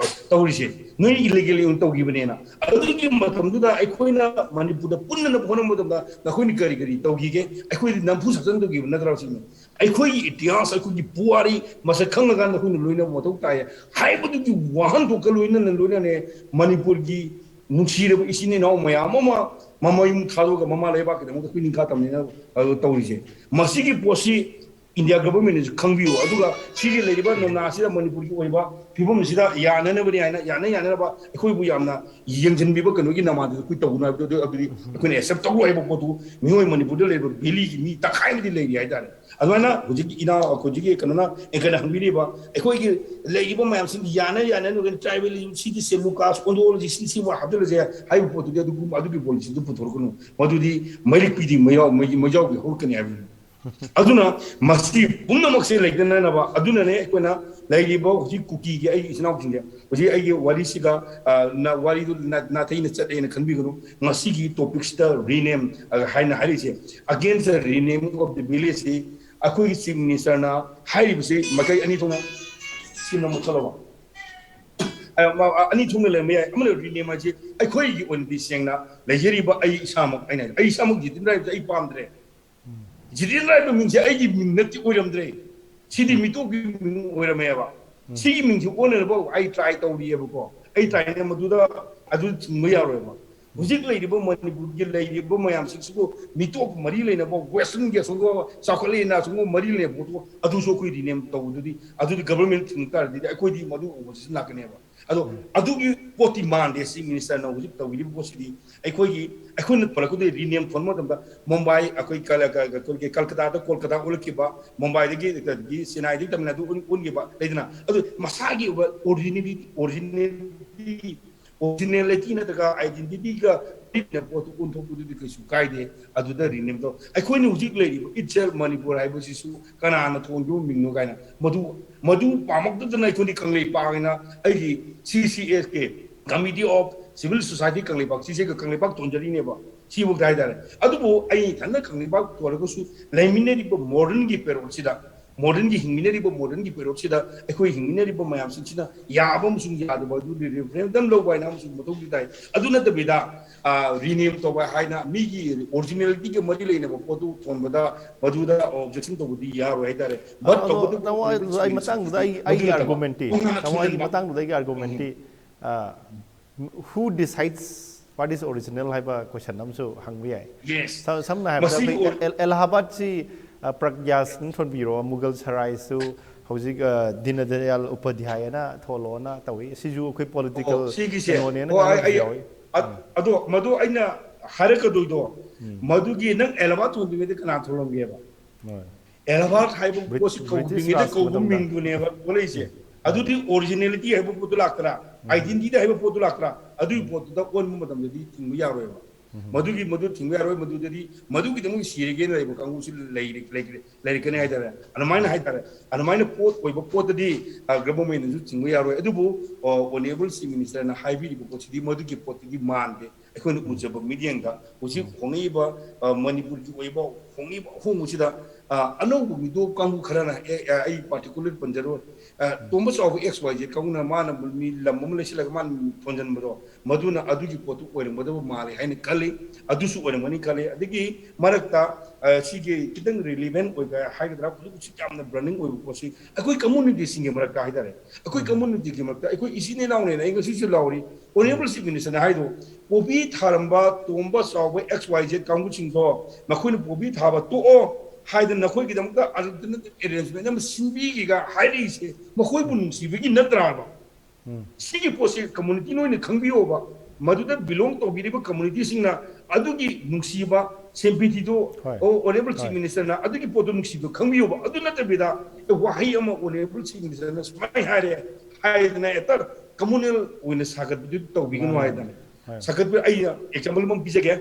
ꯇꯧꯔꯤꯁꯦ ꯅꯣꯏ illegal ꯑꯣꯏꯅ ꯇꯧꯈꯤꯕꯅꯦꯅ꯫ ꯑꯗꯨꯒꯤ ꯃꯇꯝꯗꯨꯗ ꯑꯩꯈꯣꯏꯅ ꯃꯅꯤꯄꯨꯔꯗ ꯄꯨꯟꯅꯅꯕ ꯍꯣꯠꯅꯕ ꯃꯇꯝꯗ ꯅꯈꯣꯏꯅ ꯀꯔꯤ ꯀꯔꯤ ꯇꯧꯈꯤꯒꯦ? ꯑꯩꯈꯣꯏꯗꯤ ꯅꯝꯐꯨ ꯁꯥꯖꯟ ꯇꯧꯈꯤꯕ ꯅꯠꯇ꯭ꯔꯣ ꯁꯤꯅꯤ? ꯑꯩꯈꯣꯏꯒꯤ ꯏꯇꯤꯍꯥꯁ, ꯑꯩꯈꯣꯏꯒꯤ ꯄꯨꯋꯥꯔꯤ ꯃꯁꯛ ꯈꯪꯉꯀꯥꯟꯗ ꯑꯩꯈꯣꯏꯅ ꯂꯣꯏꯅꯕ ꯃꯊꯧ ꯇꯥꯏ ꯍꯥꯏꯕꯗꯨꯒꯤ ꯋꯥꯍꯟꯊꯣꯛꯀ ꯂꯣꯏꯅꯅ, ꯂꯣꯏꯅꯅꯦ ꯃꯅꯤꯄꯨꯔꯒꯤ ꯅꯨꯡꯁꯤꯔꯕ ꯏꯆꯤꯟ ꯏꯅꯥꯎ ꯃꯌꯥꯝ ꯑꯃ ꯃꯃꯥ ꯌꯨꯝ ꯊꯥꯗꯣꯛꯑꯒ ꯃꯃꯥ ꯂꯩꯕꯥꯛꯀꯤꯗꯃꯛꯇ ꯑꯩꯈꯣꯏ ꯅꯤꯡꯈꯥ ꯇꯝꯅꯤꯅ, ꯑ, ꯇꯧꯔꯤꯁꯦ꯫ ꯃꯁꯤꯒꯤ ꯄꯣꯠꯁꯤ ꯏꯟꯗꯤꯌꯥ ꯒꯚꯔꯟꯃꯦꯟꯅꯁꯨ ꯈꯪꯕꯤꯌꯨ, ꯑꯗꯨꯒ ꯁꯤꯒꯤ ꯂꯩꯔꯤꯕ ꯅꯣꯅꯥꯁꯤꯗ ꯃꯅꯤꯄꯨꯔꯒꯤ ꯑꯣꯏꯕ ꯐꯤꯕꯝꯁꯤꯗ ꯌꯥꯅꯅꯕꯅꯤ ꯍꯥꯏꯅ, ꯌꯥꯅ ꯌꯥꯅꯅꯕ ꯑꯩꯈꯣꯏꯕꯨ ꯌꯥꯝꯅ ꯌꯦꯡꯁꯤꯟꯕꯤꯕ ꯀꯩꯅꯣꯒꯤ ꯅꯃꯥꯗꯨꯗ ꯑꯩꯈꯣꯏ ꯇꯧꯅꯨ ꯍꯥꯏꯕꯗꯨ, ꯑꯗꯨ, ꯑꯗꯨꯗꯤ ꯑꯩꯈꯣꯏꯅ accept ꯇꯧꯔꯣꯏ ꯍꯥꯏꯕ ꯄꯣꯠꯇꯨ ꯃꯤꯑꯣꯏ ꯃꯅꯤꯄꯨꯔꯗ ꯂꯩꯔꯤꯕ valleyꯒꯤ ꯃꯤ ꯇꯪꯈꯥꯏ ꯑꯃꯗꯤ ꯂꯩꯔꯤ ꯍꯥꯏꯇꯥꯔꯦ꯫ ꯑꯗꯨꯃꯥꯏꯅ ꯍꯧꯖꯤꯛꯀꯤ ꯏꯅꯥꯎ, ꯍꯧꯖꯤꯛꯀꯤ ꯀꯩꯅꯣꯅ, ꯑꯦꯡꯀꯔꯅ ꯍꯪꯕꯤꯔꯤꯕ ꯑꯩꯈꯣꯏꯒꯤ ꯂꯩꯔꯤꯕ ꯃꯌꯥꯝꯁꯤꯡ ꯌꯥꯅ ꯌꯥꯅꯅ tribalism, ꯁꯤꯒꯤ schedule caste ꯑꯣꯟꯊꯣꯛꯑꯁꯤ, ꯁꯤ, ꯁꯤꯕꯨ ꯍꯥꯞꯆꯤꯜꯂꯁꯦ ꯍꯥꯏꯕ ꯄꯣꯠꯇꯨꯗꯤ ꯑꯗꯨꯒꯨꯝꯕ, ꯑꯗꯨꯒꯤ policyꯗꯨ ꯄꯨꯊꯣꯔꯛꯀꯅꯨ꯫ ꯃꯗꯨꯗꯤ ꯃꯩꯔꯤꯛ ꯄꯤꯗꯤ ꯃꯩꯖꯥꯎ, ꯃꯩ-, ꯃꯩꯖꯥꯎꯒꯤ ꯍꯧꯔꯛꯀꯅꯤ ꯍꯥꯏꯕꯅꯤ꯫ ꯑꯗꯨꯅ ꯃꯁꯤ ꯄꯨꯝꯅꯃꯛꯁꯦ ꯂꯩꯇꯅꯅꯕ, ꯑꯗꯨꯅꯅꯦ ꯑꯩꯈꯣꯏꯅ ꯂꯩꯔꯤꯕ ꯍꯧꯖꯤꯛ ꯀꯨꯀꯤꯒꯤ ꯑꯩꯒꯤ ꯏꯆꯤꯟ ꯏꯅꯥꯎꯁꯤꯡꯁꯦ, ꯍꯧꯖꯤꯛ ꯑꯩꯒꯤ ꯋꯥꯔꯤꯁꯤꯒ, ꯑ, ꯅ-, ꯋꯥꯔꯤꯗꯨ ꯅ-, ꯅꯥꯊꯩꯅ ꯆꯠꯂꯦꯅ ꯈꯟꯕꯤꯒꯅꯨ꯫ ꯉꯁꯤꯒꯤ topicꯁꯤꯗ rename, ꯑ, ꯍꯥꯏꯅ ꯍꯥꯏꯔꯤꯁꯦ, against the renaming of the villageꯁꯤ ꯑꯩꯈꯣꯏꯒꯤ Chief Ministerꯅ ꯍꯥꯏꯔꯤꯕꯁꯤ ꯃꯥꯏꯀꯩ ꯑꯅꯤ ꯊꯣꯛꯅ, ꯁꯤꯅ ꯃꯨꯠꯊꯠꯂꯕ? ꯑ, ꯃ-, ꯑ, ꯑꯅꯤ ꯊꯣꯛꯅ ꯂꯩꯔꯝꯕ ꯌꯥꯏ꯫ ꯑꯃꯅ rename ꯍꯥꯏꯁꯦ ꯑꯩꯈꯣꯏꯒꯤ ꯑꯣꯏꯅꯗꯤ ꯁꯦꯡꯅ ꯂꯩꯖꯔꯤꯕ ꯑꯩ ꯏꯁꯥꯃꯛ, ꯑꯩꯅ ꯍꯥꯏꯁꯦ, ꯑꯩ ꯏꯁꯥꯃꯛ ꯖꯤꯇꯦꯟꯗ꯭ꯔ ꯍꯥꯏꯕꯁꯦ ꯑꯩ ꯄꯥꯝꯗ꯭ꯔꯦ꯫ ꯖꯤꯇꯦꯟꯗ꯭ꯔ ꯍꯥꯏꯕ ꯃꯤꯡꯁꯦ ꯑꯩꯒꯤ ꯃꯤꯡ ꯅꯠꯇꯦ, ꯑꯣꯏꯔꯝꯗ꯭ꯔꯦ꯫ ꯁꯤꯗꯤ ꯃꯤꯇꯣꯞꯀꯤ ꯃꯤꯡ ꯑꯣꯏꯔꯝꯃꯦꯕꯀꯣ꯫ ꯁꯤꯒꯤ ꯃꯤꯡꯁꯦ ꯑꯣꯟꯅꯅꯕ ꯑꯩ try ꯇꯧꯔꯤꯑꯕꯀꯣ꯫ ꯑꯩ tryꯅ ꯃꯗꯨꯗ ꯑꯗꯨ ꯊꯤꯡꯕ ꯌꯥꯔꯣꯏꯕ꯫ ꯍꯧꯖꯤꯛ ꯂꯩꯔꯤꯕ ꯃꯅꯤꯄꯨꯔꯒꯤ ꯂꯩꯔꯤꯕ ꯃꯌꯥꯝꯁꯤꯡꯁꯤꯕꯨ ꯃꯤꯇꯣꯞ ꯃꯔꯤ ꯂꯩꯅꯕ, westernꯒꯤ ꯑꯁꯣꯝꯒ ꯆꯥꯎꯈꯠꯂꯛꯑꯦꯅ ꯑꯁꯣꯝꯒ ꯃꯔꯤ ꯂꯩꯅꯕ ꯄꯣꯠꯇꯣ ꯑꯗꯨꯁꯨ ꯑꯩꯈꯣꯏ rename ꯇꯧꯕꯗꯨꯗꯤ, ꯑꯗꯨꯗꯤ government ꯊꯤꯡ ꯇꯥꯔꯗꯤ ꯑꯩꯈꯣꯏꯗꯤ ꯃꯗꯨ opposition ꯂꯥꯛꯀꯅꯦꯕ꯫ ꯑꯗꯣ ꯑꯗꯨꯒꯤ ꯄꯣꯠꯇꯤ ꯃꯥꯟꯗꯦ꯫ ꯁꯤ ꯃꯤꯅꯤꯁꯇꯔꯅ ꯍꯧꯖꯤꯛ ꯇꯧꯕꯤꯔꯤꯕ ꯄꯣꯠꯁꯤꯗꯤ ꯑꯩꯈꯣꯏꯒꯤ, ꯑꯩꯈꯣꯏꯅ ꯄꯜꯂꯛꯄꯗ ꯔꯤꯅꯦꯝ ꯊꯣꯟꯕ ꯃꯇꯝꯗ ꯃꯨꯝꯕꯥꯏ, ꯑꯩꯈꯣꯏ ꯀꯜ-, ꯀ-, ꯀ-, ꯀꯣꯜꯀꯦ-, ꯀꯜꯀꯇꯥꯗ ꯀꯣꯜꯀꯇꯥ ꯑꯣꯜꯂꯛꯈꯤꯕ, ꯃꯨꯝꯕꯥꯏꯗꯒꯤ, ꯑꯗꯒꯤ ꯆꯦꯟꯅꯥꯏꯗꯒꯤ ꯇꯥꯃꯤꯜ ꯅꯥꯗꯨ ꯑꯣꯟ-, ꯑꯣꯟꯈꯤꯕ ꯂꯩꯗꯅ, ꯑꯗꯨ ꯃꯁꯥꯒꯤ ꯑꯣꯏꯕ ꯑꯣꯔꯤꯖꯤꯅꯦꯂꯤꯇꯤ, ꯑꯣꯔꯤꯖꯤꯅꯦꯂꯤꯇꯤ, ꯑꯣꯔꯤꯖꯤꯅꯦꯂꯤꯇꯤ ꯅꯠꯇ꯭ꯔꯒ ꯑꯥꯏꯗꯦꯟꯇꯤꯇꯤꯒ ꯂꯩꯅ ꯄꯣꯠꯇꯨ ꯑꯣꯟꯊꯣꯛꯄꯗꯨꯗꯤ ꯀꯩꯁꯨ ꯀꯥꯏꯗꯦ꯫ ꯑꯗꯨꯗ ꯔꯤꯅꯦꯝ ꯇꯧ꯫ ꯑꯩꯈꯣꯏꯅ ꯍꯧꯖꯤꯛ ꯂꯩꯔꯤꯕ ꯏꯠꯁꯦꯜ ꯃꯅꯤꯄꯨꯔ ꯍꯥꯏꯕꯁꯤꯁꯨ ꯀꯅꯥꯅ ꯊꯣꯟꯈꯤꯕ ꯃꯤꯡꯅꯣ ꯀꯥꯏꯅ ꯃꯗꯨ, ꯃꯗꯨ ꯄꯥꯝꯃꯛꯇꯗꯅ ꯑꯩꯈꯣꯏꯗꯤ ꯀꯪꯂꯩꯄꯥꯛ ꯍꯥꯏꯅ ꯑꯩꯒꯤ C C S K, Committee of Civil Society Kangleipak, ꯁꯤꯁꯦꯒ Kangleipak ꯊꯣꯟꯖꯔꯤꯅꯦꯕ꯫ ꯁꯤꯐꯧꯗ ꯍꯥꯏꯇꯥꯔꯦ꯫ ꯑꯗꯨꯕꯨ ꯑꯩ ꯏꯊꯟꯗ ꯀꯪꯂꯩꯄꯥꯛ ꯊꯣꯜꯂꯒꯁꯨ ꯂꯩꯃꯤꯟꯅꯔꯤꯕ ꯃꯣꯗꯔꯟꯒꯤ ꯄꯦꯔꯣꯠꯁꯤꯗ, ꯃꯣꯗꯔꯟꯒꯤ ꯍꯤꯡꯃꯤꯟꯅꯔꯤꯕ ꯃꯣꯗꯔꯟꯒꯤ ꯄꯦꯔꯣꯠꯁꯤꯗ ꯑꯩꯈꯣꯏ ꯍꯤꯡꯃꯤꯟꯅꯔꯤꯕ ꯃꯌꯥꯝꯁꯤꯡꯁꯤꯅ ꯌꯥꯕ ꯑꯃꯁꯨꯡ ꯌꯥꯗꯕ ꯑꯗꯨꯗꯤ ꯔꯤꯐꯔꯦꯟꯗꯝ ꯂꯧꯕ ꯍꯥꯏꯅ ꯑꯃꯁꯨ ꯃꯊꯧꯗꯤ ꯇꯥꯏ꯫ ꯑꯗꯨ ꯅꯠꯇꯕꯤꯗ ꯔꯤꯅꯦꯝ ꯇꯧꯕ ꯍꯥꯏꯅ ꯃꯤꯒꯤ ꯑꯣꯔꯤꯖꯤꯅꯦꯂꯤꯇꯤꯒ ꯃꯔꯤ ꯂꯩꯅꯕ ꯄꯣꯠꯇꯨ ꯊꯣꯟꯕꯗ ꯃꯗꯨꯗ ꯑꯣꯕꯖꯦꯛꯁꯟ ꯇꯧꯕꯗꯤ ꯌꯥꯔꯣꯏ ꯍꯥꯏꯇꯥꯔꯦ꯫ ꯕꯠ ꯑꯗꯣ ꯇꯧꯕꯇꯕꯨ ꯇꯥꯃꯣ, ꯑꯩ ꯃꯇꯥꯡꯗꯨꯗ ꯑꯩ, ꯑꯩꯒꯤ ꯑꯥꯔꯒꯨꯃꯦꯟꯇꯤ, ꯇꯥꯃꯣ, ꯑꯩꯒꯤ ꯃꯇꯥꯡꯗꯨꯗ ꯑꯩꯒꯤ ꯑꯥꯔꯒꯨꯃꯦꯟꯇꯤ, who decides what is original ꯍꯥꯏꯕ ꯀꯣꯏꯁꯟ ꯑꯃꯁꯨ ꯍꯪꯕ ꯌꯥꯏ꯫ ꯁ-, ꯁꯝꯅ ꯍꯥꯏꯔꯕꯗ ꯑꯩꯈꯣꯏ ꯑꯦꯜ-, ꯑꯦꯜ-, ꯑꯦꯂꯥꯍꯥꯕꯥꯗꯁꯤ, ꯑ, ꯄ꯭ꯔꯒ꯭ꯌꯥꯁꯤꯡ ꯊꯣꯟꯕꯤꯔꯣ, ꯃꯨꯒꯜ ꯁꯔꯥꯏꯁꯨ ꯍꯧꯖꯤꯛ, ꯑ, ꯗꯤꯟ ꯗꯌꯥꯜ ꯎꯄꯥꯙ꯭ꯌꯥꯌꯅ ꯊꯣꯜꯂꯣꯅ ꯇꯧꯏ꯫ ꯁꯤꯁꯨ ꯑꯩꯈꯣꯏ ꯄꯣꯂꯤꯇꯤꯀꯦꯜ ꯀꯩꯅꯣꯅꯦꯅ ꯉꯥꯡꯕꯁꯨ ꯌꯥꯎꯏ꯫ ꯑ-, ꯑꯗꯣ ꯃꯗꯨ ꯑꯩꯅ ꯍꯥꯏꯔꯛꯀꯗꯣꯏꯗꯣ, ꯃꯗꯨꯒꯤ ꯅꯪ ꯑꯦꯂꯥꯍꯥꯕꯥꯗ ꯊꯣꯟꯗ꯭ꯔꯤꯉꯩꯗ ꯀꯅꯥ ꯊꯣꯜꯂꯝꯒꯦꯕ? ꯍꯣꯏ꯫ ꯑꯦꯂꯥꯍꯥꯕꯥꯗ ꯍꯥꯏꯕ ꯄꯣꯠꯁꯤ ꯀꯧꯗ꯭ꯔꯤꯉꯩꯗ ꯀꯧꯕ ꯃꯤꯡꯗꯨꯅꯦꯕ ꯊꯣꯛꯂꯛꯏꯁꯦ꯫ ꯑꯗꯨꯗꯤ ꯑꯣꯔꯤꯖꯤꯅꯦꯂꯤꯇꯤ ꯍꯥꯏꯕ ꯄꯣꯠꯇꯨ ꯂꯥꯛꯇ꯭ꯔꯥ? ꯑꯥꯏꯗꯦꯟꯇꯤꯇꯤ ꯍꯥꯏꯕ ꯄꯣꯠꯇꯨ ꯂꯥꯛꯇ꯭ꯔꯥ? ꯑꯗꯨꯒꯤ ꯄꯣꯠꯇꯨꯗ ꯑꯣꯟꯕ ꯃꯇꯝꯗꯗꯤ ꯊꯤꯡꯕ ꯌꯥꯔꯣꯏꯕ꯫ ꯃꯗꯨꯒꯤ, ꯃꯗꯨ ꯊꯤꯡꯕ ꯌꯥꯔꯣꯏ꯫ ꯃꯗꯨꯗꯗꯤ ꯃꯗꯨꯒꯤꯗꯃꯛ ꯁꯤꯔꯒꯦꯅ ꯂꯩꯕ ꯀꯥꯡꯕꯨꯁꯨ ꯂꯩꯔꯤ-, ꯂꯩꯔꯤ-, ꯂꯩꯔꯛꯀꯅꯤ ꯍꯥꯏꯇꯥꯔꯦ꯫ ꯑꯗꯨꯃꯥꯏꯅ ꯍꯥꯏꯇꯥꯔꯦ꯫ ꯑꯗꯨꯃꯥꯏꯅ ꯄꯣꯠ ꯑꯣꯏꯕ ꯄꯣꯠꯇꯗꯤ, ꯑ, ꯒꯚꯔꯟꯃꯦꯟꯠꯅꯁꯨ ꯊꯤꯡꯕ ꯌꯥꯔꯣꯏ꯫ ꯑꯗꯨꯕꯨ, ꯑ, ꯑꯣꯅꯦꯔꯦꯕꯜ ꯆꯤꯐ ꯃꯤꯅꯤꯁꯇꯔꯅ ꯍꯥꯏꯕꯤꯔꯤꯕ ꯄꯣꯠꯁꯤꯗꯤ ꯃꯗꯨꯒꯤ ꯄꯣꯠꯇꯨꯗꯤ ꯃꯥꯟꯗꯦ꯫ ꯑꯩꯈꯣꯏꯅ ꯎꯖꯕ ꯃꯤꯠꯌꯦꯡꯗ ꯍꯧꯖꯤꯛ ꯍꯣꯡꯉꯛꯏꯕ, ꯑ, ꯃꯅꯤꯄꯨꯔꯒꯤ ꯑꯣꯏꯕ ꯍꯣꯡꯉꯛꯏꯕ ꯑꯍꯣꯡꯕꯁꯤꯗ, ꯑ, ꯑꯅꯧꯕ ꯃꯤꯇꯣꯞ ꯀꯥꯡꯕꯨ ꯈꯔꯅ, ꯑꯦ, ꯑ, ꯑꯩ ꯄꯥꯔꯇꯤꯀꯨꯂꯔ ꯄꯟꯖꯔꯣꯏ, ꯑ, ꯇꯣꯝꯕ ꯆꯥꯎꯕ X Y Z ꯀꯥꯡꯕꯨꯅ ꯃꯥꯅ ꯃꯤ ꯂꯝ ꯑꯃ ꯂꯩꯁꯤꯜꯂꯒ ꯃꯥꯅ ꯊꯣꯟꯖꯟꯕꯗꯣ, ꯃꯗꯨꯅ ꯑꯗꯨꯒꯤ ꯄꯣꯠꯇꯨ ꯑꯣꯏꯔꯝꯒꯗꯕ ꯃꯥꯜꯂꯦ ꯍꯥꯏꯅ ꯈꯜꯂꯤ꯫ ꯑꯗꯨꯁꯨ ꯑꯣꯏꯔꯝꯒꯅꯤ ꯈꯜꯂꯤ꯫ ꯑꯗꯒꯤ ꯃꯔꯛꯇ, ꯑ, ꯁꯤꯒꯤ ꯈꯤꯇꯪ ꯔꯤꯂꯤꯚꯦꯟ ꯑꯣꯏꯕ ꯍꯥꯏꯒꯗ꯭ꯔꯥ, ꯍꯧꯖꯤꯛ ꯍꯧꯖꯤꯛ ꯌꯥꯝꯅ ꯕꯔꯅꯤꯡ ꯑꯣꯏꯕ ꯄꯣꯠꯁꯤ ꯑꯩꯈꯣꯏ ꯀꯝꯃꯨꯅꯤꯇꯤꯁꯤꯡꯒꯤ ꯃꯔꯛꯇ ꯍꯥꯏꯇꯥꯔꯦ, ꯑꯩꯈꯣꯏ ꯀꯝꯃꯨꯅꯤꯇꯤꯒꯤ ꯃꯔꯛꯇ ꯑꯩꯈꯣꯏ ꯏꯆꯤꯟ ꯏꯅꯥꯎꯅꯦꯅ ꯑꯩ ꯉꯁꯤꯁꯨ ꯂꯥꯎꯔꯤ꯫ ꯑꯣꯅꯦꯔꯦꯕꯜ ꯆꯤꯐ ꯃꯤꯅꯤꯁꯇꯔꯅ ꯍꯥꯏꯗꯣ, ꯄꯣꯄꯤ ꯊꯥꯔꯝꯕ ꯇꯣꯝꯕ ꯆꯥꯎꯕ X Y Z ꯀꯥꯡꯕꯨꯁꯤꯡꯗꯣ, ꯃꯈꯣꯏꯅ ꯄꯣꯄꯤ ꯊꯥꯕ ꯇꯣꯛꯑꯣ ꯍꯥꯏꯗꯅ ꯅꯈꯣꯏꯒꯤꯗꯃꯛꯇ ꯑꯜꯇꯔꯅꯦꯇꯤꯚ ꯑꯦꯔꯦꯟꯖꯃꯦꯟ ꯑꯃ ꯁꯤꯟꯕꯤꯒꯦꯒ ꯍꯥꯏꯔꯛꯏꯁꯦ ꯃꯈꯣꯏꯕꯨ ꯅꯨꯡꯁꯤꯕꯒꯤ ꯅꯠꯇ꯭ꯔꯥꯕ? ꯁꯤꯒꯤ ꯄꯣꯠꯁꯤ community ꯅ ꯑꯣꯏꯅ ꯈꯪꯕꯤꯌꯣꯕ, ꯃꯗꯨꯗ belong ꯇꯧꯕꯤꯔꯤꯕ community ꯁꯤꯡꯅ ꯑꯗꯨꯒꯤ ꯅꯨꯡꯁꯤꯕ sympathy ꯗꯨ, ꯍꯣꯏ꯫ ꯑꯣ, Honourable Chief ꯍꯣꯏ꯫ Minister ꯅ ꯑꯗꯨꯒꯤ ꯄꯣꯠꯇꯨ ꯅꯨꯡꯁꯤꯕꯗꯨ ꯈꯪꯕꯤꯌꯣꯕ꯫ ꯑꯗꯨ ꯅꯠꯇꯕꯤꯗ, ꯑꯦ, ꯋꯥꯍꯩ ꯑꯃ Honourable Chief Minister ꯅ ꯁꯨꯃꯥꯏꯅ ꯍꯥꯏꯔꯦ ꯍꯥꯏꯗꯅ ꯍꯦꯛꯇ communal ꯑꯣꯏꯅ ꯁꯥꯒꯠꯄꯗꯨ ꯇꯧꯕꯤꯒꯅꯨ ꯃꯥꯅꯦ, ꯍꯥꯏꯗꯅ꯫ ꯃꯥꯅꯦ꯫ ꯁꯥꯒꯠꯄ, ꯑꯩ example ꯑꯃ ꯄꯤꯖꯒꯦ꯫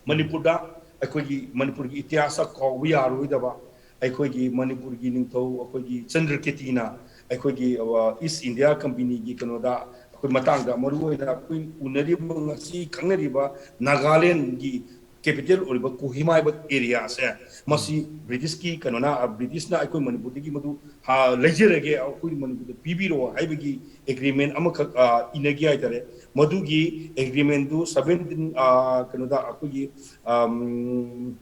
ꯃꯅꯤꯄꯨꯔꯗ ꯑꯩꯈꯣꯏꯒꯤ ꯃꯅꯤꯄꯨꯔꯒꯤ ꯏꯇꯤꯍꯥꯁꯇ ꯀꯥꯎꯕ ꯌꯥꯔꯣꯏꯗꯕ ꯑꯩꯈꯣꯏꯒꯤ ꯃꯅꯤꯄꯨꯔꯒꯤ ꯅꯤꯡꯊꯧ ꯑꯩꯈꯣꯏꯒꯤ ꯆꯟꯗ꯭ꯔꯀꯤꯇꯤꯅ ꯑꯩꯈꯣꯏꯒꯤ, ꯑ, East India Company ꯒꯤ ꯀꯩꯅꯣꯗ ꯑꯩꯈꯣꯏ ꯃꯇꯥꯡꯗ, ꯃꯔꯨꯑꯣꯏꯅ ꯑꯩꯈꯣꯏ ꯎꯅꯔꯤꯕ, ꯉꯁꯤ ꯈꯪꯅꯔꯤꯕ ꯅꯥꯒꯥꯂꯦꯟꯒꯤ capital ꯑꯣꯏꯔꯤꯕ ꯀꯣꯍꯤꯃꯥ ꯍꯥꯏꯕ area ꯁꯦ, ꯃꯁꯤ British ꯀꯤ ꯀꯩꯅꯣꯅ, ꯑ, British ꯅ ꯑꯩꯈꯣꯏ ꯃꯅꯤꯄꯨꯔꯗꯒꯤ ꯃꯗꯨ, ꯑ, ꯂꯩꯖꯔꯒꯦ, ꯑꯩꯈꯣꯏ ꯃꯅꯤꯄꯨꯔꯗ ꯄꯤꯕꯤꯔꯛꯑꯣ ꯍꯥꯏꯕꯒꯤ agreement ꯑꯃꯈꯛ, ꯑ, ꯏꯅꯈꯤ ꯍꯥꯏꯇꯥꯔꯦ꯫ ꯃꯗꯨꯒꯤ agreement ꯗꯨ seventeen, ꯑ, ꯀꯩꯅꯣꯗ ꯑꯩꯈꯣꯏꯒꯤ, ꯑꯝ,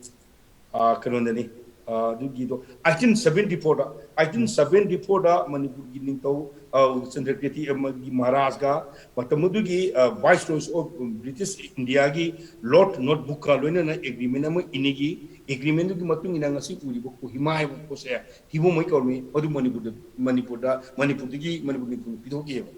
ꯑ, ꯀꯩꯅꯣꯗꯅꯤ, ꯑ, ꯑꯗꯨꯒꯤꯗꯣ eighteen seventy four ꯗ, eighteen seventy four ꯗ ꯃꯅꯤꯄꯨꯔꯒꯤ ꯅꯤꯡꯊꯧ, ꯑ, ꯆꯟꯗ꯭ꯔꯀꯤꯇꯤ ꯑꯃꯒꯤ ꯃꯍꯥꯔꯥꯖꯒ ꯃꯇꯝ ꯑꯗꯨꯒꯤ, ꯑ, Viceroy of British India ꯒꯤ Lord Northbrook ꯀ ꯂꯣꯏꯅꯅ agreement ꯑꯃ ꯏꯅꯈꯤ꯫ Agreement ꯗꯨꯒꯤ ꯃꯇꯨꯡ ꯏꯟꯅ ꯉꯁꯤ ꯎꯔꯤꯕ ꯀꯣꯍꯤꯃꯥ ꯍꯥꯏꯕ ꯄꯣꯠꯁꯦ ꯍꯤꯕꯣꯡꯃꯩ ꯀꯧꯔꯝꯃꯤ, ꯃꯗꯨ ꯃꯅꯤꯄꯨꯔꯗ, ꯃꯅꯤꯄꯨꯔꯗ, ꯃꯅꯤꯄꯨꯔꯗꯒꯤ ꯃꯅꯤꯄꯨꯔ ꯅꯤꯡꯊꯧꯅ ꯄꯤꯊꯣꯛꯈꯤꯑꯕ꯫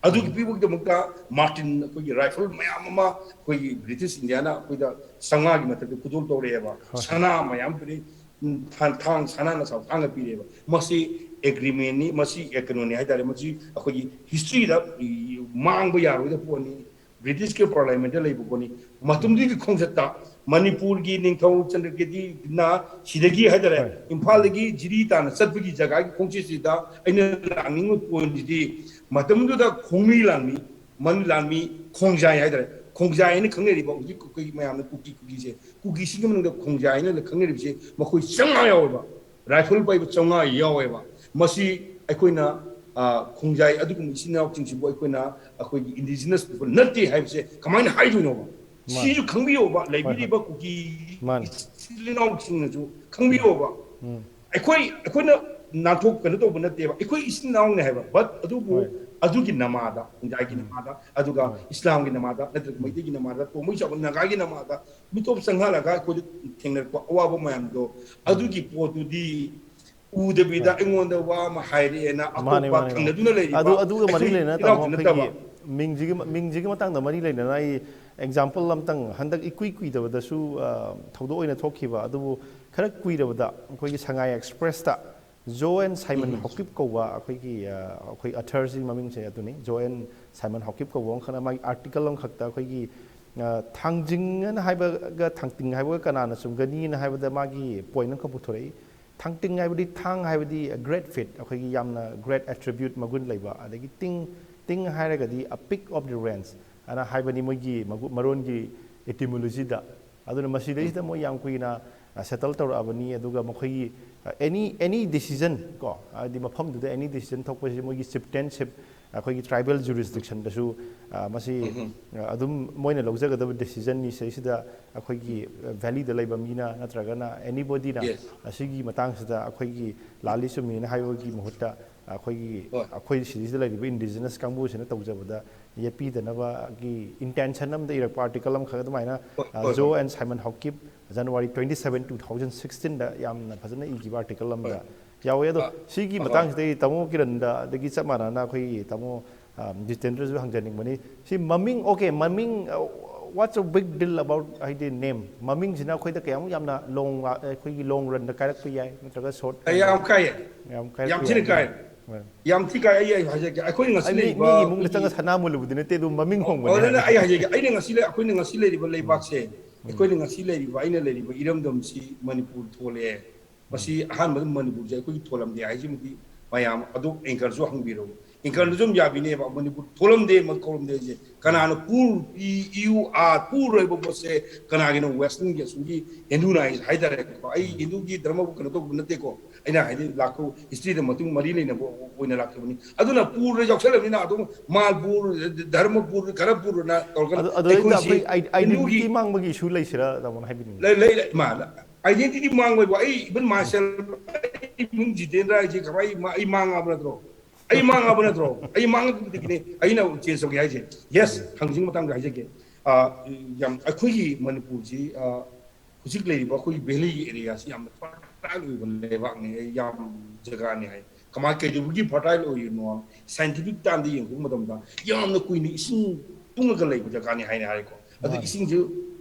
ꯑꯗꯨꯒꯤ ꯄꯤꯕꯒꯤꯗꯃꯛꯇ Martin, ꯑꯩꯈꯣꯏꯒꯤ rifle ꯃꯌꯥꯝ ꯑꯃ ꯑꯩꯈꯣꯏꯒꯤ British India ꯅ ꯑꯩꯈꯣꯏꯗ ꯆꯥꯝꯃꯉꯥꯒꯤ ꯃꯊꯛꯇ ꯈꯨꯗꯣꯜ ꯇꯧꯔꯛꯑꯦꯕ꯫ ꯍꯣꯏ꯫ ꯁꯅꯥ ꯃꯌꯥꯝ ꯄꯤꯔꯛꯏ, ꯎꯝ, ꯊꯥꯡ, ꯊꯥꯡ, ꯁꯅꯥꯅ ꯁꯥꯕ ꯊꯥꯡꯒ ꯄꯤꯔꯛꯑꯦꯕ꯫ ꯃꯁꯤ agreement ꯅꯤ, ꯃꯁꯤ, ꯑꯦ, ꯀꯩꯅꯣꯅꯤ ꯍꯥꯏꯇꯥꯔꯦ, ꯃꯁꯤ ꯑꯩꯈꯣꯏꯒꯤ history ꯗ, ꯏ, ꯃꯥꯡꯕ ꯌꯥꯔꯣꯏꯗꯕ ꯄꯣꯠꯅꯤ꯫ British ꯀꯤ Parliament ꯇ ꯂꯩꯕ ꯄꯣꯠꯅꯤ꯫ ꯃꯇꯝꯗꯨꯒꯤ ꯈꯣꯡꯆꯠꯇ ꯃꯅꯤꯄꯨꯔꯒꯤ ꯅꯤꯡꯊꯧ ꯆꯟꯗ꯭ꯔꯀꯤꯇꯤꯅ ꯁꯤꯗꯒꯤ ꯍꯥꯏꯇꯥꯔꯦ, ꯍꯣꯏ꯫ ꯏꯝꯐꯥꯜꯗꯒꯤ ꯖꯤꯔꯤ ꯇꯥꯟꯅ ꯆꯠꯄꯒꯤ ꯖꯒꯥꯒꯤ ꯈꯣꯡꯆꯠꯁꯤꯗ ꯑꯩꯅ ꯂꯥꯛꯅꯤꯡꯕ point ꯁꯤꯗꯤ, ꯃꯇꯝꯗꯨꯗ ꯈꯣꯡꯃꯤ ꯂꯥꯟꯃꯤ, ꯃꯟ ꯂꯥꯟꯃꯤ, ꯈꯣꯡꯖꯥꯏ ꯍꯥꯏꯇꯥꯔꯦ, ꯈꯣꯡꯖꯥꯏ ꯍꯥꯏꯅ ꯈꯪꯅꯔꯤꯕ ꯍꯧꯖꯤꯛ ꯑꯩꯈꯣꯏ ꯃꯌꯥꯝꯅ ꯀꯨꯀꯤ, ꯀꯨꯀꯤꯁꯦ, ꯀꯨꯀꯤꯁꯤꯡꯒꯤ ꯃꯅꯨꯡꯗ ꯈꯣꯡꯖꯥꯏ ꯍꯥꯏꯅ ꯈꯪꯅꯔꯤꯕꯁꯦ ꯃꯈꯣꯏ ꯆꯥꯝꯃꯉꯥ ꯌꯥꯎꯋꯦꯕ, rifle ꯄꯥꯏꯕ ꯆꯥꯝꯃꯉꯥ ꯌꯥꯎꯋꯦꯕ꯫ ꯃꯁꯤ ꯑꯩꯈꯣꯏꯅ, ꯑ, ꯈꯣꯡꯖꯥꯏ ꯑꯗꯨꯒꯨꯝꯕ ꯏꯆꯤꯟ ꯏꯅꯥꯎꯁꯤꯡꯁꯤꯕꯨ ꯑꯩꯈꯣꯏꯅ, ꯑꯩꯈꯣꯏꯒꯤ indigenous people ꯅꯠꯇꯦ ꯍꯥꯏꯕꯁꯦ ꯀꯃꯥꯏꯅ ꯍꯥꯏꯗꯣꯏꯅꯣꯕ? ꯃꯥꯅꯦ꯫ ꯁꯤꯁꯨ ꯈꯪꯕꯤꯌꯣꯕ, ꯍꯣꯏ꯫ ꯂꯩꯕꯤꯔꯤꯕ ꯀꯨꯀꯤ ꯃꯥꯅꯦ꯫ ꯏꯆꯤꯜ ꯏꯅꯥꯎꯁꯤꯡꯅꯁꯨ ꯈꯪꯕꯤꯌꯣꯕ꯫ ꯎꯝ꯫ ꯑꯩꯈꯣꯏ, ꯑꯩꯈꯣꯏꯅ ꯅꯥꯟꯊꯣꯛ ꯀꯩꯅꯣ ꯇꯧꯕ ꯅꯠꯇꯦꯕ, ꯑꯩꯈꯣꯏ ꯏꯆꯤꯟ ꯏꯅꯥꯎꯅꯦ ꯍꯥꯏꯕ, but ꯑꯗꯨꯕꯨ ꯍꯣꯏ꯫ ꯑꯗꯨꯒꯤ ꯅꯃꯥꯗ, ꯈꯣꯡꯖꯥꯏꯒꯤ ꯅꯃꯥꯗ, ꯑꯗꯨꯒ ꯍꯣꯏ꯫ ꯏꯁꯂꯥꯝꯒꯤ ꯅꯃꯥꯗ, ꯅꯠꯇ꯭ꯔꯒ ꯃꯩꯇꯩꯒꯤ ꯅꯃꯥꯗ, ꯇꯣꯝꯕꯩ ꯆꯥꯎꯕ ꯅꯥꯒꯥꯒꯤ ꯅꯃꯥꯗ, ꯃꯤꯇꯣꯞ ꯆꯪꯍꯜꯂꯒ ꯑꯩꯈꯣꯏꯗ ꯊꯦꯡꯅꯔꯛꯄ ꯑꯋꯥꯕ ꯃꯌꯥꯝꯗꯣ, ꯑꯗꯨꯒꯤ ꯄꯣꯠꯇꯨꯗꯤ ꯎꯗꯕꯤꯗ ꯑꯩꯉꯣꯟꯗ ꯋꯥ ꯑꯃ ꯍꯥꯏꯔꯛꯑꯦꯅ ꯃꯥꯅꯦ ꯑꯇꯣꯞꯄ ꯃꯥꯅꯦ ꯊꯪꯅꯗꯨꯅ ꯂꯩꯔꯤꯕ ꯑꯗꯨ ꯑꯗꯨꯒ ꯃꯔꯤ ꯑꯩꯈꯣꯏ ꯂꯩꯅꯅ ꯏꯅꯥꯎꯇ ꯇꯥꯃꯣ ꯅꯠꯇꯕ ꯑꯩꯈꯣꯏꯒꯤ ꯃꯤꯡꯁꯤꯒꯤ ꯃꯤꯡꯁꯤꯒꯤ ꯃꯇꯥꯡꯗ ꯃꯔꯤ ꯂꯩꯅꯅ ꯑꯩ ꯑꯦꯛꯖꯥꯝꯄꯜ ꯑꯝꯇꯪ ꯍꯟꯗꯛ ꯏꯀꯨꯏ ꯀꯨꯏꯗꯕꯗꯁꯨ ꯑ, ꯊꯧꯗꯣꯛ ꯑꯣꯏꯅ ꯊꯣꯛꯈꯤꯕ ꯑꯗꯨꯕꯨ ꯈꯔ ꯀꯨꯏꯔꯕꯗ ꯑꯩꯈꯣꯏꯒꯤ ꯁꯉꯥꯏ ꯑꯦꯛꯁꯄ꯭ꯔꯦꯁꯇ ꯖꯣ ꯑꯦꯟ ꯁꯥꯏꯃꯟ ꯍꯣꯀꯤꯞ ꯀꯧꯕ ꯑꯩꯈꯣꯏꯒꯤ ꯑ, ꯑꯩꯈꯣꯏ ꯑꯊꯔꯁꯤ ꯃꯃꯤꯡꯁꯦ ꯑꯗꯨꯅꯤ ꯖꯣ ꯑꯦꯟ ꯁꯥꯏꯃꯟ ꯍꯣꯀꯤꯞ ꯀꯧꯕ ꯑꯃꯈꯛꯅ ꯃꯥꯒꯤ ꯑꯥꯔꯇꯤꯀꯜ ꯑꯃꯈꯛꯇ ꯑꯩꯈꯣꯏꯒꯤ ꯑ, ꯊꯥꯡꯖꯤꯡ ꯑꯅ ꯍꯥꯏꯕꯒ ꯊꯥꯡꯇꯤꯡ ꯍꯥꯏꯕꯒ ꯀꯅꯥꯅ ꯆꯨꯝꯒꯅꯤꯅ ꯍꯥꯏꯕꯗ ꯃꯥꯒꯤ ꯄꯣꯏꯟ ꯑꯃꯈꯛ ꯄꯨꯊꯣꯔꯛꯏ꯫ ꯊꯥꯡꯇꯤꯡ ꯍꯥꯏꯕꯗꯤ ꯊꯥꯡ ꯍꯥꯏꯕꯗꯤ ꯒ꯭ꯔꯦꯠ ꯐꯤꯠ ꯑꯩꯈꯣꯏꯒꯤ ꯌꯥꯝꯅ ꯒ꯭ꯔꯦꯠ ꯑꯦꯇ꯭ꯔꯤꯕ꯭ꯌꯨꯠ ꯃꯒꯨꯟ ꯂꯩꯕ ꯑꯗꯒꯤ ꯇꯤꯡ ꯇꯤꯡ ꯍꯥꯏꯔꯒꯗꯤ ꯑ ꯄꯤꯛ ꯑꯣꯐ ꯗꯤ ꯔꯦꯟꯖ ꯑꯅ ꯍꯥꯏꯕꯅꯤ ꯃꯣꯏꯒꯤ ꯃꯒꯨ- ꯃꯔꯣꯟꯒꯤ ꯏꯇꯤꯃꯣꯂꯣꯖꯤꯗ꯫ ꯑꯗꯨꯅ ꯃꯁꯤꯗꯩꯁꯤꯗ ꯃꯣꯏ ꯌꯥꯝ ꯀꯨꯏꯅ ꯁꯦꯇꯜ ꯇꯧꯔꯛꯑꯕꯅꯤ ꯑꯗꯨꯒ ꯃꯈꯣꯏꯒꯤ ꯑꯦꯅꯤ ꯑꯦꯅꯤ ꯗꯤꯁꯤꯖꯟ ꯀꯣ ꯍꯥꯏꯗꯤ ꯃꯐꯝꯗꯨꯗ ꯑꯦꯅꯤ ꯗꯤꯁꯤꯖꯟ ꯊꯣꯛꯄꯁꯤ ꯃꯣꯏꯒꯤ ꯆꯤꯞꯇꯦꯟꯁꯤꯞ ꯑꯩꯈꯣꯏꯒꯤ ꯇ꯭ꯔꯥꯏꯕꯦꯜ ꯖꯨꯔꯤꯁꯗꯤꯛꯁꯟꯗꯁꯨ ꯃꯁꯤ ꯑꯗꯨꯝ ꯃꯣꯏꯅ ꯂꯧꯖꯒꯗꯕ ꯗꯤꯁꯤꯖꯟꯅꯤ꯫ ꯁꯤꯗꯩꯁꯤꯗ ꯑꯩꯈꯣꯏꯒꯤ ꯚꯦꯂꯤꯗ ꯂꯩꯕ ꯃꯤꯅ ꯅꯠꯇ꯭ꯔꯒꯅ ꯑꯦꯅꯤꯕꯣꯗꯤꯅ Yes. ꯑꯁꯤꯒꯤ ꯃꯇꯥꯡꯁꯤꯗ ꯑꯩꯈꯣꯏꯒꯤ ꯂꯥꯜꯂꯤ ꯆꯨꯝꯃꯤꯅ ꯍꯥꯏꯕꯒꯤ ꯃꯍꯨꯠꯇ ꯑꯩꯈꯣꯏꯒꯤ ꯍꯣꯏ꯫ ꯑꯩꯈꯣꯏ ꯁꯤꯗꯩꯁꯤꯗ ꯂꯩꯔꯤꯕ ꯏꯟꯗꯤꯖꯤꯅꯁ ꯀꯥꯡꯕꯨꯁꯤꯅ ꯇꯧꯖꯕꯗ ꯌꯦꯠꯄꯤꯗꯅꯕꯒꯤ ꯏꯟꯇꯦꯟꯁꯟ ꯑꯃꯗ ꯏꯔꯛꯄ ꯑꯥꯔꯇꯤꯀꯜ ꯑꯃꯈꯛ ꯑꯗꯨꯃꯥꯏꯅ ꯍꯣꯏ, ꯍꯣꯏ, ꯖꯣ ꯍꯣꯏ꯫ N Saimon Haokip January twenty seven two thousand sixteen ꯗ ꯌꯥꯝꯅ ꯐꯖꯅ ꯏꯈꯤꯕ ꯑꯥꯔꯇꯤꯀꯜ ꯑꯃꯗ ꯍꯣꯏ꯫ ꯌꯥꯎꯋꯦ꯫ ꯑꯗꯣ ꯑ, ꯁꯤꯒꯤ ꯑ, ꯍꯣꯏ꯫ ꯃꯇꯥꯡꯁꯤꯗ ꯑꯩ ꯇꯥꯃꯣ ꯀꯤꯔꯟꯗ ꯑꯗꯒꯤ ꯆꯞ ꯃꯥꯟꯅꯅ ꯑꯩꯈꯣꯏꯒꯤ ꯇꯥꯃꯣ ꯑ, ꯖꯤꯇꯦꯟꯗ꯭ꯔꯁꯨ ꯍꯪꯖꯅꯤꯡꯕꯅꯤ꯫ ꯁꯤ ꯃꯃꯤꯡ ꯑꯣꯀꯦ ꯃꯃꯤꯡ what's a big deal about ꯍꯥꯏꯗꯤ ꯅꯦꯝ ꯃꯃꯤꯡꯁꯤꯅ ꯑꯩꯈꯣꯏꯗ ꯀꯌꯥꯃꯨꯛ ꯌꯥꯝꯅ ꯂꯣꯡ ꯑꯩꯈꯣꯏꯒꯤ ꯂꯣꯡ ꯔꯟꯗ ꯀꯥꯏꯔꯛꯄ ꯌꯥꯏ ꯅꯠꯇ꯭ꯔꯒ ꯁꯣꯔꯠ ꯑꯩ ꯌꯥꯝ ꯀꯥꯏꯌꯦ꯫ ꯌꯥꯝ ꯌꯥꯝ ꯀꯥꯏꯔꯛꯄ ꯊꯤꯅ ꯌꯥꯏ꯫ ꯀꯥꯏ꯫ ꯍꯣꯏ꯫ ꯌꯥꯝ ꯊꯤ ꯀꯥꯏ꯫ ꯑꯩ ꯑꯩ ꯍꯥꯏꯖꯒꯦ ꯑꯩꯈꯣꯏꯅ ꯉꯁꯤ ꯑꯩ ꯃꯤ- ꯂꯩꯔꯤꯕ ꯃꯤꯒꯤ ꯏꯃꯨꯡꯗ ꯑꯩꯈꯣꯏꯒꯤ ꯆꯪꯉ ꯁꯅꯥ ꯃꯨꯜꯂꯨꯕꯗꯤ ꯅꯠꯇꯦ ꯑꯗꯨ ꯃꯃꯤꯡ ꯑꯣ, ꯍꯣꯡꯕꯅꯦ ꯑꯗꯨꯅ ꯍꯥꯏꯕ꯫ ꯑꯩ ꯍꯥꯏꯖꯒꯦ ꯑꯩꯅ ꯉꯁꯤ ꯂꯩ- ꯑꯩꯈꯣꯏꯅ ꯉꯁꯤ ꯂꯩꯔꯤꯕ ꯂꯩꯕꯥꯛꯁꯦ ꯑꯩꯈꯣꯏꯅ ꯉꯁꯤ ꯂꯩꯔꯤꯕ ꯑꯩꯅ ꯂꯩꯔꯤꯕ ꯏꯔꯝꯗꯝꯁꯤ ꯃꯅꯤꯄꯨꯔ ꯊꯣꯛꯂꯛꯑꯦ꯫ ꯃꯁꯤ ꯑꯍꯥꯟꯕꯗ ꯃꯅꯤꯄꯨꯔꯁꯦ ꯑꯩꯈꯣꯏꯒꯤ ꯊꯣꯜꯂꯝꯗꯦ ꯍꯥꯏꯁꯤꯃꯗꯤ ꯃꯌꯥꯝ ꯑꯗꯨ ꯑꯦꯡꯀꯔꯁꯨ ꯍꯪꯕꯤꯔꯕ ꯑꯦꯡꯀꯔꯅꯁꯨ ꯑꯗꯨꯝ ꯌꯥꯕꯤꯅꯦꯕ ꯃꯅꯤꯄꯨꯔ ꯊꯣꯛꯂꯝꯗꯦ ꯀꯧꯔꯝꯗꯦ ꯍꯥꯏꯁꯦ ꯀꯅꯥꯅ ꯄꯨꯔ ꯏ- ꯏꯌꯨ ꯑꯥ ꯄꯨꯔꯣꯏꯕ ꯄꯣꯠꯁꯦ ꯀꯅꯥꯒꯤꯅꯣ ꯋꯦꯁꯇꯔꯟꯒꯤ ꯑꯁꯣꯝꯒꯤ ꯍꯤꯟꯗꯨꯅ ꯍꯥꯏ- ꯍꯥꯏꯇꯥꯔꯦꯀꯣ ꯑꯩ ꯍꯤꯟꯗꯨꯒꯤ ꯙꯔꯃꯕꯨ ꯀꯩꯅꯣ ꯇꯧꯕ ꯅꯠꯇꯦꯀꯣ ꯑꯩꯅ ꯍꯥꯏꯗꯤ ꯂꯥꯛꯄ ꯍꯤꯁꯇ꯭ꯔꯤꯗ ꯃꯇꯨꯡ ꯃꯔꯤ ꯂꯩꯅꯕ ꯑꯣꯏꯅ ꯂꯥꯛꯈꯤꯕꯅꯤ ꯑꯗꯨꯅ ꯄꯨꯔ ꯌꯥꯎꯁꯜꯂꯕꯅꯤꯅ ꯑꯗꯨꯝ ꯃꯥꯜꯄꯨꯔ ꯙꯔꯃꯄꯨꯔ ꯈꯔꯄꯨꯔꯅ ꯇꯧꯔꯒ ꯑꯗꯨ ꯑꯗꯨꯗꯩꯗ ꯑꯩꯈꯣꯏꯁꯤ ꯑꯩꯈꯣꯏ ꯑꯥꯏꯗꯦꯟꯇꯤꯇꯤ ꯍꯤꯟꯗꯨꯒꯤ ꯃꯥꯡꯕꯒꯤ ꯏꯁꯨ ꯂꯩꯁꯤꯔꯥ ꯇꯥꯃꯣꯅ ꯍꯥꯏꯕꯤꯅꯤꯡꯉꯤ꯫ ꯂꯩ ꯂꯩ ꯂꯩ ꯃꯥ ꯑꯥꯏꯗꯦꯟꯇꯤꯇꯤ ꯃꯥꯡꯕ ꯍꯥꯏꯕꯨ ꯑꯩ ꯏꯚꯟ ꯃꯥꯏꯁꯦꯜ ꯏꯃꯨꯡ ꯖꯤꯇꯦꯟꯗ꯭ꯔ ꯍꯥꯏꯁꯦ ꯀꯃꯥꯏ ꯃꯥ- ꯑꯩ ꯃꯥꯡꯉꯕ ꯅꯠꯇ꯭ꯔꯣ ꯑꯩ ꯃꯥꯡꯉꯕ ꯅꯠꯇ꯭ꯔꯣ ꯑꯩ ꯃꯥꯡꯉꯛꯄꯗꯒꯤꯅꯦ ꯑꯩꯅ ꯆꯦꯟꯖ ꯇꯧꯒꯦ ꯍꯥꯏꯁꯦ ꯌꯦꯁ ꯊꯥꯡꯖꯤꯡ ꯃꯇꯥꯡꯗ ꯍꯥꯏꯖꯒꯦ ꯑ, ꯌꯥꯝ ꯑꯩꯈꯣꯏꯒꯤ ꯃꯅꯤꯄꯨꯔꯁꯤ ꯑ, ꯍꯧꯖꯤꯛ ꯂꯩꯔꯤꯕ ꯑꯩꯈꯣꯏꯒꯤ ꯚꯦꯂꯤꯒꯤ ꯑꯦꯔꯤꯌꯥꯁꯤ ꯌꯥꯝꯅ ꯐꯔꯇꯥꯏꯜ fertile ꯑꯣꯏꯕ ꯂꯩꯕꯥꯛꯅꯤ, ꯌꯥꯝ ꯖꯒꯥꯅꯤ ꯍꯥꯏ꯫ ꯀꯃꯥꯏ, ꯀꯩꯗꯧꯕꯒꯤ fertile ꯑꯣꯏꯔꯤꯅꯣ? Scientific ꯇꯥꯟꯗ ꯌꯦꯡꯉꯛꯄ ꯃꯇꯝꯗ ꯌꯥꯝꯅ ꯀꯨꯏꯅ ꯏꯁꯤꯡ ꯇꯨꯡꯉꯒ ꯂꯩꯕ ꯖꯒꯥꯅꯤ ꯍꯥꯏꯅ ꯍꯥꯏꯀꯣ꯫ ꯑꯗꯨ ꯃꯥꯅꯤ꯫ ꯏꯁꯤꯡꯁꯤ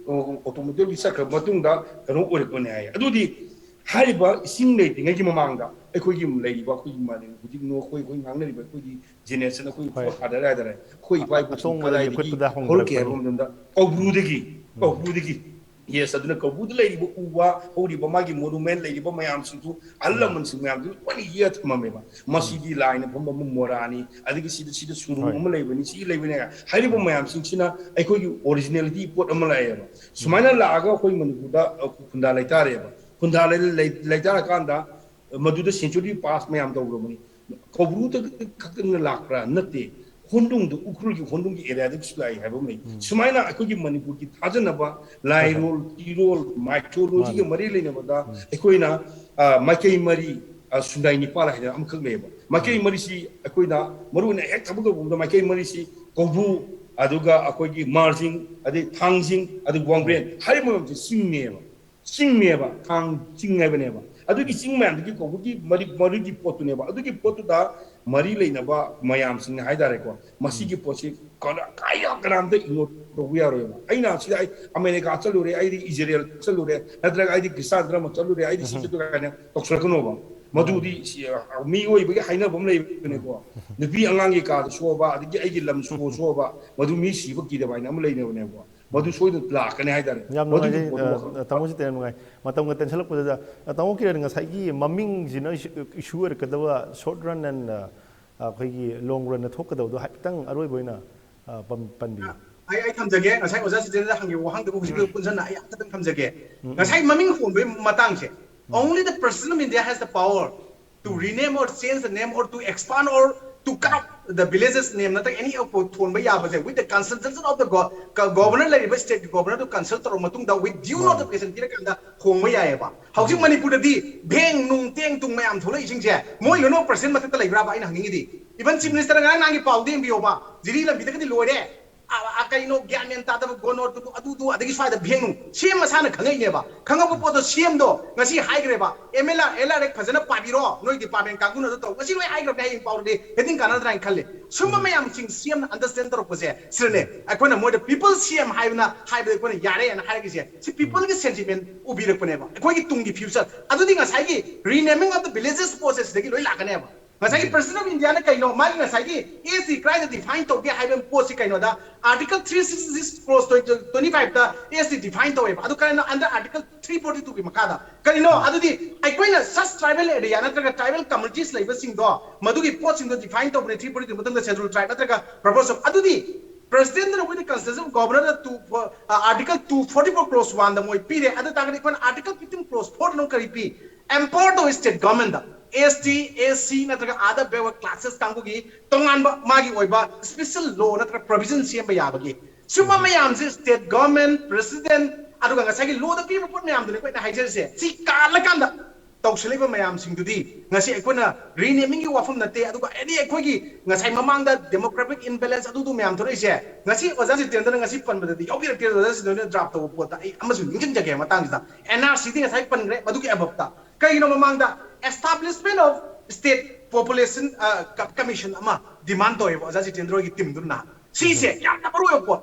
automatically ꯆꯠꯈ꯭ꯔꯕ ꯃꯇꯨꯡꯗ ꯀꯩꯅꯣ ꯑꯣꯏꯔꯛꯄꯅꯤ ꯍꯥꯏ꯫ ꯑꯗꯨꯗꯤ ꯍꯥꯏꯔꯤꯕ ꯏꯁꯤꯡ ꯂꯩꯇ꯭ꯔꯤꯉꯩꯒꯤ ꯃꯃꯥꯡꯗ ꯑꯩꯈꯣꯏꯒꯤ ꯂꯩꯔꯤꯕ, ꯑꯩꯈꯣꯏꯒꯤ ꯃꯥꯂꯦꯝ ꯍꯧꯖꯤꯛ ꯅꯣ-, ꯑꯩꯈꯣꯏ, ꯑꯩꯈꯣꯏ ꯉꯥꯡꯅꯔꯤꯕ ꯑꯩꯈꯣꯏꯒꯤ generation, ꯑꯩꯈꯣꯏ ꯍꯣꯏ꯫ Forefather ꯍꯥꯏꯇꯥꯔꯦ, ꯑꯩꯈꯣꯏ ꯏꯄꯥ ꯏꯄꯨꯁꯤꯡ ꯑꯇꯣꯡꯕꯗꯒꯤ ꯀꯗꯥꯏꯗꯒꯤ ꯌꯦꯛꯈꯠꯄꯗ ꯍꯧꯔꯛꯀꯦ ꯍꯥꯏꯕ ꯍꯣꯡꯗꯔꯛꯄꯅꯤ꯫ ꯃꯇꯝꯗ ꯀꯧꯕ꯭ꯔꯨꯗꯒꯤ, ꯎꯝ꯫ ꯀꯧꯕ꯭ꯔꯨꯗꯒꯤ꯫ Yes, ꯑꯗꯨꯅ ꯀꯧꯕ꯭ꯔꯨꯗ ꯂꯩꯔꯤꯕ ꯎ ꯋꯥ ꯍꯧꯔꯤꯕ, ꯃꯥꯒꯤ monument ꯂꯩꯔꯤꯕ ꯃꯌꯥꯝꯁꯤꯡꯗꯨ, ꯑꯍꯜ ꯎꯝ꯫ ꯂꯃꯟꯁꯤꯡ ꯃꯌꯥꯝꯗꯨ ꯂꯣꯏꯅ ꯌꯦꯛꯑ ꯊꯝꯃꯝꯃꯦꯕ꯫ ꯃꯁꯤꯗꯤ ꯂꯥꯏꯅ ꯐꯝꯕ ꯃꯣꯔꯥꯅꯤ, ꯑꯗꯒꯤ ꯁꯤꯗ, ꯁꯤꯗ ꯁꯨꯔꯨꯡ ꯍꯣꯏ꯫ ꯑꯃ ꯂꯩꯕꯅꯤ, ꯁꯤ ꯂꯩꯕꯅꯤ ꯍꯥꯏ꯫ ꯍꯥꯏꯔꯤꯕ ꯎꯝ꯫ ꯃꯌꯥꯝꯁꯤꯡꯁꯤꯅ ꯑꯩꯈꯣꯏꯒꯤ originality ꯄꯣꯠ ꯑꯃ ꯂꯥꯛꯑꯦꯕ꯫ ꯁꯨꯃꯥꯏꯅ ꯂꯥꯛꯑꯒ ꯑꯩꯈꯣꯏ ꯃꯅꯤꯄꯨꯔꯗ, ꯑ, ꯈꯨꯟꯗꯥ ꯂꯩꯇꯥꯔꯦꯕ꯫ ꯈꯨꯟꯗꯥ ꯂꯩ-, ꯂꯩ-, ꯂꯩꯇꯥꯔꯀꯥꯟꯗ ꯃꯗꯨꯗ century pass ꯃꯌꯥꯝ ꯇꯧꯔꯕꯅꯤ꯫ ꯀꯧꯕ꯭ꯔꯨꯗ ꯈꯛꯇꯅ ꯂꯥꯛꯄ꯭ꯔꯥ? ꯅꯠꯇꯦ꯫ ꯍꯣꯟꯗꯨꯡꯗ, ꯎꯈ꯭ꯔꯨꯜꯒꯤ ꯍꯣꯟꯗꯨꯡꯒꯤ areaꯗꯒꯤꯁꯨ ꯂꯥꯛꯏ ꯍꯥꯏꯕ ꯑꯃ ꯂꯩ꯫ ꯎꯝ꯫ ꯁꯨꯃꯥꯏꯅ ꯑꯩꯈꯣꯏꯒꯤ ꯃꯅꯤꯄꯨꯔꯒꯤ ꯊꯥꯖꯅꯕ ꯍꯣꯏ, ꯍꯣꯏ꯫ ꯂꯥꯏꯔꯣꯜ, ꯇꯤꯔꯣꯜ, mythologyꯒ ꯃꯥꯅꯤ꯫ ꯃꯔꯤ ꯂꯩꯅꯕꯗ ꯎꯝ꯫ ꯑꯩꯈꯣꯏꯅ, ꯑ, ꯃꯥꯏꯀꯩ ꯃꯔꯤ, ꯑ, ꯁꯨꯟꯗꯥꯏ ꯅꯤꯄꯥꯜ ꯍꯥꯏꯗꯅ ꯑꯃꯈꯛ ꯂꯩꯌꯦꯕ꯫ ꯃꯥꯏꯀꯩ ꯎꯝ꯫ ꯃꯔꯤꯁꯤ ꯑꯩꯈꯣꯏꯅ ꯃꯔꯨꯑꯣꯏꯅ ꯍꯦꯛ ꯊꯕꯛ ꯇꯧꯕꯗ ꯃꯥꯏꯀꯩ ꯃꯔꯤꯁꯤ ꯀꯧꯕ꯭ꯔꯨ, ꯑꯗꯨꯒ ꯑꯩꯈꯣꯏꯒꯤ ꯃꯥꯔꯖꯤꯡ, ꯑꯗꯩ ꯊꯥꯡꯖꯤꯡ, ꯑꯗꯩ ꯋꯥꯡꯕ꯭ꯔꯦꯟ ꯎꯝ꯫ ꯍꯥꯏꯔꯤꯕ ꯃꯌꯥꯝꯁꯦ ꯆꯤꯡꯅꯦꯕ꯫ ꯆꯤꯡꯅꯦꯕ, ꯊꯥꯡ ꯆꯤꯡ ꯍꯥꯏꯕꯅꯦꯕ꯫ ꯑꯗꯨꯒꯤ ꯆꯤꯡ ꯃꯌꯥꯝꯗꯨꯒꯤ ꯀꯧꯕ꯭ꯔꯨꯒꯤ ꯃꯔꯤ-, ꯃꯔꯤꯒꯤ ꯄꯣꯠꯇꯨꯅꯦꯕ꯫ ꯑꯗꯨꯒꯤ ꯄꯣꯠꯇꯨꯗ ꯃꯔꯤ ꯂꯩꯅꯕ ꯃꯌꯥꯝꯁꯤꯡꯅ ꯍꯥꯏꯇꯥꯔꯦꯀꯣ, ꯃꯁꯤꯒꯤ ꯎꯝ꯫ ꯄꯣꯠꯁꯤ ꯀꯅꯥ-, ꯀꯥꯏꯗ ꯀꯅꯥꯝꯇ ignore ꯇꯧꯕ ꯌꯥꯔꯣꯏꯕ꯫ ꯑꯩꯅ ꯁꯤꯗ ꯑꯩ ꯑꯃꯦꯔꯤꯀꯥ ꯆꯠꯂꯨꯔꯦ, ꯑꯩꯗꯤ ꯏꯖꯔꯦꯜ ꯆꯠꯂꯨꯔꯦ, ꯅꯠꯇ꯭ꯔꯒ ꯑꯩꯗꯤ ꯈ꯭ꯔꯤꯁꯇꯥꯟ ꯙꯔꯃ ꯆꯠꯂꯨꯔꯦ, ꯑꯩꯗꯤ ꯁꯤ ꯎꯝ꯫ ꯆꯠꯂꯨꯔꯦ ꯀꯥꯏꯅ ꯇꯧꯁꯜꯂꯛꯀꯅꯣꯕ꯫ ꯃꯗꯨꯗꯤ ꯃꯥꯅꯤ꯫ ꯁꯤ, ꯑ, ꯃꯤꯑꯣꯏꯕꯒꯤ ꯍꯥꯏꯅꯕ ꯑꯃ ꯂꯩꯕꯅꯦꯀꯣ꯫ ꯎꯝ꯫ ꯅꯨꯄꯤ ꯑꯉꯥꯡꯒꯤ ꯀꯥꯗ ꯁꯣꯛꯑꯕ, ꯑꯗꯒꯤ ꯑꯩꯒꯤ ꯂꯝ ꯁꯣꯛꯑ ꯁꯣꯛꯑꯕ, ꯃꯗꯨ ꯃꯤ ꯁꯤꯕ ꯀꯤꯗꯕ ꯍꯥꯏꯅ ꯑꯃ ꯂꯩꯅꯕꯅꯦꯀꯣ꯫ ꯃꯗꯨ ꯁꯣꯏꯗꯅ ꯂꯥꯛꯀꯅꯤ ꯍꯥꯏꯇꯥꯔꯦ꯫ ꯌꯥꯝ ꯃꯗꯨꯒꯤ ꯅꯨꯡꯉꯥꯏꯖꯩ, ꯄꯣꯠꯇꯨ ꯑ, ꯋꯥꯈꯜ ꯇꯥꯃꯣꯁꯤ ꯇꯦꯟꯅ ꯅꯨꯡꯉꯥꯏ꯫ ꯃꯇꯝꯒ ꯇꯦꯟꯁꯤꯜꯂꯛꯄꯗꯨꯗ, ꯑ, ꯇꯥꯃꯣ ꯀꯤꯔꯟ, ꯉꯁꯥꯏꯒꯤ ꯃꯃꯤꯡꯁꯤꯅ issue, issue ꯑꯣꯏꯔꯛꯀꯗꯕ short run and, ꯑ, ꯑꯩꯈꯣꯏꯒꯤ long runꯗ ꯊꯣꯛꯀꯗꯕꯗꯣ ꯍꯥꯏꯐꯦꯠꯇꯪ ꯑꯔꯣꯏꯕ ꯑꯣꯏꯅ, ꯑ, ꯄꯟ-, ꯄꯟꯕꯤꯌꯨ꯫ ꯑꯩ, ꯑꯩ ꯊꯝꯖꯒꯦ꯫ ꯉꯁꯥꯏ ꯑꯣꯖꯥ ꯁꯤꯗꯦꯟꯗ ꯍꯪꯈꯤꯕ ꯋꯥꯍꯪꯗꯨꯕꯨ ꯍꯧꯖꯤꯛꯀꯤꯗꯨ ꯄꯨꯟꯁꯤꯟꯅ ꯑꯩ ꯑꯃꯈꯛꯇꯪ ꯊꯝꯖꯒꯦ꯫ ꯎꯝ, ꯎꯝ꯫ ꯉꯁꯥꯏ ꯃꯃꯤꯡ ꯍꯣꯡꯕꯒꯤ ꯃꯇꯥꯡꯁꯦ, ꯎꯝ꯫ Only the President of India has the power to rename or change the name or to expand or to cut off the villages name ꯅꯠꯇ꯭ꯔꯒ any of ꯊꯣꯟꯕ ꯌꯥꯕꯁꯦ with the consultation of the go-, ꯒ-, governor ꯂꯩꯔꯤꯕ stateꯀꯤ governorꯗꯨ consult ꯇꯧꯔꯕ ꯃꯇꯨꯡꯗ with due ꯃꯥꯅꯤ꯫ Notification ꯄꯤꯔꯀꯥꯟꯗ ꯍꯣꯡꯕ ꯌꯥꯏꯑꯕ꯫ ꯍꯧꯖꯤꯛ ꯎꯝ꯫ ꯃꯅꯤꯄꯨꯔꯗꯗꯤ ꯚꯦꯡ ꯅꯨꯡ ꯇꯦꯡ ꯇꯨꯡ ꯃꯌꯥꯝ ꯊꯣꯛꯂꯛꯏꯁꯤꯡꯁꯦ ꯃꯣꯏ ꯎꯝ꯫ ꯂꯣꯏꯅꯃꯛ president ꯃꯊꯛꯇ ꯂꯩꯕ꯭ꯔꯥꯕ ꯑꯩꯅ ꯍꯪꯅꯤꯡꯉꯤꯗꯤ? Even chief ministerꯅ ꯉꯔꯥꯡ ꯅꯍꯥꯟꯒꯤ ꯄꯥꯎꯗ ꯌꯦꯡꯕꯤꯌꯣꯕ, ꯖꯤꯔꯤ ꯂꯝꯕꯤꯗꯒꯗꯤ ꯂꯣꯏꯔꯦ꯫ ꯑ, ꯑ, ꯀꯩꯅꯣ, ꯒ꯭ꯌꯥꯟ ꯃꯦꯟ ꯇꯥꯗꯕ ꯒꯣꯅꯣꯔꯗꯨꯕꯨ, ꯑꯗꯨꯗꯨ, ꯑꯗꯒꯤ ꯁ꯭ꯋꯥꯏꯗ ꯚꯦꯡꯅꯨ, ꯁꯤ ꯑꯃ ꯃꯁꯥꯅ ꯈꯪꯉꯛꯏꯅꯦꯕ꯫ ꯈꯪꯉꯛꯄ ꯄꯣꯠꯇꯣ ꯁꯤ ꯑꯦꯝꯗꯣ ꯉꯁꯤ ꯍꯥꯏꯈ꯭ꯔꯦꯕ, "M L R, L R F ꯐꯖꯅ ꯄꯥꯕꯤꯔꯣ, ꯅꯣꯏ ꯗꯤꯄꯥꯔꯠꯃꯦꯟ ꯀꯥꯡꯕꯨꯅ ꯑꯗꯨ ꯇꯧ", ꯉꯁꯤ ꯂꯣꯏ ꯍꯥꯏꯈ꯭ꯔꯕꯅꯦ, ꯍꯌꯦꯡ ꯄꯥꯎꯗꯤ ꯍꯦꯗꯤꯡ ꯀꯥꯟꯅꯗ꯭ꯔꯥ ꯍꯥꯏꯅ ꯈꯜꯂꯦ꯫ ꯁꯨꯝꯕ ꯃꯌꯥꯝꯁꯤꯡ ꯁꯤ ꯑꯦꯝꯅ ꯑꯟꯗꯔꯁꯇꯦꯟ ꯇꯧꯔꯛꯄꯁꯦ ꯁꯤꯅꯅꯦ꯫ ꯑꯩꯈꯣꯏꯅ ꯃꯣꯏꯗ ꯄꯤꯄꯜ ꯁꯤ ꯑꯦꯝ ꯍꯥꯏꯕꯅ ꯍꯥꯏꯕꯗ ꯑꯩꯈꯣꯏꯅ ꯌꯥꯔꯦꯅ ꯍꯥꯏꯔꯛꯏꯁꯦ, ꯁꯤ ꯄꯤꯄꯜꯒꯤ ꯁꯦꯟꯇꯤꯃꯦꯟ ꯎꯕꯤꯔꯛꯄꯅꯦꯕ, ꯑꯩꯈꯣꯏꯒꯤ ꯇꯨꯡꯒꯤ ꯐ꯭ꯌꯨꯆꯔ꯫ ꯑꯗꯨꯗꯤ ꯉꯁꯥꯏꯒꯤ ꯔꯤꯅꯦꯃꯤꯡ ꯑꯣꯐ ꯗ ꯚꯤꯂꯦꯖꯦꯁ ꯄꯣꯠꯁꯦ ꯁꯤꯗꯒꯤ ꯂꯣꯏ ꯂꯥꯛꯀꯅꯦꯕ꯫ ꯉꯁꯥꯏꯒꯤ ꯄ꯭ꯔꯁꯤꯗꯦꯟ ꯑꯣꯐ ꯏꯟꯗꯤꯌꯥꯅ ꯀꯩꯅꯣ, ꯃꯥꯒꯤ ꯉꯁꯥꯏꯒꯤ ꯑꯦꯁ ꯇꯤ ꯀ꯭ꯔꯥꯏꯗ ꯗꯤꯐꯥꯏꯟ ꯇꯧꯒꯦ ꯍꯥꯏꯕ ꯄꯣꯠꯁꯤ ꯀꯩꯅꯣꯗ, article three sixty six close twenty ꯐꯥꯏꯚꯇ ꯑꯦꯁ ꯇꯤ ꯗꯤꯐꯥꯏꯟ ꯇꯧꯋꯦꯕ꯫ ꯑꯗꯨ ꯀꯔꯤꯅꯣ? ꯑꯟꯗꯔ ꯑꯥꯔꯇꯤꯀꯜ ꯊ꯭ꯔꯤ ꯐꯣꯔꯇꯤ ꯇꯨꯒꯤ ꯃꯈꯥꯗ꯫ ꯀꯔꯤꯅꯣ? ꯑꯗꯨꯗꯤ ꯑꯩꯈꯣꯏꯅ ꯁꯁ ꯇ꯭ꯔꯥꯏꯕꯦꯜ ꯑꯦꯔꯤꯌꯥ ꯅꯠꯇ꯭ꯔꯒ ꯇ꯭ꯔꯥꯏꯕꯦꯜ ꯀꯝꯃꯨꯅꯤꯇꯤꯁ ꯂꯩꯕꯁꯤꯡꯗꯣ, ꯃꯗꯨꯒꯤ ꯄꯣꯠꯁꯤꯡꯗꯣ ꯗꯤꯐꯥꯏꯟ ꯇꯧꯕꯅꯦ ꯊ꯭ꯔꯤ ꯐꯣꯔꯇꯤ ꯇꯨ ꯃꯇꯨꯡꯗ ꯁꯦꯗꯨꯜ ꯇ꯭ꯔꯥꯏꯕ ꯅꯠꯇ꯭ꯔꯒ ꯄ꯭ꯔꯣꯄꯣꯁ ꯑꯣꯐ꯫ ꯑꯗꯨꯗꯤ ꯄ꯭ꯔꯁꯤꯗꯦꯟꯗꯨꯅ ꯋꯤꯠ ꯀꯟꯁꯦꯟꯁꯟ ꯑꯣꯐ ꯒꯣꯕꯔꯅꯔꯗ to, article two forty four clause ꯋꯥꯟꯗ ꯃꯣꯏ ꯄꯤꯔꯦ꯫ ꯑꯗꯨ ꯇꯥꯔꯒꯗꯤ ꯑꯩꯈꯣꯏꯅ ꯑꯥꯔꯇꯤꯀꯜ ꯐꯤꯐꯇꯤꯟ ꯀ꯭ꯂꯣꯁ ꯐꯣꯔꯗ ꯑꯃꯨꯛ ꯀꯔꯤ ꯄꯤ? ꯑꯦꯝꯄꯥꯋꯔ ꯇꯧꯋꯤ ꯁ꯭ꯇꯦꯠ ꯒꯚꯔꯟꯃꯦꯟꯠꯇ, ꯑꯦꯁ ꯇꯤ, ꯑꯦꯁ ꯁꯤ ꯅꯠꯇ꯭ꯔꯒ ꯑꯥꯗ ꯕꯦꯛꯋꯥꯔꯗ ꯀ꯭ꯂꯥꯁꯦꯁ ꯀꯥꯡꯕꯨꯒꯤ ꯇꯣꯉꯥꯟꯕ ꯃꯥꯒꯤ ꯑꯣꯏꯕ ꯁ꯭ꯄꯦꯁꯦꯜ ꯂꯣ ꯅꯠꯇ꯭ꯔꯒ ꯄ꯭ꯔꯣꯚꯤꯖꯟ ꯁꯦꯝꯕ ꯌꯥꯕꯒꯤ꯫ ꯁꯤꯒꯨꯝꯕ ꯃꯌꯥꯝꯁꯦ ꯁ꯭ꯇꯦꯠ ꯒꯚꯔꯟꯃꯦꯟꯠ, ꯄ꯭ꯔꯁꯤꯗꯦꯟꯠ, ꯑꯗꯨꯒ ꯉꯁꯥꯏꯒꯤ ꯂꯣꯗ ꯄꯤꯕ ꯄꯣꯠ ꯃꯌꯥꯝꯗꯨꯅꯤ ꯑꯩꯈꯣꯏꯅ ꯍꯥꯏꯖꯔꯤꯁꯦ꯫ ꯁꯤ ꯀꯥꯜꯂꯀꯥꯟꯗ ꯇꯧꯁꯤꯜꯂꯤꯕ ꯃꯌꯥꯝꯁꯤꯡꯗꯨꯗꯤ ꯉꯁꯤ ꯑꯩꯈꯣꯏꯅ ꯔꯤꯅꯦꯃꯤꯡꯒꯤ ꯋꯥꯐꯝ ꯅꯠꯇꯦ, ꯑꯗꯨꯒ ꯑꯦꯅꯤ ꯑꯩꯈꯣꯏꯒꯤ ꯉꯁꯥꯏ ꯃꯃꯥꯡꯗ ꯗꯦꯃꯣꯒ꯭ꯔꯥꯐꯤꯛ ꯏꯝꯕꯦꯂꯦꯟꯁ ꯑꯗꯨꯗꯨ ꯃꯌꯥꯝ ꯊꯣꯛꯂꯛꯏꯁꯦ, ꯉꯁꯤ ꯑꯣꯖꯥ ꯖꯤꯇꯦꯟꯗ꯭ꯔꯅ ꯉꯁꯤ ꯄꯟꯕꯗꯗꯤ ꯌꯥꯎꯕꯤꯔꯛꯇꯦ꯫ ꯑꯣꯖꯥ ꯖꯤꯇꯦꯟꯗ꯭ꯔꯅ ꯗ꯭ꯔꯥꯐ ꯇꯧꯕ ꯄꯣꯠꯇ ꯑꯩ ꯑꯃꯁꯨ ꯅꯤꯡꯁꯤꯡꯖꯒꯦ ꯃꯇꯥꯡꯁꯤꯗ, ꯑꯦꯟ ꯑꯥꯔ ꯁꯤꯗꯤ ꯉꯁꯥꯏ ꯄꯟꯈ꯭ꯔꯦ, ꯃꯗꯨꯒꯤ ꯑꯕꯞꯇ꯫ ꯀꯩꯒꯤꯅꯣ ꯃꯃꯥꯡꯗ establishment of state population commission ꯑꯃ ꯗꯤꯃꯥꯟ ꯇꯧꯋꯦꯕ ꯑꯣꯖꯥ ꯖꯤꯇꯦꯟꯗ꯭ꯔ ꯍꯣꯏꯒꯤ ꯇꯤꯝꯗꯨꯅ꯫ ꯁꯤꯁꯦ ꯌꯥꯝꯅ ꯃꯔꯨ ꯑꯣꯏꯕ ꯄꯣꯠ꯫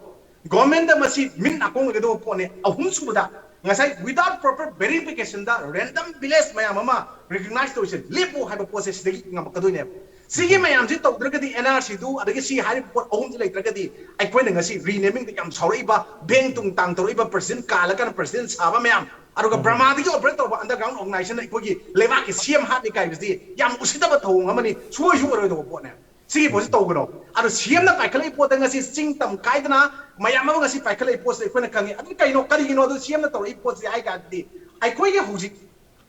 ꯒꯣꯔꯃꯦꯟꯗ ꯃꯁꯤ ꯃꯤꯠ ꯅꯥꯀꯣꯡ ꯑꯣꯏꯒꯗꯧꯕ ꯄꯣꯠꯅꯤ꯫ ꯑꯍꯨꯝꯁꯨꯕꯗ, ꯉꯁꯥꯏ without proper verificationꯗ random village ꯃꯌꯥꯝ ꯑꯃ recognize ꯇꯧꯔꯤꯁꯦ ꯂꯦꯞꯄꯨ ꯍꯥꯏꯕ ꯄꯣꯠꯁꯦ ꯁꯤꯗꯒꯤ ꯉꯝꯃꯛꯀꯗꯣꯏꯅꯦꯕ꯫ ꯁꯤꯒꯤ ꯃꯌꯥꯝꯁꯤ ꯇꯧꯗ꯭ꯔꯒꯗꯤ, ꯑꯦꯟ ꯑꯥꯔ ꯁꯤꯗꯨ ꯑꯗꯒꯤ ꯁꯤ ꯍꯥꯏꯔꯤꯕ ꯄꯣꯠ ꯑꯍꯨꯝꯁꯤ ꯂꯩꯇ꯭ꯔꯒꯗꯤ, ꯑꯩꯈꯣꯏꯅ ꯉꯁꯤ ꯔꯤꯅꯦꯃꯤꯡꯗ ꯌꯥꯝ ꯁꯥꯎꯔꯛꯏꯕ, ꯚꯦꯡ ꯇꯨꯡ ꯇꯥꯡ ꯇꯧꯔꯛꯏꯕ, ꯄ꯭ꯔꯁꯤꯗꯦꯟꯠ ꯀꯥꯜꯂꯀꯥꯟꯗ ꯄ꯭ꯔꯁꯤꯗꯦꯟꯠ ꯁꯥꯕ ꯃꯌꯥꯝ, ꯑꯗꯨꯒ ꯕꯔꯃꯥꯗꯒꯤ ꯑꯣꯄꯔꯦꯠ ꯇꯧꯕ ꯑꯟꯗꯔꯒ꯭ꯔꯥꯎꯟ ꯑꯣꯔꯒꯅꯥꯏꯖꯦꯁꯟꯅ ꯑꯩꯈꯣꯏꯒꯤ ꯂꯩꯕꯥꯛꯀꯤ ꯁꯤ ꯑꯦꯝ ꯍꯥꯠꯂꯤ ꯀꯥꯏꯕꯁꯤꯗꯤ ꯌꯥꯝ ꯎꯁꯤꯠꯇꯕ ꯊꯧꯑꯣꯡ ꯑꯃꯅꯤ, ꯁꯨꯡꯑꯣꯏꯁꯨ ꯑꯣꯏꯔꯣꯏꯗꯧꯕ ꯄꯣꯠꯅꯦ꯫ ꯁꯤꯒꯤ ꯄꯣꯠꯁꯤ ꯇꯧꯒꯅꯣ꯫ ꯑꯗꯣ ꯁꯤ ꯑꯦꯝꯅ ꯄꯥꯏꯈꯠꯂꯛꯏ ꯄꯣꯠꯇ ꯉꯁꯤ ꯆꯤꯡ ꯇꯝ ꯈꯥꯏꯗꯅ ꯃꯌꯥꯝ ꯑꯃ ꯉꯁꯤ ꯄꯥꯏꯈꯠꯂꯛꯏ ꯄꯣꯠꯁꯤ ꯑꯩꯈꯣꯏꯅ ꯈꯪꯉꯤ꯫ ꯑꯗꯨ ꯀꯩꯅꯣ, ꯀꯔꯤꯒꯤꯅꯣ ꯑꯗꯨ ꯁꯤ ꯑꯦꯝꯅ ꯇꯧꯔꯛꯏ ꯄꯣꯠꯁꯤ ꯍꯥꯏ ꯇꯥꯔꯗꯤ, ꯑꯩꯈꯣꯏꯒꯤ ꯍꯧꯖꯤꯛ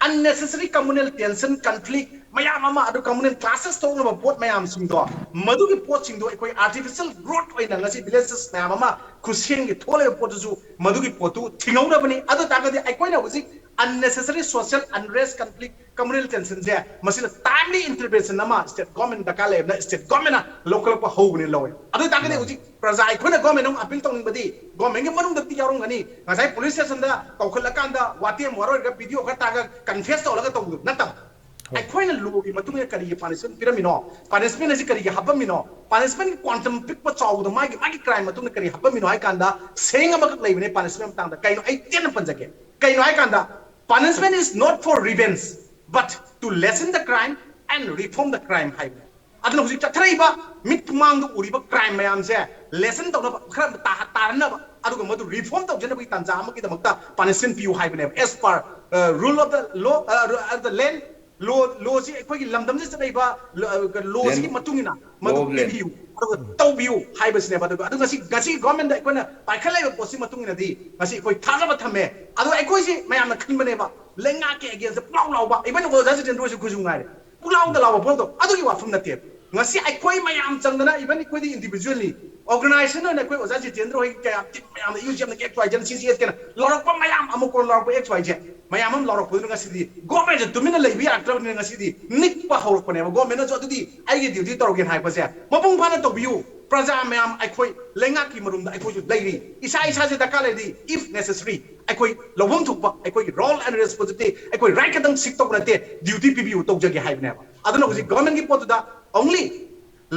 unnecessary communal tension, conflict ꯃꯌꯥꯝ ꯑꯃ, ꯑꯗꯨ communal clashes ꯇꯧꯅꯕ ꯄꯣꯠ ꯃꯌꯥꯝꯁꯤꯡꯗꯣ, ꯃꯗꯨꯒꯤ ꯄꯣꯠꯁꯤꯡꯗꯣ ꯑꯩꯈꯣꯏ artificial growth ꯑꯣꯏꯅ ꯉꯁꯤ villages ꯃꯌꯥꯝ ꯑꯃ ꯈꯨꯠꯁꯦꯝꯒꯤ ꯊꯣꯛꯂꯤꯕ ꯄꯣꯠꯇꯨꯁꯨ ꯃꯗꯨꯒꯤ ꯄꯣꯠꯇꯨ ꯊꯤꯡꯍꯧꯅꯕꯅꯤ꯫ ꯑꯗꯨ ꯇꯥꯔꯒꯗꯤ ꯑꯩꯈꯣꯏꯅ ꯍꯧꯖꯤꯛ unnecessary social unrest, conflict, communal tension ꯁꯦ ꯃꯁꯤꯗ timely intervention ꯑꯃ state government ꯗꯔꯀꯥꯔ ꯂꯩꯕꯅ state government ꯅ ꯂꯧꯈꯠꯂꯛꯄ ꯍꯧꯕꯅꯤ ꯂꯧꯋꯦ꯫ ꯑꯗꯨ ꯑꯣꯏꯇꯥꯔꯒꯗꯤ ꯍꯧꯖꯤꯛ ꯄ꯭ꯔꯖꯥ ꯑꯩꯈꯣꯏꯅ government ꯑꯃ appeal ꯇꯧꯅꯤꯡꯕꯗꯤ government ꯀꯤ ꯃꯅꯨꯡꯗꯗꯤ ꯌꯥꯎꯔꯝꯒꯅꯤ꯫ ꯉꯁꯥꯏ police station ꯗ ꯀꯧꯈꯠꯂꯀꯥꯟꯗ ꯋꯥꯇꯦꯝ ꯋꯥꯔꯣꯏꯔꯒ video ꯈꯔ ꯇꯥꯒ confess ꯇꯧꯔꯒ ꯇꯧꯕꯗꯨ ꯅꯠꯇꯕ꯫ ꯑꯩꯈꯣꯏꯅ law ꯒꯤ ꯃꯇꯨꯡ ꯏꯟꯅ ꯀꯔꯤꯒꯤ punishment ꯄꯤꯔꯝꯃꯤꯅꯣ, punishment ꯑꯁꯤ ꯀꯔꯤꯒꯤ ꯍꯥꯞꯄꯝꯃꯤꯅꯣ, punishment quantum ꯄꯤꯛꯄ ꯆꯥꯎꯕꯗꯣ ꯃꯥꯒꯤ ꯃꯥꯒꯤ crime ꯃꯇꯨꯡ ꯏꯟꯅ ꯀꯔꯤ ꯍꯥꯞꯄꯝꯃꯤꯅꯣ ꯍꯥꯏ ꯀꯥꯟꯗ ꯁꯦꯡ ꯑꯃꯈꯛ ꯂꯩꯕꯅꯦ punishment ꯃꯇꯥꯡꯗ꯫ ꯀꯩꯅꯣ ꯑꯩ ꯇꯦꯟꯅ ꯄꯟꯖꯒꯦ꯫ ꯀꯩꯅꯣ ꯍꯥꯏ ꯀꯥꯟꯗ, punishment is not for revenge but to lessen the crime and reform the crime ꯍꯥꯏꯕꯅꯦ꯫ ꯑꯗꯨꯅ ꯍꯧꯖꯤꯛ ꯆꯠꯊꯔꯛꯏꯕ ꯃꯤꯠ ꯃꯥꯡꯗ ꯎꯔꯤꯕ crime ꯃꯌꯥꯝꯁꯦ lesson ꯇꯧꯅꯕ, ꯈꯔ ꯇꯥ- ꯇꯥꯍꯟꯅꯕ, ꯑꯗꯨꯒ ꯃꯗꯨ reform ꯇꯧꯖꯅꯕꯒꯤ ꯇꯥꯟꯖꯥ ꯑꯃꯒꯤꯗꯃꯛꯇ punishment ꯄꯤꯌꯨ ꯍꯥꯏꯕꯅꯦꯕ, as per rule of the law, the land law, law ꯁꯤ ꯑꯩꯈꯣꯏꯒꯤ ꯂꯝꯗꯝꯁꯤꯗ ꯆꯠꯅꯔꯤꯕ law ꯁꯤꯒꯤ ꯃꯇꯨꯡ ꯏꯟꯅ ꯃꯗꯨ ꯄꯤꯕꯤꯌꯨ ꯑꯗꯨꯒ ꯇꯧꯕꯤꯌꯨ ꯍꯥꯏꯕꯁꯤꯅꯦꯕ꯫ ꯑꯗꯨꯒ ꯑꯗꯨ ꯉꯁꯤ ꯉꯁꯤ government ꯗ ꯑꯩꯈꯣꯏꯅ ꯄꯥꯏꯈꯠꯂꯛꯏꯕ ꯄꯣꯠꯁꯤ ꯃꯇꯨꯡ ꯏꯟꯅꯗꯤ ꯉꯁꯤ ꯑꯩꯈꯣꯏ ꯊꯥꯖꯕ ꯊꯝꯃꯦ꯫ ꯑꯗꯣ ꯑꯩꯈꯣꯏꯁꯤ ꯃꯌꯥꯝꯅ ꯈꯟꯕꯅꯦꯕ, ꯂꯩꯉꯥꯛꯀꯤ against ꯗ ꯄꯨꯂꯥꯎ ꯂꯥꯎꯕ, even ꯑꯣꯖꯥ ꯖꯤꯇꯦꯟꯗ꯭ꯔ ꯍꯣꯏꯁꯨ ꯈꯨꯖꯨ ꯉꯥꯏꯔꯦ, ꯄꯨꯂꯥꯎꯗ ꯂꯥꯎꯕ ꯄꯣꯠꯇꯣ ꯑꯗꯨꯒꯤ ꯋꯥꯐꯝ ꯅꯠꯇꯦ꯫ ꯉꯁꯤ ꯑꯩꯈꯣꯏ ꯃꯌꯥꯝ ꯆꯪꯗꯅ, even ꯑꯩꯈꯣꯏꯗꯤ individually organization ꯑꯣꯏꯅ ꯑꯩꯈꯣꯏ ꯑꯣꯖꯥ ꯖꯤꯇꯦꯟꯗ꯭ꯔ ꯍꯣꯏ ꯀꯌꯥ team ꯃꯌꯥꯝꯗ ꯌꯨ ꯖꯤ ꯑꯦꯝꯅ X Y Z C C ꯑꯦꯁ ꯀꯦꯅ ꯂꯥꯎꯔꯛꯄ ꯃꯌꯥꯝ ꯑꯃꯨꯛ ꯀꯣꯟꯅ ꯂꯥꯎꯔꯛꯄ ꯑꯦꯛꯁ ꯋꯥꯏ ꯖꯦꯠ ꯃꯌꯥꯝ ꯑꯃ ꯂꯥꯎꯔꯛꯄꯗꯨꯅ ꯉꯁꯤꯗꯤ government ꯁꯦ ꯇꯨꯃꯤꯟꯅ ꯂꯩꯕ ꯌꯥꯔꯛꯇ꯭ꯔꯕꯅꯤꯅ ꯉꯁꯤꯗꯤ ꯅꯤꯛꯄ ꯍꯧꯔꯛꯄꯅꯦꯕ꯫ Government ꯅꯁꯨ ꯑꯗꯨꯗꯤ ꯑꯩꯒꯤ duty ꯇꯧꯔꯒꯦꯅ ꯍꯥꯏꯔꯛꯄꯁꯦ ꯃꯄꯨꯡ ꯐꯥꯅ ꯇꯧꯕꯤꯌꯨ꯫ ꯄ꯭ꯔꯖꯥ ꯃꯌꯥꯝ ꯑꯩꯈꯣꯏ ꯂꯩꯉꯥꯛꯀꯤ ꯃꯔꯨꯝꯗ ꯑꯩꯈꯣꯏꯁꯨ ꯂꯩꯔꯤ꯫ ꯏꯁꯥ ꯏꯁꯥꯁꯦ ꯗꯔꯀꯥꯔ ꯂꯩꯔꯗꯤ if necessary ꯑꯩꯈꯣꯏ ꯂꯧꯐꯝ ꯊꯣꯛꯄ ꯑꯩꯈꯣꯏꯒꯤ role and responsibility, ꯑꯩꯈꯣꯏ right ꯈꯛꯇꯪ seek ꯇꯧꯕ ꯅꯠꯇꯦ, duty ꯄꯤꯕꯤꯌꯨ, ꯇꯧꯖꯒꯦ ꯍꯥꯏꯕꯅꯦꯕ꯫ ꯑꯗꯨꯅ ꯍꯧꯖꯤꯛ government ꯀꯤ ꯄꯣꯠꯇꯨꯗ only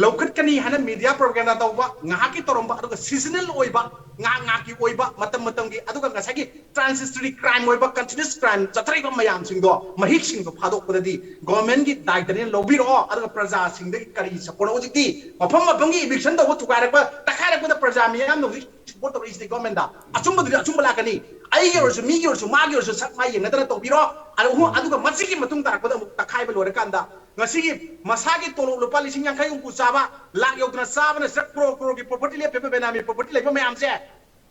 ꯂꯧꯈꯠꯀꯅꯤ ꯍꯥꯏꯅ media propaganda ꯇꯧꯕ, ꯉꯥꯏꯍꯥꯛꯀꯤ ꯇꯧꯔꯝꯕ, ꯑꯗꯨꯒ seasonal ꯑꯣꯏꯕ, ꯉꯥꯏꯍꯥꯛ ꯉꯥꯏꯍꯥꯛꯀꯤ ꯑꯣꯏꯕ, ꯃꯇꯝ ꯃꯇꯝꯒꯤ, ꯑꯗꯨꯒ ꯉꯁꯥꯏꯒꯤ transitory crime ꯑꯣꯏꯕ, continuous crime ꯆꯠꯊꯔꯛꯏꯕ ꯃꯌꯥꯝꯁꯤꯡꯗꯣ, ꯃꯍꯤꯛꯁꯤꯡꯗꯣ ꯐꯥꯗꯣꯛꯄꯗꯗꯤ government ꯀꯤ ꯗꯥꯏꯇꯅꯦ ꯂꯧꯕꯤꯔꯛꯑꯣ꯫ ꯑꯗꯨꯒ ꯄ꯭ꯔꯖꯥꯁꯤꯡꯗꯒꯤ ꯀꯔꯤ support, ꯍꯧꯖꯤꯛꯇꯤ ꯃꯐꯝ ꯃꯐꯝꯒꯤ eviction ꯇꯧꯕ, ꯊꯨꯒꯥꯏꯔꯛꯄ, ꯇꯛꯈꯥꯏꯔꯛꯄꯗ ꯄ꯭ꯔꯖꯥ ꯃꯤꯌꯥꯝꯅ ꯍꯧꯖꯤꯛ support ꯇꯧꯔꯛꯏꯁꯤꯗꯤ government ꯗ꯫ ꯑꯆꯨꯝꯕꯗꯨꯗꯤ ꯑꯆꯨꯝꯕ ꯂꯥꯛꯀꯅꯤ꯫ ꯑꯩꯒꯤ ꯑꯣꯏꯔꯁꯨ, ꯃꯤꯒꯤ ꯑꯣꯏꯔꯁꯨ, ꯃꯥꯒꯤ ꯑꯣꯏꯔꯁꯨ ꯁꯛ ꯃꯥꯏ ꯌꯦꯡꯅꯗꯅ ꯇꯧꯕꯤꯔꯣ꯫ ꯑꯗꯨꯒ, ꯑꯗꯨꯒ ꯃꯁꯤꯒꯤ ꯃꯇꯨꯡ ꯇꯥꯔꯛꯄꯗ ꯑꯃꯨꯛ ꯇꯛꯈꯥꯏꯕ ꯂꯣꯏꯔꯀꯥꯟꯗ ꯉꯁꯤꯒꯤ ꯃꯁꯥꯒꯤ ꯇꯣꯂꯣꯞ ꯂꯨꯄꯥ ꯂꯤꯁꯤꯡ ꯌꯥꯡꯈꯩ ꯍꯨꯝꯐꯨ ꯆꯥꯕ, ꯂꯥꯛ ꯌꯧꯗꯅ ꯆꯥꯕꯅ ꯁꯤꯗ ꯀ꯭ꯔꯣꯔ ꯀ꯭ꯔꯣꯔꯒꯤ property ꯂꯦꯞꯄꯤꯕ, ꯕꯦꯅꯥꯃꯤ property ꯂꯩꯕ ꯃꯌꯥꯝꯁꯦ,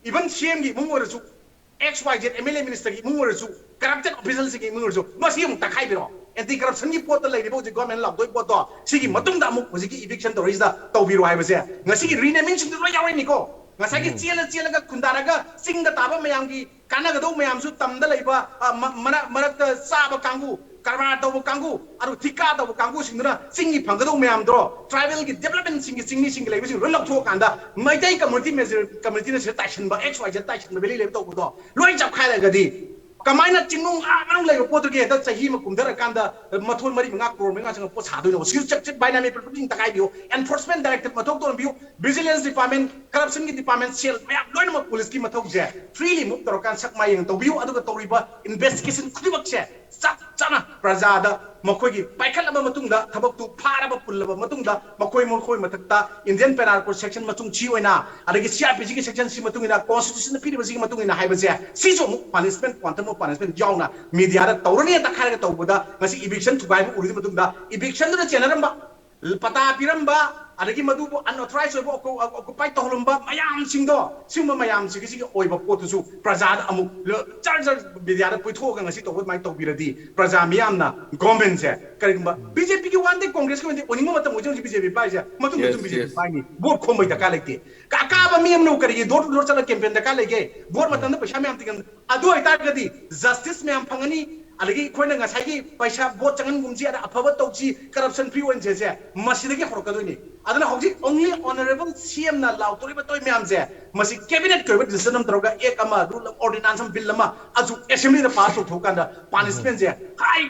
even C M ꯒꯤ ꯏꯃꯨꯡ ꯑꯣꯏꯔꯁꯨ, X Y Z M L A minister ꯒꯤ ꯏꯃꯨꯡ ꯑꯣꯏꯔꯁꯨ, corrupted official ꯁꯤꯡꯒꯤ ꯏꯃꯨꯡ ꯑꯣꯏꯔꯁꯨ, ꯃꯁꯤ ꯑꯃꯨꯛ ꯇꯛꯈꯥꯏꯕꯤꯔꯣ꯫ Anti corruption ꯒꯤ ꯄꯣꯠꯇ ꯂꯩꯔꯤꯕ ꯍꯧꯖꯤꯛ government ꯂꯥꯎꯗꯣꯏ ꯄꯣꯠꯇꯣ, ꯁꯤꯒꯤ ꯃꯇꯨꯡꯗ ꯑꯃꯨꯛ ꯍꯧꯖꯤꯛꯀꯤ eviction ꯇꯧꯔꯤꯁꯤꯗ ꯇꯧꯕꯤꯔꯣ ꯍꯥꯏꯕꯁꯦ ꯉꯁꯤꯒꯤ renaming ꯁꯤꯡꯗꯨ ꯂꯣꯏ ꯌꯥꯎꯔꯛꯏꯅꯤꯀꯣ꯫ ꯉꯁꯥꯏꯒꯤ ꯆꯦꯜꯂ ꯆꯦꯜꯂꯒ ꯈꯨꯟꯗꯥꯔꯒ ꯆꯤꯡꯗ ꯇꯥꯕ ꯃꯌꯥꯝꯒꯤ ꯀꯥꯟꯅꯒꯗꯧꯕ ꯃꯌꯥꯝꯁꯨ ꯇꯝꯗ ꯂꯩꯕ, ꯑ, ꯃ-, ꯃꯔꯛ-, ꯃꯔꯛꯇ ꯆꯥꯕ ꯀꯥꯡꯕꯨ, ꯀꯔꯕꯥꯔ ꯇꯧꯕ ꯀꯥꯡꯕꯨ, ꯑꯗꯨ ꯊꯤꯀꯥ ꯇꯧꯕ ꯀꯥꯡꯕꯨꯁꯤꯡꯗꯨꯅ ꯆꯤꯡꯒꯤ ꯐꯪꯒꯗꯧꯕ ꯃꯌꯥꯝꯗꯣ, ꯇ꯭ꯔꯥꯏꯕꯦꯜꯒꯤ ꯗꯦꯕꯂꯞꯃꯦꯟꯁꯤꯡꯒꯤ, ꯆꯤꯡꯃꯤꯁꯤꯡꯒꯤ ꯂꯩꯕꯁꯤꯡ ꯂꯣꯏ ꯂꯧꯊꯣꯛꯑꯀꯥꯟꯗ ꯃꯩꯇꯩ ꯀꯝꯃ꯭ꯌꯨꯅꯤꯇꯤ ꯃꯦꯖꯣꯔ-, ꯀꯝꯃ꯭ꯌꯨꯅꯤꯇꯤꯅ ꯁꯤꯗ ꯇꯥꯏꯁꯤꯟꯕ, ꯑꯦꯛꯁ ꯋꯥꯏ ꯖꯦꯗ ꯇꯥꯏꯁꯤꯟꯕ, ꯚꯦꯂꯤ ꯂꯦꯞ ꯇꯧꯕꯗꯣ ꯂꯣꯏ ꯆꯞꯈꯥꯏꯔꯒꯗꯤ ꯀꯃꯥꯏꯅ ꯆꯤꯡꯅꯨꯡ ꯑꯥ ꯃꯅꯨꯡ ꯂꯩꯕ ꯄꯣꯠꯇꯨꯒꯤ ꯍꯦꯛꯇ ꯆꯍꯤ ꯑꯃ ꯀꯨꯝꯊꯔꯀꯥꯟꯗ ꯃꯊꯣꯟ ꯃꯔꯤ ꯃꯉꯥ ꯀ꯭ꯔꯣꯔ ꯃꯉꯥ ꯆꯪꯕ ꯄꯣꯠ ꯁꯥꯗꯣꯏꯅꯣ? ꯁꯤꯁꯨ ꯆꯦꯛꯁꯤꯟ ꯚꯥꯏ ꯅꯥꯏ ꯃꯤ ꯄ꯭ꯔꯣꯇꯦꯛꯁꯟ ꯇꯛꯈꯥꯏꯕꯤꯌꯨ, ꯑꯦꯟꯐꯣꯔꯁꯃꯦꯟ ꯗꯥꯏꯔꯦꯛꯇꯔ ꯃꯊꯧ ꯇꯧꯍꯟꯕꯤꯌꯨ, ꯚꯤꯖꯤꯂꯦꯟꯁ ꯗꯤꯄꯥꯔꯠꯃꯦꯟ, ꯀꯔꯞꯁꯟꯒꯤ ꯗꯤꯄꯥꯔꯠꯃꯦꯟ, ꯁꯦꯜ ꯃꯌꯥꯝ ꯂꯣꯏꯅꯃꯛ ꯄꯨꯂꯤꯁꯀꯤ ꯃꯊꯧꯁꯦ ꯐ꯭ꯔꯤꯂꯤ ꯃꯨꯚ ꯇꯧꯔꯀꯥꯟꯗ ꯁꯛ ꯃꯥꯏ ꯌꯦꯡꯅ ꯇꯧꯕꯤꯌꯨ꯫ ꯑꯗꯨꯒ ꯇꯧꯔꯤꯕ ꯏꯟꯚꯦꯁꯇꯤꯒꯦꯁꯟ ꯈꯨꯗꯤꯡꯃꯛꯁꯦ ꯆꯞ ꯆꯥꯅ ꯄ꯭ꯔꯖꯥꯗ ꯃꯈꯣꯏꯒꯤ ꯄꯥꯏꯈꯠꯂꯕ ꯃꯇꯨꯡꯗ, ꯊꯕꯛꯇꯨ ꯐꯥꯔꯕ ꯄꯨꯜꯂꯕ ꯃꯇꯨꯡꯗ ꯃꯈꯣꯏ, ꯃꯈꯣꯏ ꯃꯊꯛꯇ ꯏꯟꯗꯤꯌꯟ ꯄꯦꯅꯥꯜ ꯀꯣꯗ ꯁꯦꯛꯁꯟ ꯃꯇꯨꯡ ꯁꯤ ꯑꯣꯏꯅ, ꯑꯗꯒꯤ ꯁꯤ ꯑꯥꯔ ꯄꯤ ꯁꯤꯒꯤ ꯁꯦꯛꯁꯟ ꯁꯤ ꯃꯇꯨꯡ ꯏꯟꯅ, ꯀꯣꯟꯁꯇꯤꯇ꯭ꯌꯨꯁꯟꯅ ꯄꯤꯔꯤꯕꯁꯤꯒꯤ ꯃꯇꯨꯡ ꯏꯟꯅ ꯍꯥꯏꯕꯁꯦ, ꯁꯤꯁꯨ ꯑꯃꯨꯛ ꯄꯥꯅꯤꯁꯃꯦꯟ, ꯀ꯭ꯋꯥꯟꯇꯝ ꯑꯣꯐ ꯄꯥꯅꯤꯁꯃꯦꯟ ꯌꯥꯎꯅ ꯃꯤꯗꯤꯌꯥꯗ ꯇꯧꯔꯅꯤ ꯇꯛꯈꯥꯏꯔꯒ ꯇꯧꯕꯗ ꯉꯁꯤ ꯏꯚꯤꯛꯁꯟ ꯊꯨꯒꯥꯏꯕ ꯎꯔꯤꯕ ꯃꯇꯨꯡꯗ ꯏꯚꯤꯛꯁꯟꯗꯨꯗ ꯆꯦꯟꯅꯔꯝꯕ, ꯄꯇꯥ ꯄꯤꯔꯝꯕ, ꯑꯗꯒꯤ ꯃꯗꯨꯕꯨ ꯑꯟꯑꯣꯊꯣꯔꯥꯏꯖ ꯑꯣꯏꯕ ꯑꯣꯀꯨ-, ꯑꯣꯀꯨꯄꯥꯏ ꯇꯧꯍꯜꯂꯝꯕ ꯃꯌꯥꯝꯁꯤꯡꯗꯣ, ꯁꯤꯒꯨꯝꯕ ꯃꯌꯥꯝꯁꯤꯒꯤ, ꯁꯤꯒꯤ ꯑꯣꯏꯕ ꯄꯣꯠꯇꯨꯁꯨ ꯄ꯭ꯔꯖꯥꯗ ꯑꯃꯨꯛ ꯂ-, ꯆꯔ ꯆꯔ ꯃꯤꯗꯤꯌꯥꯗ ꯄꯨꯊꯣꯛꯑꯒ ꯉꯁꯤ ꯇꯧꯕ ꯑꯗꯨꯃꯥꯏꯅ ꯇꯧꯕꯤꯔꯗꯤ ꯄ꯭ꯔꯖꯥ ꯃꯤꯌꯥꯝꯅ ꯒꯣꯔꯃꯦꯟꯁꯦ ꯀꯔꯤꯒꯨꯝꯕ ꯕꯤ ꯖꯦ ꯄꯤꯒꯤ ꯋꯥꯟ ꯗꯦ, ꯀꯣꯡꯒ꯭ꯔꯦꯁꯀꯤ ꯋꯥꯟ ꯗꯦ ꯑꯣꯏꯅꯤꯡꯕ ꯃꯇꯝ ꯑꯣꯏꯖ ꯍꯧꯖꯤꯛ ꯕꯤ ꯖꯦ ꯄꯤ ꯄꯥꯏꯔꯤꯁꯦ, ꯃꯇꯨꯡꯗ ꯑꯗꯨꯝ ꯕꯤ ꯖꯦ ꯄꯤ ꯄꯥꯏꯅꯤ꯫ ꯚꯣꯠ ꯈꯣꯝꯕꯩ ꯗꯔꯀꯥꯔ ꯂꯩꯇꯦ꯫ ꯑꯀꯥꯕ ꯃꯤ ꯑꯃꯅ ꯀꯔꯤꯒꯤ ꯗꯣꯔ ꯇꯨ ꯗꯣꯔ ꯆꯠꯂꯒ ꯀꯦꯝꯄꯦꯟ ꯗꯔꯀꯥꯔ ꯂꯩꯒꯦ? ꯚꯣꯠ ꯃꯇꯝꯗ ꯄꯩꯁꯥ ꯃꯌꯥꯝ ꯇꯤꯡꯍꯟ-, ꯑꯗꯨ ꯑꯣꯏꯇꯥꯔꯒꯗꯤ ꯖꯁꯇꯤꯁ ꯃꯌꯥꯝ ꯐꯪꯒꯅꯤ, ꯑꯗꯒꯤ ꯑꯩꯈꯣꯏꯅ ꯉꯁꯥꯏꯒꯤ ꯄꯩꯁꯥ ꯚꯣꯠ ꯆꯪꯍꯟꯒꯨꯝꯁꯤ, ꯑꯗ ꯑꯐꯕ ꯇꯧꯁꯤ, ꯀꯔꯞꯁꯟ ꯐ꯭ꯔꯤ ꯑꯣꯏꯍꯟꯁꯦꯁꯦ ꯃꯁꯤꯗꯒꯤ ꯍꯧꯔꯛꯀꯗꯣꯏꯅꯤ꯫ ꯑꯗꯨꯅ ꯍꯧꯖꯤꯛ only honourable C M ꯅ ꯂꯥꯎꯊꯣꯔꯤꯕ ꯇꯣꯏ ꯃꯌꯥꯝꯁꯦ, ꯃꯁꯤ ꯀꯦꯕꯤꯅꯦꯠꯀꯤ ꯑꯣꯏꯕ ꯗꯤꯁꯤꯖꯟ ꯑꯃ ꯇꯧꯔꯒ ꯑꯦꯛ ꯑꯃ, ꯔꯨꯜ ꯑꯃ, ꯑꯣꯔꯗꯤꯅꯥꯟꯁ ꯑꯃ, ꯕꯤꯜ ꯑꯃ ꯑꯗꯨ ꯑꯦꯁꯦꯝꯕ꯭ꯂꯤꯗ ꯄꯥꯁ ꯇꯧꯊꯣꯛꯑꯀꯥꯟꯗ ꯄꯥꯅꯤꯁꯃꯦꯟꯁꯦ, ꯍꯥꯏ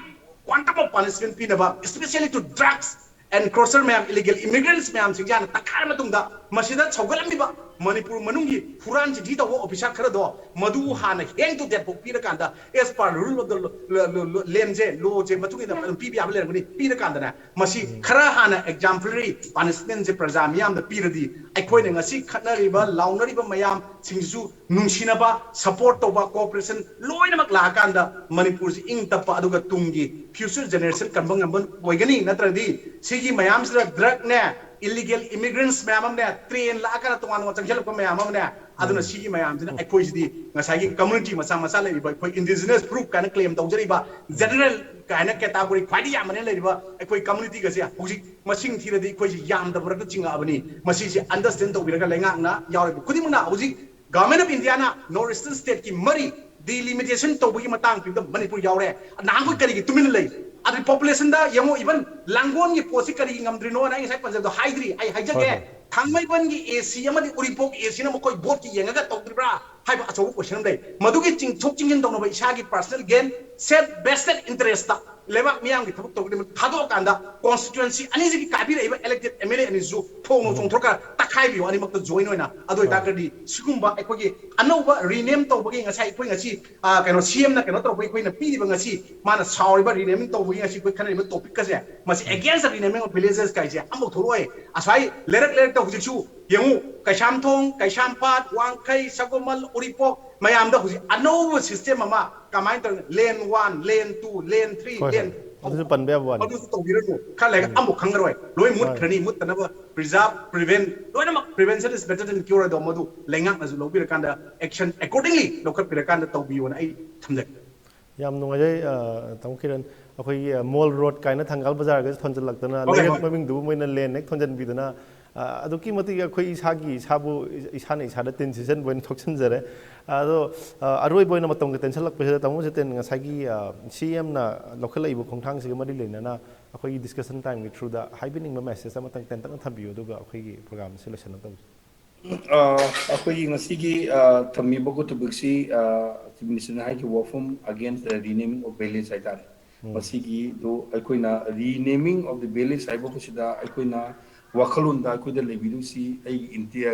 ꯀ꯭ꯋꯥꯟꯇꯝ ꯑꯣꯐ ꯄꯥꯅꯤꯁꯃꯦꯟ ꯄꯤꯅꯕ, especially to drugs and crosser ꯃꯌꯥꯝ, ꯏꯂꯤꯒꯦꯜ ꯏꯃꯤꯒ꯭ꯔꯦꯟꯠꯁ ꯃꯌꯥꯝꯁꯤꯡꯁꯦ ꯍꯥꯟꯅ ꯇꯛꯈꯥꯏꯔ ꯃꯇꯨꯡꯗ ꯃꯁꯤꯗ ꯁꯧꯒꯠꯂꯝꯃꯤꯕ ꯃꯅꯤꯄꯨꯔ ꯃꯅꯨꯡꯒꯤ ꯍꯨꯔꯥꯟ ꯆꯤꯟꯊꯤ ꯇꯧꯕ ꯑꯣꯐꯤꯁꯥꯔ ꯈꯔꯗꯣ ꯃꯗꯨ ꯍꯥꯟꯅ ꯍꯦꯡ ꯇꯨ ꯗꯦꯠ ꯐꯥꯎ ꯄꯤꯔꯀꯥꯟꯗ, as per rule of the law, ꯂꯦꯟꯁꯦ, ꯂꯣꯁꯦ ꯃꯇꯨꯡ ꯏꯟꯅ ꯑꯗꯨꯝ ꯄꯤꯕ ꯌꯥꯕ ꯂꯩꯔꯝꯒꯅꯤ, ꯄꯤꯔꯀꯥꯟꯗꯅꯦ ꯃꯁꯤ ꯈꯔ ꯍꯥꯟꯅ ꯑꯦꯛꯖꯥꯝꯄꯂꯔꯤ ꯄꯥꯅꯤꯁꯃꯦꯟꯁꯦ ꯄ꯭ꯔꯖꯥ ꯃꯤꯌꯥꯝꯗ ꯄꯤꯔꯗꯤ ꯑꯩꯈꯣꯏꯅ ꯉꯁꯤ ꯈꯠꯅꯔꯤꯕ ꯂꯥꯎꯅꯔꯤꯕ ꯃꯌꯥꯝꯁꯤꯡꯁꯤꯁꯨ ꯅꯨꯡꯁꯤꯅꯕ, ꯁꯄꯣꯔꯠ ꯇꯧꯕ, ꯀꯣꯑꯣꯄꯔꯦꯁꯟ ꯂꯣꯏꯅꯃꯛ ꯂꯥꯛꯑꯀꯥꯟꯗ ꯃꯅꯤꯄꯨꯔꯁꯤ ꯏꯪ ꯇꯞꯄ ꯑꯗꯨꯒ ꯇꯨꯡꯒꯤ ꯐ꯭ꯌꯨꯆꯔ ꯖꯦꯅꯦꯔꯦꯁꯟ ꯀꯟꯕ ꯉꯝꯕ ꯑꯣꯏꯒꯅꯤ꯫ ꯅꯠꯇ꯭ꯔꯗꯤ ꯁꯤꯒꯤ ꯃꯌꯥꯝꯁꯤꯗ ꯗ꯭ꯔꯒꯅꯦ, ꯏꯂꯤꯒꯦꯜ ꯏꯃꯤꯒ꯭ꯔꯦꯟꯠꯁ ꯃꯌꯥꯝ ꯑꯃꯅꯦ, ꯇ꯭ꯔꯦꯟ ꯂꯥꯛꯑꯀꯥꯟꯗ ꯇꯣꯉꯥꯟ ꯇꯣꯉꯥꯟ ꯆꯪꯁꯤꯜꯂꯛꯄ ꯃꯌꯥꯝ ꯑꯃꯅꯦ, ꯑꯗꯨꯅ ꯁꯤꯒꯤ ꯃꯌꯥꯝꯁꯤꯅ ꯑꯩꯈꯣꯏꯁꯤꯗꯤ ꯉꯁꯥꯏꯒꯤ ꯀꯝꯃ꯭ꯌꯨꯅꯤꯇꯤ ꯃꯆꯥ ꯃꯆꯥ ꯂꯩꯔꯤꯕ ꯑꯩꯈꯣꯏ ꯏꯟꯗꯤꯖꯤꯅꯁ ꯒ꯭ꯔꯨꯞ ꯀꯥꯏꯅ ꯀ꯭ꯂꯦꯝ ꯇꯧꯖꯔꯤꯕ, ꯖꯦꯅꯔꯦꯜ ꯀꯥꯏꯅ ꯀꯦꯇꯥꯒꯣꯔꯤ ꯈ꯭ꯋꯥꯏꯗꯒꯤ ꯌꯥꯝꯕꯅ ꯂꯩꯔꯤꯕ ꯑꯩꯈꯣꯏ ꯀꯝꯃ꯭ꯌꯨꯅꯤꯇꯤꯒꯁꯦ ꯍꯧꯖꯤꯛ ꯃꯁꯤꯡ ꯊꯤꯔꯗꯤ ꯑꯩꯈꯣꯏꯁꯤ ꯌꯥꯝꯗꯕ ꯃꯔꯛꯇ ꯆꯤꯡꯉꯛꯑꯕꯅꯤ꯫ ꯃꯁꯤꯁꯦ ꯑꯟꯗꯔꯁ꯭ꯇꯦꯟ ꯇꯧꯕꯤꯔꯒ ꯂꯩꯉꯥꯛꯅ ꯌꯥꯎꯔꯤꯕ ꯈꯨꯗꯤꯡꯃꯛꯅ ꯍꯧꯖꯤꯛ Government of Indiaꯅ North Eastern stateꯀꯤ ꯃꯔꯤ delimitation ꯇꯧꯕꯒꯤ ꯃꯇꯥꯡ ꯄꯤꯕꯗ ꯃꯅꯤꯄꯨꯔ ꯌꯥꯎꯔꯦ꯫ ꯅꯍꯥꯟꯈꯣꯏ ꯀꯔꯤꯒꯤ ꯇꯨꯃꯤꯟꯅ ꯂꯩ? ꯑꯗꯨꯗꯤ populationꯗ ꯌꯦꯡꯉꯣ, even ꯂꯥꯡꯒꯣꯜꯒꯤ ꯄꯣꯠꯁꯤ ꯀꯔꯤꯒꯤ ꯉꯝꯗ꯭ꯔꯤꯅꯣꯅ ꯑꯩ ꯉꯁꯥꯏ ꯄꯟꯖꯕꯗꯣ ꯍꯥꯏꯗ꯭ꯔꯤ, ꯑꯩ ꯍꯥꯏꯖꯒꯦ꯫ ꯍꯣꯏ, ꯍꯣꯏ꯫ ꯊꯥꯡꯃꯩꯕꯟꯒꯤ AC ꯑꯃꯗꯤ ꯎꯔꯤꯄꯣꯛ ACꯅ ꯃꯈꯣꯏ voteꯀꯤ ꯌꯦꯡꯉꯒ ꯇꯧꯗ꯭ꯔꯤꯕ꯭ꯔꯥ ꯍꯥꯏꯕ ꯑꯆꯧꯕ question ꯑꯃ ꯂꯩ꯫ ꯃꯗꯨꯒꯤ ꯆꯤꯡꯊꯣꯛ ꯆꯤꯡꯁꯤꯟ ꯇꯧꯅꯕ ꯏꯁꯥꯒꯤ personal gain, self vested interestꯇ ꯂꯩꯕꯥꯛ ꯃꯤꯌꯥꯝꯒꯤ ꯊꯕꯛ ꯇꯧꯒꯗꯕ ꯊꯥꯗꯣꯛꯑꯀꯥꯟꯗ constituency ꯑꯅꯤꯁꯤꯒꯤ ꯀꯥꯕꯤꯔꯛꯏꯕ elected MLA ꯑꯅꯤꯁꯨ ꯊꯣꯡꯅ ꯎꯝ꯫ ꯆꯣꯡꯊꯣꯛꯈ꯭ꯔ ꯇꯛꯈꯥꯏꯕꯤꯌꯣ ꯑꯅꯤꯃꯛꯇ join ꯑꯣꯏꯅ꯫ ꯑꯗꯨ ꯍꯣꯏ꯫ ꯑꯣꯏꯇꯥꯔꯒꯗꯤ ꯁꯤꯒꯨꯝꯕ ꯑꯩꯈꯣꯏꯒꯤ ꯑꯅꯧꯕ rename ꯇꯧꯕꯒꯤ ꯉꯁꯥꯏ ꯑꯩꯈꯣꯏ ꯉꯁꯤ, ꯑ, ꯀꯩꯅꯣ, CMꯅ ꯀꯩꯅꯣ ꯇꯧꯕꯒꯤ ꯑꯩꯈꯣꯏꯅ ꯄꯤꯔꯤꯕ ꯉꯁꯤ ꯃꯥꯅ ꯁꯥꯎꯔꯤꯕ renaming ꯇꯧꯕꯒꯤ ꯉꯁꯤ ꯑꯩꯈꯣꯏ ꯈꯟꯅꯔꯤꯕ topicꯀꯁꯦ, ꯃꯁꯤ ꯎꯝ꯫ Against the renaming of villages ꯀꯥꯏꯁꯦ ꯑꯃꯐꯥꯎ ꯊꯣꯛꯂꯛꯑꯣꯏ꯫ ꯉꯁꯥꯏ ꯂꯩꯔꯛ ꯂꯩꯔꯛꯇ ꯍꯧꯖꯤꯛꯁꯨ ꯌꯦꯡꯉꯨ, ꯀꯩꯁꯥꯝꯊꯣꯡ, ꯀꯩꯁꯥꯝꯄꯥꯠ, ꯋꯥꯡꯈꯩ, ꯁꯒꯣꯃꯜ, ꯎꯔꯤꯄꯣꯛ ꯃꯌꯥꯝꯗ ꯍꯧꯖꯤꯛ ꯑꯅꯧꯕ system ꯑꯃ ꯀꯃꯥꯏꯅ ꯇꯧꯔꯤ? Lane one, lane two, lane three, ꯍꯣꯏ, ꯍꯣꯏ꯫ Lane ꯑꯗꯨꯁꯨ ꯄꯟꯕ ꯌꯥꯕ ꯋꯥꯅꯤ꯫ ꯑꯗꯨꯁꯨ ꯇꯧꯕꯤꯔꯅꯨ꯫ ꯈꯔ ꯂꯩꯔꯒ ꯎꯝ꯫ ꯑꯃꯨꯛ ꯈꯪꯉꯔꯣꯏ꯫ ꯂꯣꯏ ꯍꯣꯏ꯫ ꯃꯨꯠꯈ꯭ꯔꯅꯤ꯫ ꯃꯨꯠꯇꯅꯕ preserve, prevent ꯂꯣꯏꯅꯃꯛ prevention is better than cure ꯍꯥꯏꯗꯣ ꯃꯗꯨ ꯂꯩꯉꯥꯛꯅꯁꯨ ꯂꯧꯕꯤꯔꯀꯥꯟꯗ action accordingly ꯂꯧꯈꯠꯄꯤꯔꯀꯥꯟꯗ ꯇꯧꯕꯤꯌꯣꯅ ꯑꯩ ꯊꯝꯖꯒꯦ꯫ ꯌꯥꯝ ꯅꯨꯡꯉꯥꯏꯖꯩ, ꯑ, ꯇꯥꯃꯣ ꯀꯤꯔꯟ꯫ ꯑꯩꯈꯣꯏꯒꯤ, ꯑ, mall road ꯀꯥꯏꯅ ꯊꯪꯒꯥꯜ ꯕꯖꯥꯔꯒꯁꯨ ꯊꯣꯟꯖꯜꯂꯛꯇꯅ, ꯍꯣꯏ, ꯂꯩꯔꯛ ꯍꯣꯏ꯫ ꯃꯃꯤꯡꯗꯨꯕꯨ ꯃꯣꯏꯅ lane ꯍꯦꯛ ꯊꯣꯟꯖꯟꯕꯤꯗꯅ, ꯑ, ꯑꯗꯨꯛꯀꯤ ꯃꯇꯤꯛ ꯑꯩꯈꯣꯏ ꯏꯁꯥꯒꯤ, ꯏꯁꯥꯕꯨ, ꯏꯁꯥꯅ ꯏꯁꯥꯗ ꯇꯤꯟ ꯁꯤꯠꯆꯟꯕ ꯑꯣꯏꯅ ꯊꯣꯛꯆꯟꯖꯔꯦ꯫ ꯑꯗꯣ, ꯑ, ꯑꯔꯣꯏꯕ ꯑꯣꯏꯅ ꯃꯇꯝꯒ ꯇꯦꯟꯁꯜꯂꯛꯄꯁꯤꯗ, ꯇꯥꯃꯣ ꯖꯤꯇꯦꯟ, ꯉꯁꯥꯏꯒꯤ, ꯑ, CMꯅ ꯂꯧꯈꯠꯂꯛꯏꯕ ꯈꯣꯡꯊꯥꯡꯁꯤꯒ ꯃꯔꯤ ꯂꯩꯅꯅ ꯑꯩꯈꯣꯏꯒꯤ discussion timeꯒꯤ throughꯗ ꯍꯥꯏꯕꯤꯅꯤꯡꯕ message ꯑꯃꯇꯪ ꯇꯦꯟꯇꯛꯅ ꯊꯝꯕꯤꯌꯨ, ꯑꯗꯨꯒ ꯑꯩꯈꯣꯏꯒꯤ programꯁꯦ ꯂꯣꯏꯁꯤꯟꯅꯕ ꯇꯧꯁꯤ꯫ ꯑ, ꯑꯩꯈꯣꯏꯒꯤ ꯉꯁꯤꯒꯤ, ꯑ, ꯊꯝꯃꯤꯕ topicꯁꯤ, ꯑ, Chief Ministerꯅ ꯍꯥꯏꯈꯤꯕ ꯋꯥꯐꯝ against the renaming of village ꯍꯥꯏꯇꯥꯔꯦ꯫ ꯎꯝ꯫ ꯃꯁꯤꯒꯤꯗꯨ ꯑꯩꯈꯣꯏꯅ renaming of the village ꯍꯥꯏꯕ ꯃꯁꯤꯗ ꯑꯩꯈꯣꯏꯅ ꯋꯥꯈꯜꯂꯣꯟꯗ ꯑꯩꯈꯣꯏꯗ ꯂꯩꯕꯤꯗꯨꯁꯤ ꯑꯩꯒꯤ inti-,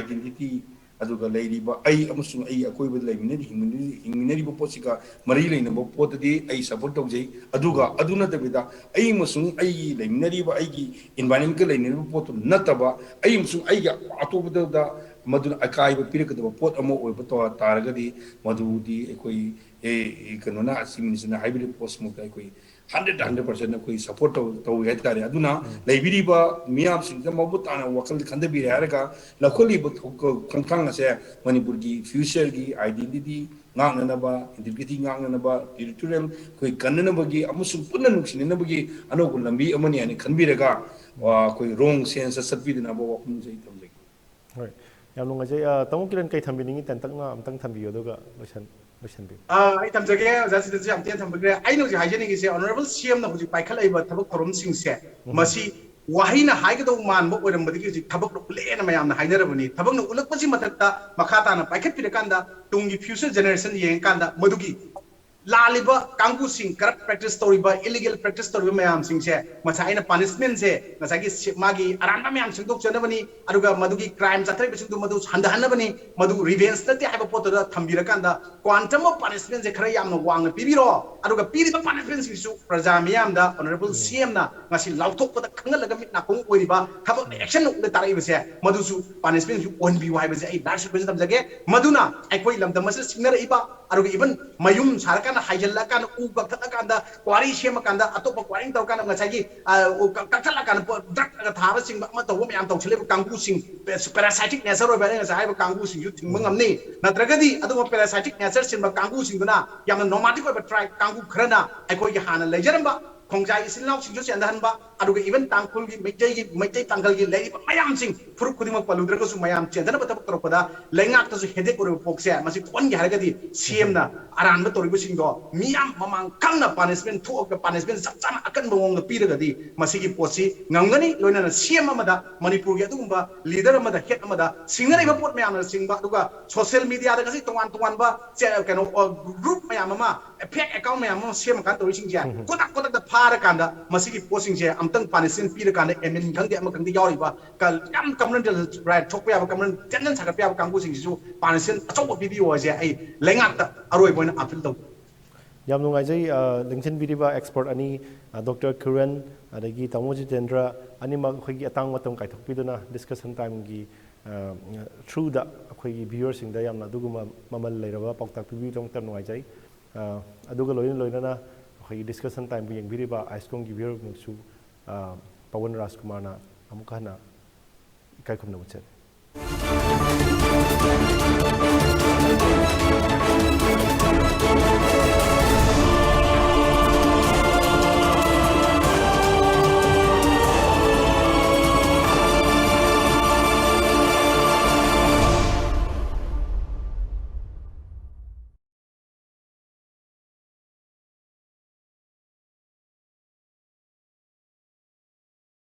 identity, ꯑꯗꯨꯒ ꯂꯩꯔꯤꯕ ꯑꯩ ꯑꯃꯁꯨꯡ ꯑꯩꯒꯤ ꯑꯀꯣꯏꯕꯗ ꯂꯩꯃꯤꯟꯅꯔꯤ-, ꯍꯤꯡꯃꯤꯟꯅꯔꯤ-, ꯍꯤꯡꯃꯤꯟꯅꯔꯤꯕ ꯄꯣꯠꯁꯤꯒ ꯃꯔꯤ ꯂꯩꯅꯕ ꯄꯣꯠꯇꯗꯤ ꯑꯩ support ꯇꯧꯖꯩ꯫ ꯑꯗꯨꯒ ꯑꯗꯨ ꯅꯠꯇꯕꯤꯗ ꯑꯩ ꯑꯃꯁꯨꯡ ꯑꯩꯒꯤ ꯂꯩꯃꯤꯟꯅꯔꯤꯕ ꯑꯩꯒꯤ environmentꯀ ꯂꯩꯅꯔꯤꯕ ꯄꯣꯠꯇꯨ ꯅꯠꯇꯕ, ꯑꯩ ꯑꯃꯁꯨꯡ ꯑꯩꯒꯤ ꯑꯇꯣꯞꯄꯗ ꯃꯗꯨꯅ ꯑꯀꯥꯏꯕ ꯄꯤꯔꯛꯀꯗꯕ ꯄꯣꯠ ꯑꯃ ꯑꯣꯏꯕ ꯇꯥ-, ꯇꯥꯔꯒꯗꯤ ꯃꯗꯨꯗꯤ ꯑꯩꯈꯣꯏ, ꯑꯦ, ꯀꯩꯅꯣꯅ, Chief Ministerꯅ ꯍꯥꯏꯕꯤꯔꯤꯕ ꯄꯣꯠꯁꯤꯃꯛꯇ ꯑꯩꯈꯣꯏ hundred, hundred percent ꯑꯩꯈꯣꯏ support ꯇꯧ-, ꯇꯧꯏ ꯍꯥꯏꯇꯥꯔꯦ꯫ ꯑꯗꯨꯅ ꯎꯝ꯫ ꯂꯩꯕꯤꯔꯤꯕ ꯃꯤꯌꯥꯝꯁꯤꯡꯁꯤꯗ ꯃꯃꯨꯠ ꯇꯥꯅ ꯋꯥꯈꯜ ꯈꯟꯊꯕꯤꯔꯦ ꯍꯥꯏꯔꯒ ꯂꯧꯈꯠꯂꯤꯕ ꯊꯧ-, ꯈꯣꯡꯊꯥꯡ ꯑꯁꯦ ꯃꯅꯤꯄꯨꯔꯒꯤ futureꯒꯤ identity ꯉꯥꯛꯅꯅꯕ, integrity ꯉꯥꯛꯅꯅꯕ, territorial ꯑꯩꯈꯣꯏ ꯀꯟꯅꯅꯕꯒꯤ ꯑꯃꯁꯨꯡ ꯄꯨꯟꯅ ꯅꯨꯡꯁꯤꯅꯅꯕꯒꯤ ꯑꯅꯧꯕ ꯂꯝꯕꯤ ꯑꯃꯅꯤ ꯍꯥꯏꯅ ꯈꯟꯕꯤꯔꯒ, ꯎꯝ꯫ ꯑ, ꯑꯩꯈꯣꯏ wrong senseꯇ ꯆꯠꯄꯤꯗꯅꯕ ꯋꯥꯐꯝꯁꯦ ꯑꯩ ꯊꯝꯖꯒꯦ꯫ ꯍꯣꯏ꯫ ꯌꯥꯝ ꯅꯨꯡꯉꯥꯏꯖꯩ꯫ ꯑ, ꯇꯥꯃꯣ ꯀꯤꯔꯟ ꯀꯩ ꯊꯝꯕꯤꯅꯤꯡꯉꯤ? ꯇꯦꯟꯇꯛꯅ ꯑꯝꯇꯪ ꯊꯝꯕꯤꯌꯨ, ꯑꯗꯨꯒ ꯂꯣꯏꯁꯟ-, ꯂꯣꯏꯁꯟꯕꯤꯌꯨ꯫ ꯑ, ꯑꯩ ꯊꯝꯖꯒꯦ, ꯑꯣꯖꯥ ꯁꯤꯗꯁꯨ ꯌꯥꯝ ꯊꯤꯅ ꯊꯝꯕꯤꯈ꯭ꯔꯦ꯫ ꯑꯩꯅ ꯍꯧꯖꯤꯛ ꯍꯥꯏꯖꯅꯤꯡꯉꯤꯁꯦ, ꯑꯣꯅꯔꯦꯕꯜ ꯁꯤ ꯑꯦꯝꯅ ꯍꯧꯖꯤꯛ ꯄꯥꯏꯈꯠꯂꯛꯏꯕ ꯊꯕꯛ ꯊꯧꯔꯝꯁꯤꯡꯁꯦ, ꯃꯁꯤ ꯋꯥꯍꯩꯅ ꯍꯥꯏꯒꯗꯧ ꯃꯥꯟꯕ ꯑꯣꯏꯔꯝꯕꯗꯒꯤ ꯍꯧꯖꯤꯛ ꯊꯕꯛꯅ ꯎꯠꯂꯛꯑꯦꯅ ꯃꯌꯥꯝꯅ ꯍꯥꯏꯅꯔꯕꯅꯤ꯫ ꯊꯕꯛꯅ ꯎꯠꯂꯛꯄꯁꯤ ꯃꯊꯛꯇ ꯃꯈꯥ ꯇꯥꯅ ꯄꯥꯏꯈꯠꯄꯤꯔꯀꯥꯟꯗ, ꯇꯨꯡꯒꯤ ꯐ꯭ꯌꯨꯆꯔ ꯖꯦꯅꯦꯔꯦꯁꯟ ꯌꯦꯡꯉꯀꯥꯟꯗ, ꯃꯗꯨꯒꯤ ꯂꯥꯜꯂꯤꯕ ꯀꯥꯡꯕꯨꯁꯤꯡ, ꯀꯔꯞ ꯄ꯭ꯔꯦꯛꯇꯤꯁ ꯇꯧꯔꯤꯕ, ꯏꯂꯤꯒꯦꯜ ꯄ꯭ꯔꯦꯛꯇꯤꯁ ꯇꯧꯔꯤꯕ ꯃꯌꯥꯝꯁꯤꯡꯁꯦ, ꯉꯁꯥꯏ ꯑꯩꯅ ꯄꯥꯅꯤꯁꯃꯦꯟꯁꯦ, ꯉꯁꯥꯏꯒꯤ ꯁꯤ-, ꯃꯥꯒꯤ ꯑꯔꯥꯟꯕ ꯃꯌꯥꯝ ꯁꯦꯝꯗꯣꯛꯆꯅꯕꯅꯤ, ꯑꯗꯨꯒ ꯃꯗꯨꯒꯤ ꯀ꯭ꯔꯥꯏꯝ ꯆꯠꯊꯔꯤꯕꯁꯤꯡꯗꯨ ꯃꯗꯨ ꯍꯟꯊꯍꯟꯅꯕꯅꯤ, ꯃꯗꯨ ꯔꯤꯚꯦꯟꯁ ꯅꯠꯇꯦ ꯍꯥꯏꯕ ꯄꯣꯠꯇꯨꯗ ꯊꯝꯕꯤꯔꯀꯥꯟꯗ, ꯀ꯭ꯋꯥꯟꯇꯝ ꯑꯣꯐ ꯄꯥꯅꯤꯁꯃꯦꯟꯁꯦ ꯈꯔ ꯌꯥꯝꯅ ꯋꯥꯡꯅ ꯄꯤꯕꯤꯔꯣ, ꯑꯗꯨꯒ ꯄꯤꯔꯤꯕ ꯄꯥꯅꯤꯁꯃꯦꯟꯁꯤꯡꯁꯨ ꯄ꯭ꯔꯖꯥ ꯃꯤꯌꯥꯝꯗ ꯑꯣꯅꯔꯦꯕꯜ ꯁꯤ ꯑꯦꯝꯅ ꯉꯁꯤ ꯂꯥꯎꯊꯣꯛꯄꯗ ꯈꯪꯍꯜꯂꯒ ꯃꯤꯠ ꯅꯥꯀꯣꯡ ꯑꯣꯏꯔꯤꯕ ꯊꯕꯛ ꯑꯦꯛꯁꯟ ꯂꯧꯕꯗ ꯇꯥꯔꯛꯏꯕꯁꯦ, ꯃꯗꯨꯁꯨ ꯄꯥꯅꯤꯁꯃꯦꯟꯁꯨ ꯑꯣꯟꯕꯤꯌꯨ ꯍꯥꯏꯕꯁꯦ ꯑꯩ ꯂꯥꯁ ꯔꯤꯀ꯭ꯋꯦꯁ ꯊꯝꯖꯒꯦ꯫ ꯃꯗꯨꯅ ꯑꯩꯈꯣꯏ ꯂꯝꯗꯝ ꯑꯁꯤꯗ ꯁꯤꯡꯅꯔꯛꯏꯕ, ꯑꯗꯨꯒ ꯏꯚꯟ ꯃꯌꯨꯝ ꯁꯥꯔꯀꯥꯟꯗ, ꯍꯥꯏꯖꯤꯜꯂꯀꯥꯟꯗ, ꯎ ꯀꯛꯊꯠꯂꯀꯥꯟꯗ, ꯀ꯭ꯋꯥꯔꯤ ꯁꯦꯝꯃꯀꯥꯟꯗ, ꯑꯇꯣꯞꯄ ꯀ꯭ꯋꯥꯔꯤ ꯇꯧꯔꯀꯥꯟꯗ ꯉꯁꯥꯏꯒꯤ, ꯑ, ꯎ ꯀꯛ-, ꯀꯛꯊꯠꯂꯀꯥꯟꯗ ꯄꯣ-, ꯗ꯭ꯔꯒ ꯊꯥꯕꯆꯤꯡꯕ ꯑꯃ ꯇꯧꯕ ꯃꯌꯥꯝ ꯇꯧꯁꯤꯜꯂꯤꯕ ꯀꯥꯡꯕꯨꯁꯤꯡ, ꯄꯦ-, ꯄꯦꯔꯥꯁꯥꯏꯇꯤꯛ ꯅꯦꯆꯔ ꯑꯣꯏꯕ ꯑꯩꯅ ꯉꯁꯥꯏ ꯍꯥꯏꯕ ꯀꯥꯡꯕꯨꯁꯤꯡꯁꯨ ꯊꯤꯡꯕ ꯉꯝꯅꯤ꯫ ꯅꯠꯇ꯭ꯔꯒꯗꯤ ꯑꯗꯨꯒꯨꯝꯕ ꯄꯦꯔꯥꯁꯥꯏꯇꯤꯛ ꯅꯦꯆꯔ ꯆꯤꯟꯕ ꯀꯥꯡꯕꯨꯁꯤꯡꯗꯨꯅ ꯌꯥꯝꯅ ꯅꯣꯃꯥꯗꯤꯛ ꯑꯣꯏꯕ ꯇ꯭ꯔꯥꯏꯕ ꯀꯥꯡꯕꯨ ꯈꯔꯅ ꯑꯩꯈꯣꯏꯒꯤ ꯍꯥꯟꯅ ꯂꯩꯖꯔꯝꯕ ꯈꯣꯡꯖꯥꯏ ꯏꯆꯤꯜ ꯏꯅꯥꯎꯁꯤꯡꯁꯨ ꯆꯦꯟꯊꯍꯟꯕ, ꯑꯗꯨꯒ ꯏꯚꯟ ꯇꯥꯡꯈꯨꯜꯒꯤ, ꯃꯩꯇꯩꯒꯤ, ꯃꯩꯇꯩ ꯄꯥꯡꯒꯜꯒꯤ ꯂꯩꯔꯤꯕ ꯃꯌꯥꯝꯁꯤꯡ, ꯐꯨꯔꯨꯞ ꯈꯨꯗꯤꯡꯃꯛ ꯄꯜꯂꯨꯗ꯭ꯔꯒꯁꯨ, ꯃꯌꯥꯝ ꯆꯦꯟꯊꯅꯕ ꯊꯕꯛ ꯇꯧꯔꯛꯄꯗ ꯂꯩꯉꯥꯛꯇꯁꯨ ꯍꯦꯗꯦꯛ ꯑꯣꯏꯔꯤꯕ ꯄꯣꯠꯁꯦ ꯃꯁꯤ ꯀꯣꯟꯒꯦ ꯍꯥꯏꯔꯒꯗꯤ ꯁꯤ ꯑꯦꯝꯅ ꯑꯔꯥꯟꯕ ꯇꯧꯔꯤꯕꯁꯤꯡꯗꯣ ꯃꯤꯌꯥꯝ ꯃꯃꯥꯡ ꯈꯪꯅ ꯄꯥꯅꯤꯁꯃꯦꯟ ꯊꯣꯛꯑꯒ, ꯄꯥꯅꯤꯁꯃꯦꯟ ꯆꯞ ꯆꯥꯅ ꯑꯀꯟꯕ ꯃꯑꯣꯡꯗ ꯄꯤꯔꯒꯗꯤ ꯃꯁꯤꯒꯤ ꯄꯣꯠꯁꯤ ꯉꯝꯒꯅꯤ꯫ ꯂꯣꯏꯅꯅ ꯁꯤ ꯑꯦꯝ ꯑꯃꯗ, ꯃꯅꯤꯄꯨꯔꯒꯤ ꯑꯗꯨꯒꯨꯝꯕ ꯂꯤꯗꯔ ꯑꯃꯗ, ꯍꯦꯠ ꯑꯃꯗ ꯁꯤꯡꯅꯔꯤꯕ ꯄꯣꯠ ꯃꯌꯥꯝꯅ ꯆꯤꯡꯕ, ꯑꯗꯨꯒ ꯁꯣꯁꯤꯌꯦꯜ ꯃꯤꯗꯤꯌꯥꯗ ꯉꯁꯤ ꯇꯣꯉꯥꯟ ꯇꯣꯉꯥꯟꯕ ꯆꯦ-, ꯀꯩꯅꯣ, ꯑ, ꯒ꯭ꯔꯨꯞ ꯃꯌꯥꯝ ꯑꯃ, ꯐꯦꯛ ꯑꯦꯀꯥꯎꯟ ꯃꯌꯥꯝ ꯑꯃ ꯁꯦꯝꯃꯀꯥꯟꯗ ꯇꯧꯔꯤꯁꯤꯡꯁꯦ ꯈꯨꯗꯛ ꯈꯨꯗꯛꯇ ꯐꯥꯔꯀꯥꯟꯗ ꯃꯁꯤꯒꯤ ꯄꯣꯠꯁꯤꯡꯁꯦ ꯑꯝꯇꯪ ꯄꯥꯅꯤꯁꯃꯦꯟ ꯄꯤꯔꯀꯥꯟꯗ, ꯑꯦꯃꯤꯟ ꯈꯪꯗꯦ ꯑꯃ ꯈꯪꯗꯦ ꯌꯥꯎꯔꯤꯕ ꯀ-, ꯌꯥꯝ ꯀꯃꯟ ꯔꯥꯏꯠ ꯊꯣꯛꯄ ꯌꯥꯕ, ꯀꯃꯟ ꯇꯦꯟꯗꯦꯟ ꯁꯥꯒꯠꯄ ꯌꯥꯕ ꯀꯥꯡꯕꯨꯁꯤꯡꯁꯤꯁꯨ ꯄꯥꯅꯤꯁꯃꯦꯟ ꯑꯆꯧꯕ ꯄꯤꯕꯤꯌꯨ ꯍꯥꯏꯁꯦ ꯑꯩ ꯂꯩꯉꯥꯛꯇ ꯑꯔꯣꯏꯕ ꯑꯣꯏꯅ ꯑꯄꯤꯜ ꯇꯧꯖꯩ꯫ ꯌꯥꯝ ꯅꯨꯡꯉꯥꯏꯖꯩ, ꯑ, ꯂꯦꯡꯁꯤꯟꯕꯤꯔꯤꯕ ꯑꯦꯛꯁꯄꯔꯠ ꯑꯅꯤ, ꯑ, ꯗꯣꯛꯇꯔ ꯀꯤꯔꯟ ꯑꯗꯒꯤ ꯇꯥꯃꯣ ꯖꯤꯇꯦꯟꯗ꯭ꯔ, ꯑꯅꯤꯃꯛ ꯑꯩꯈꯣꯏꯒꯤ ꯑꯇꯥꯡꯕ ꯃꯇꯝ ꯀꯥꯏꯊꯣꯛꯄꯤꯗꯨꯅ ꯗꯤꯁꯀꯁꯟ ꯇꯥꯏꯝꯒꯤ, ꯑ, ꯊ꯭ꯔꯨꯗ ꯑꯩꯈꯣꯏꯒꯤ ꯚ꯭ꯌꯨꯋꯔꯁꯤꯡꯗ ꯌꯥꯝꯅ ꯑꯗꯨꯒꯨꯝꯕ ꯃꯃꯜ ꯂꯩꯔꯕ ꯄꯥꯎꯇꯥꯛ ꯄꯤꯕꯤꯕꯒꯤꯗꯃꯛꯇ ꯌꯥꯝ ꯅꯨꯡꯉꯥꯏꯖꯩ꯫ ꯑ, ꯑꯗꯨꯒ ꯂꯣꯏꯅ ꯂꯣꯏꯅꯅ ꯑꯩꯈꯣꯏꯒꯤ ꯗꯤꯁꯀꯁꯟ ꯇꯥꯏꯝꯕꯨ ꯌꯦꯡꯕꯤꯔꯤꯕ ꯑꯥꯏꯁꯀꯣꯝꯒꯤ ꯚ꯭ꯌꯨꯋꯔꯃꯛꯁꯨ, ꯑ, ꯄꯋꯟ ꯔꯥꯖꯀꯨꯃꯥꯔꯅ ꯑꯃꯨꯛꯀ ꯍꯟꯅ ꯏꯀꯥꯏ ꯈꯨꯝꯅꯕ ꯎꯠꯆꯔꯤ꯫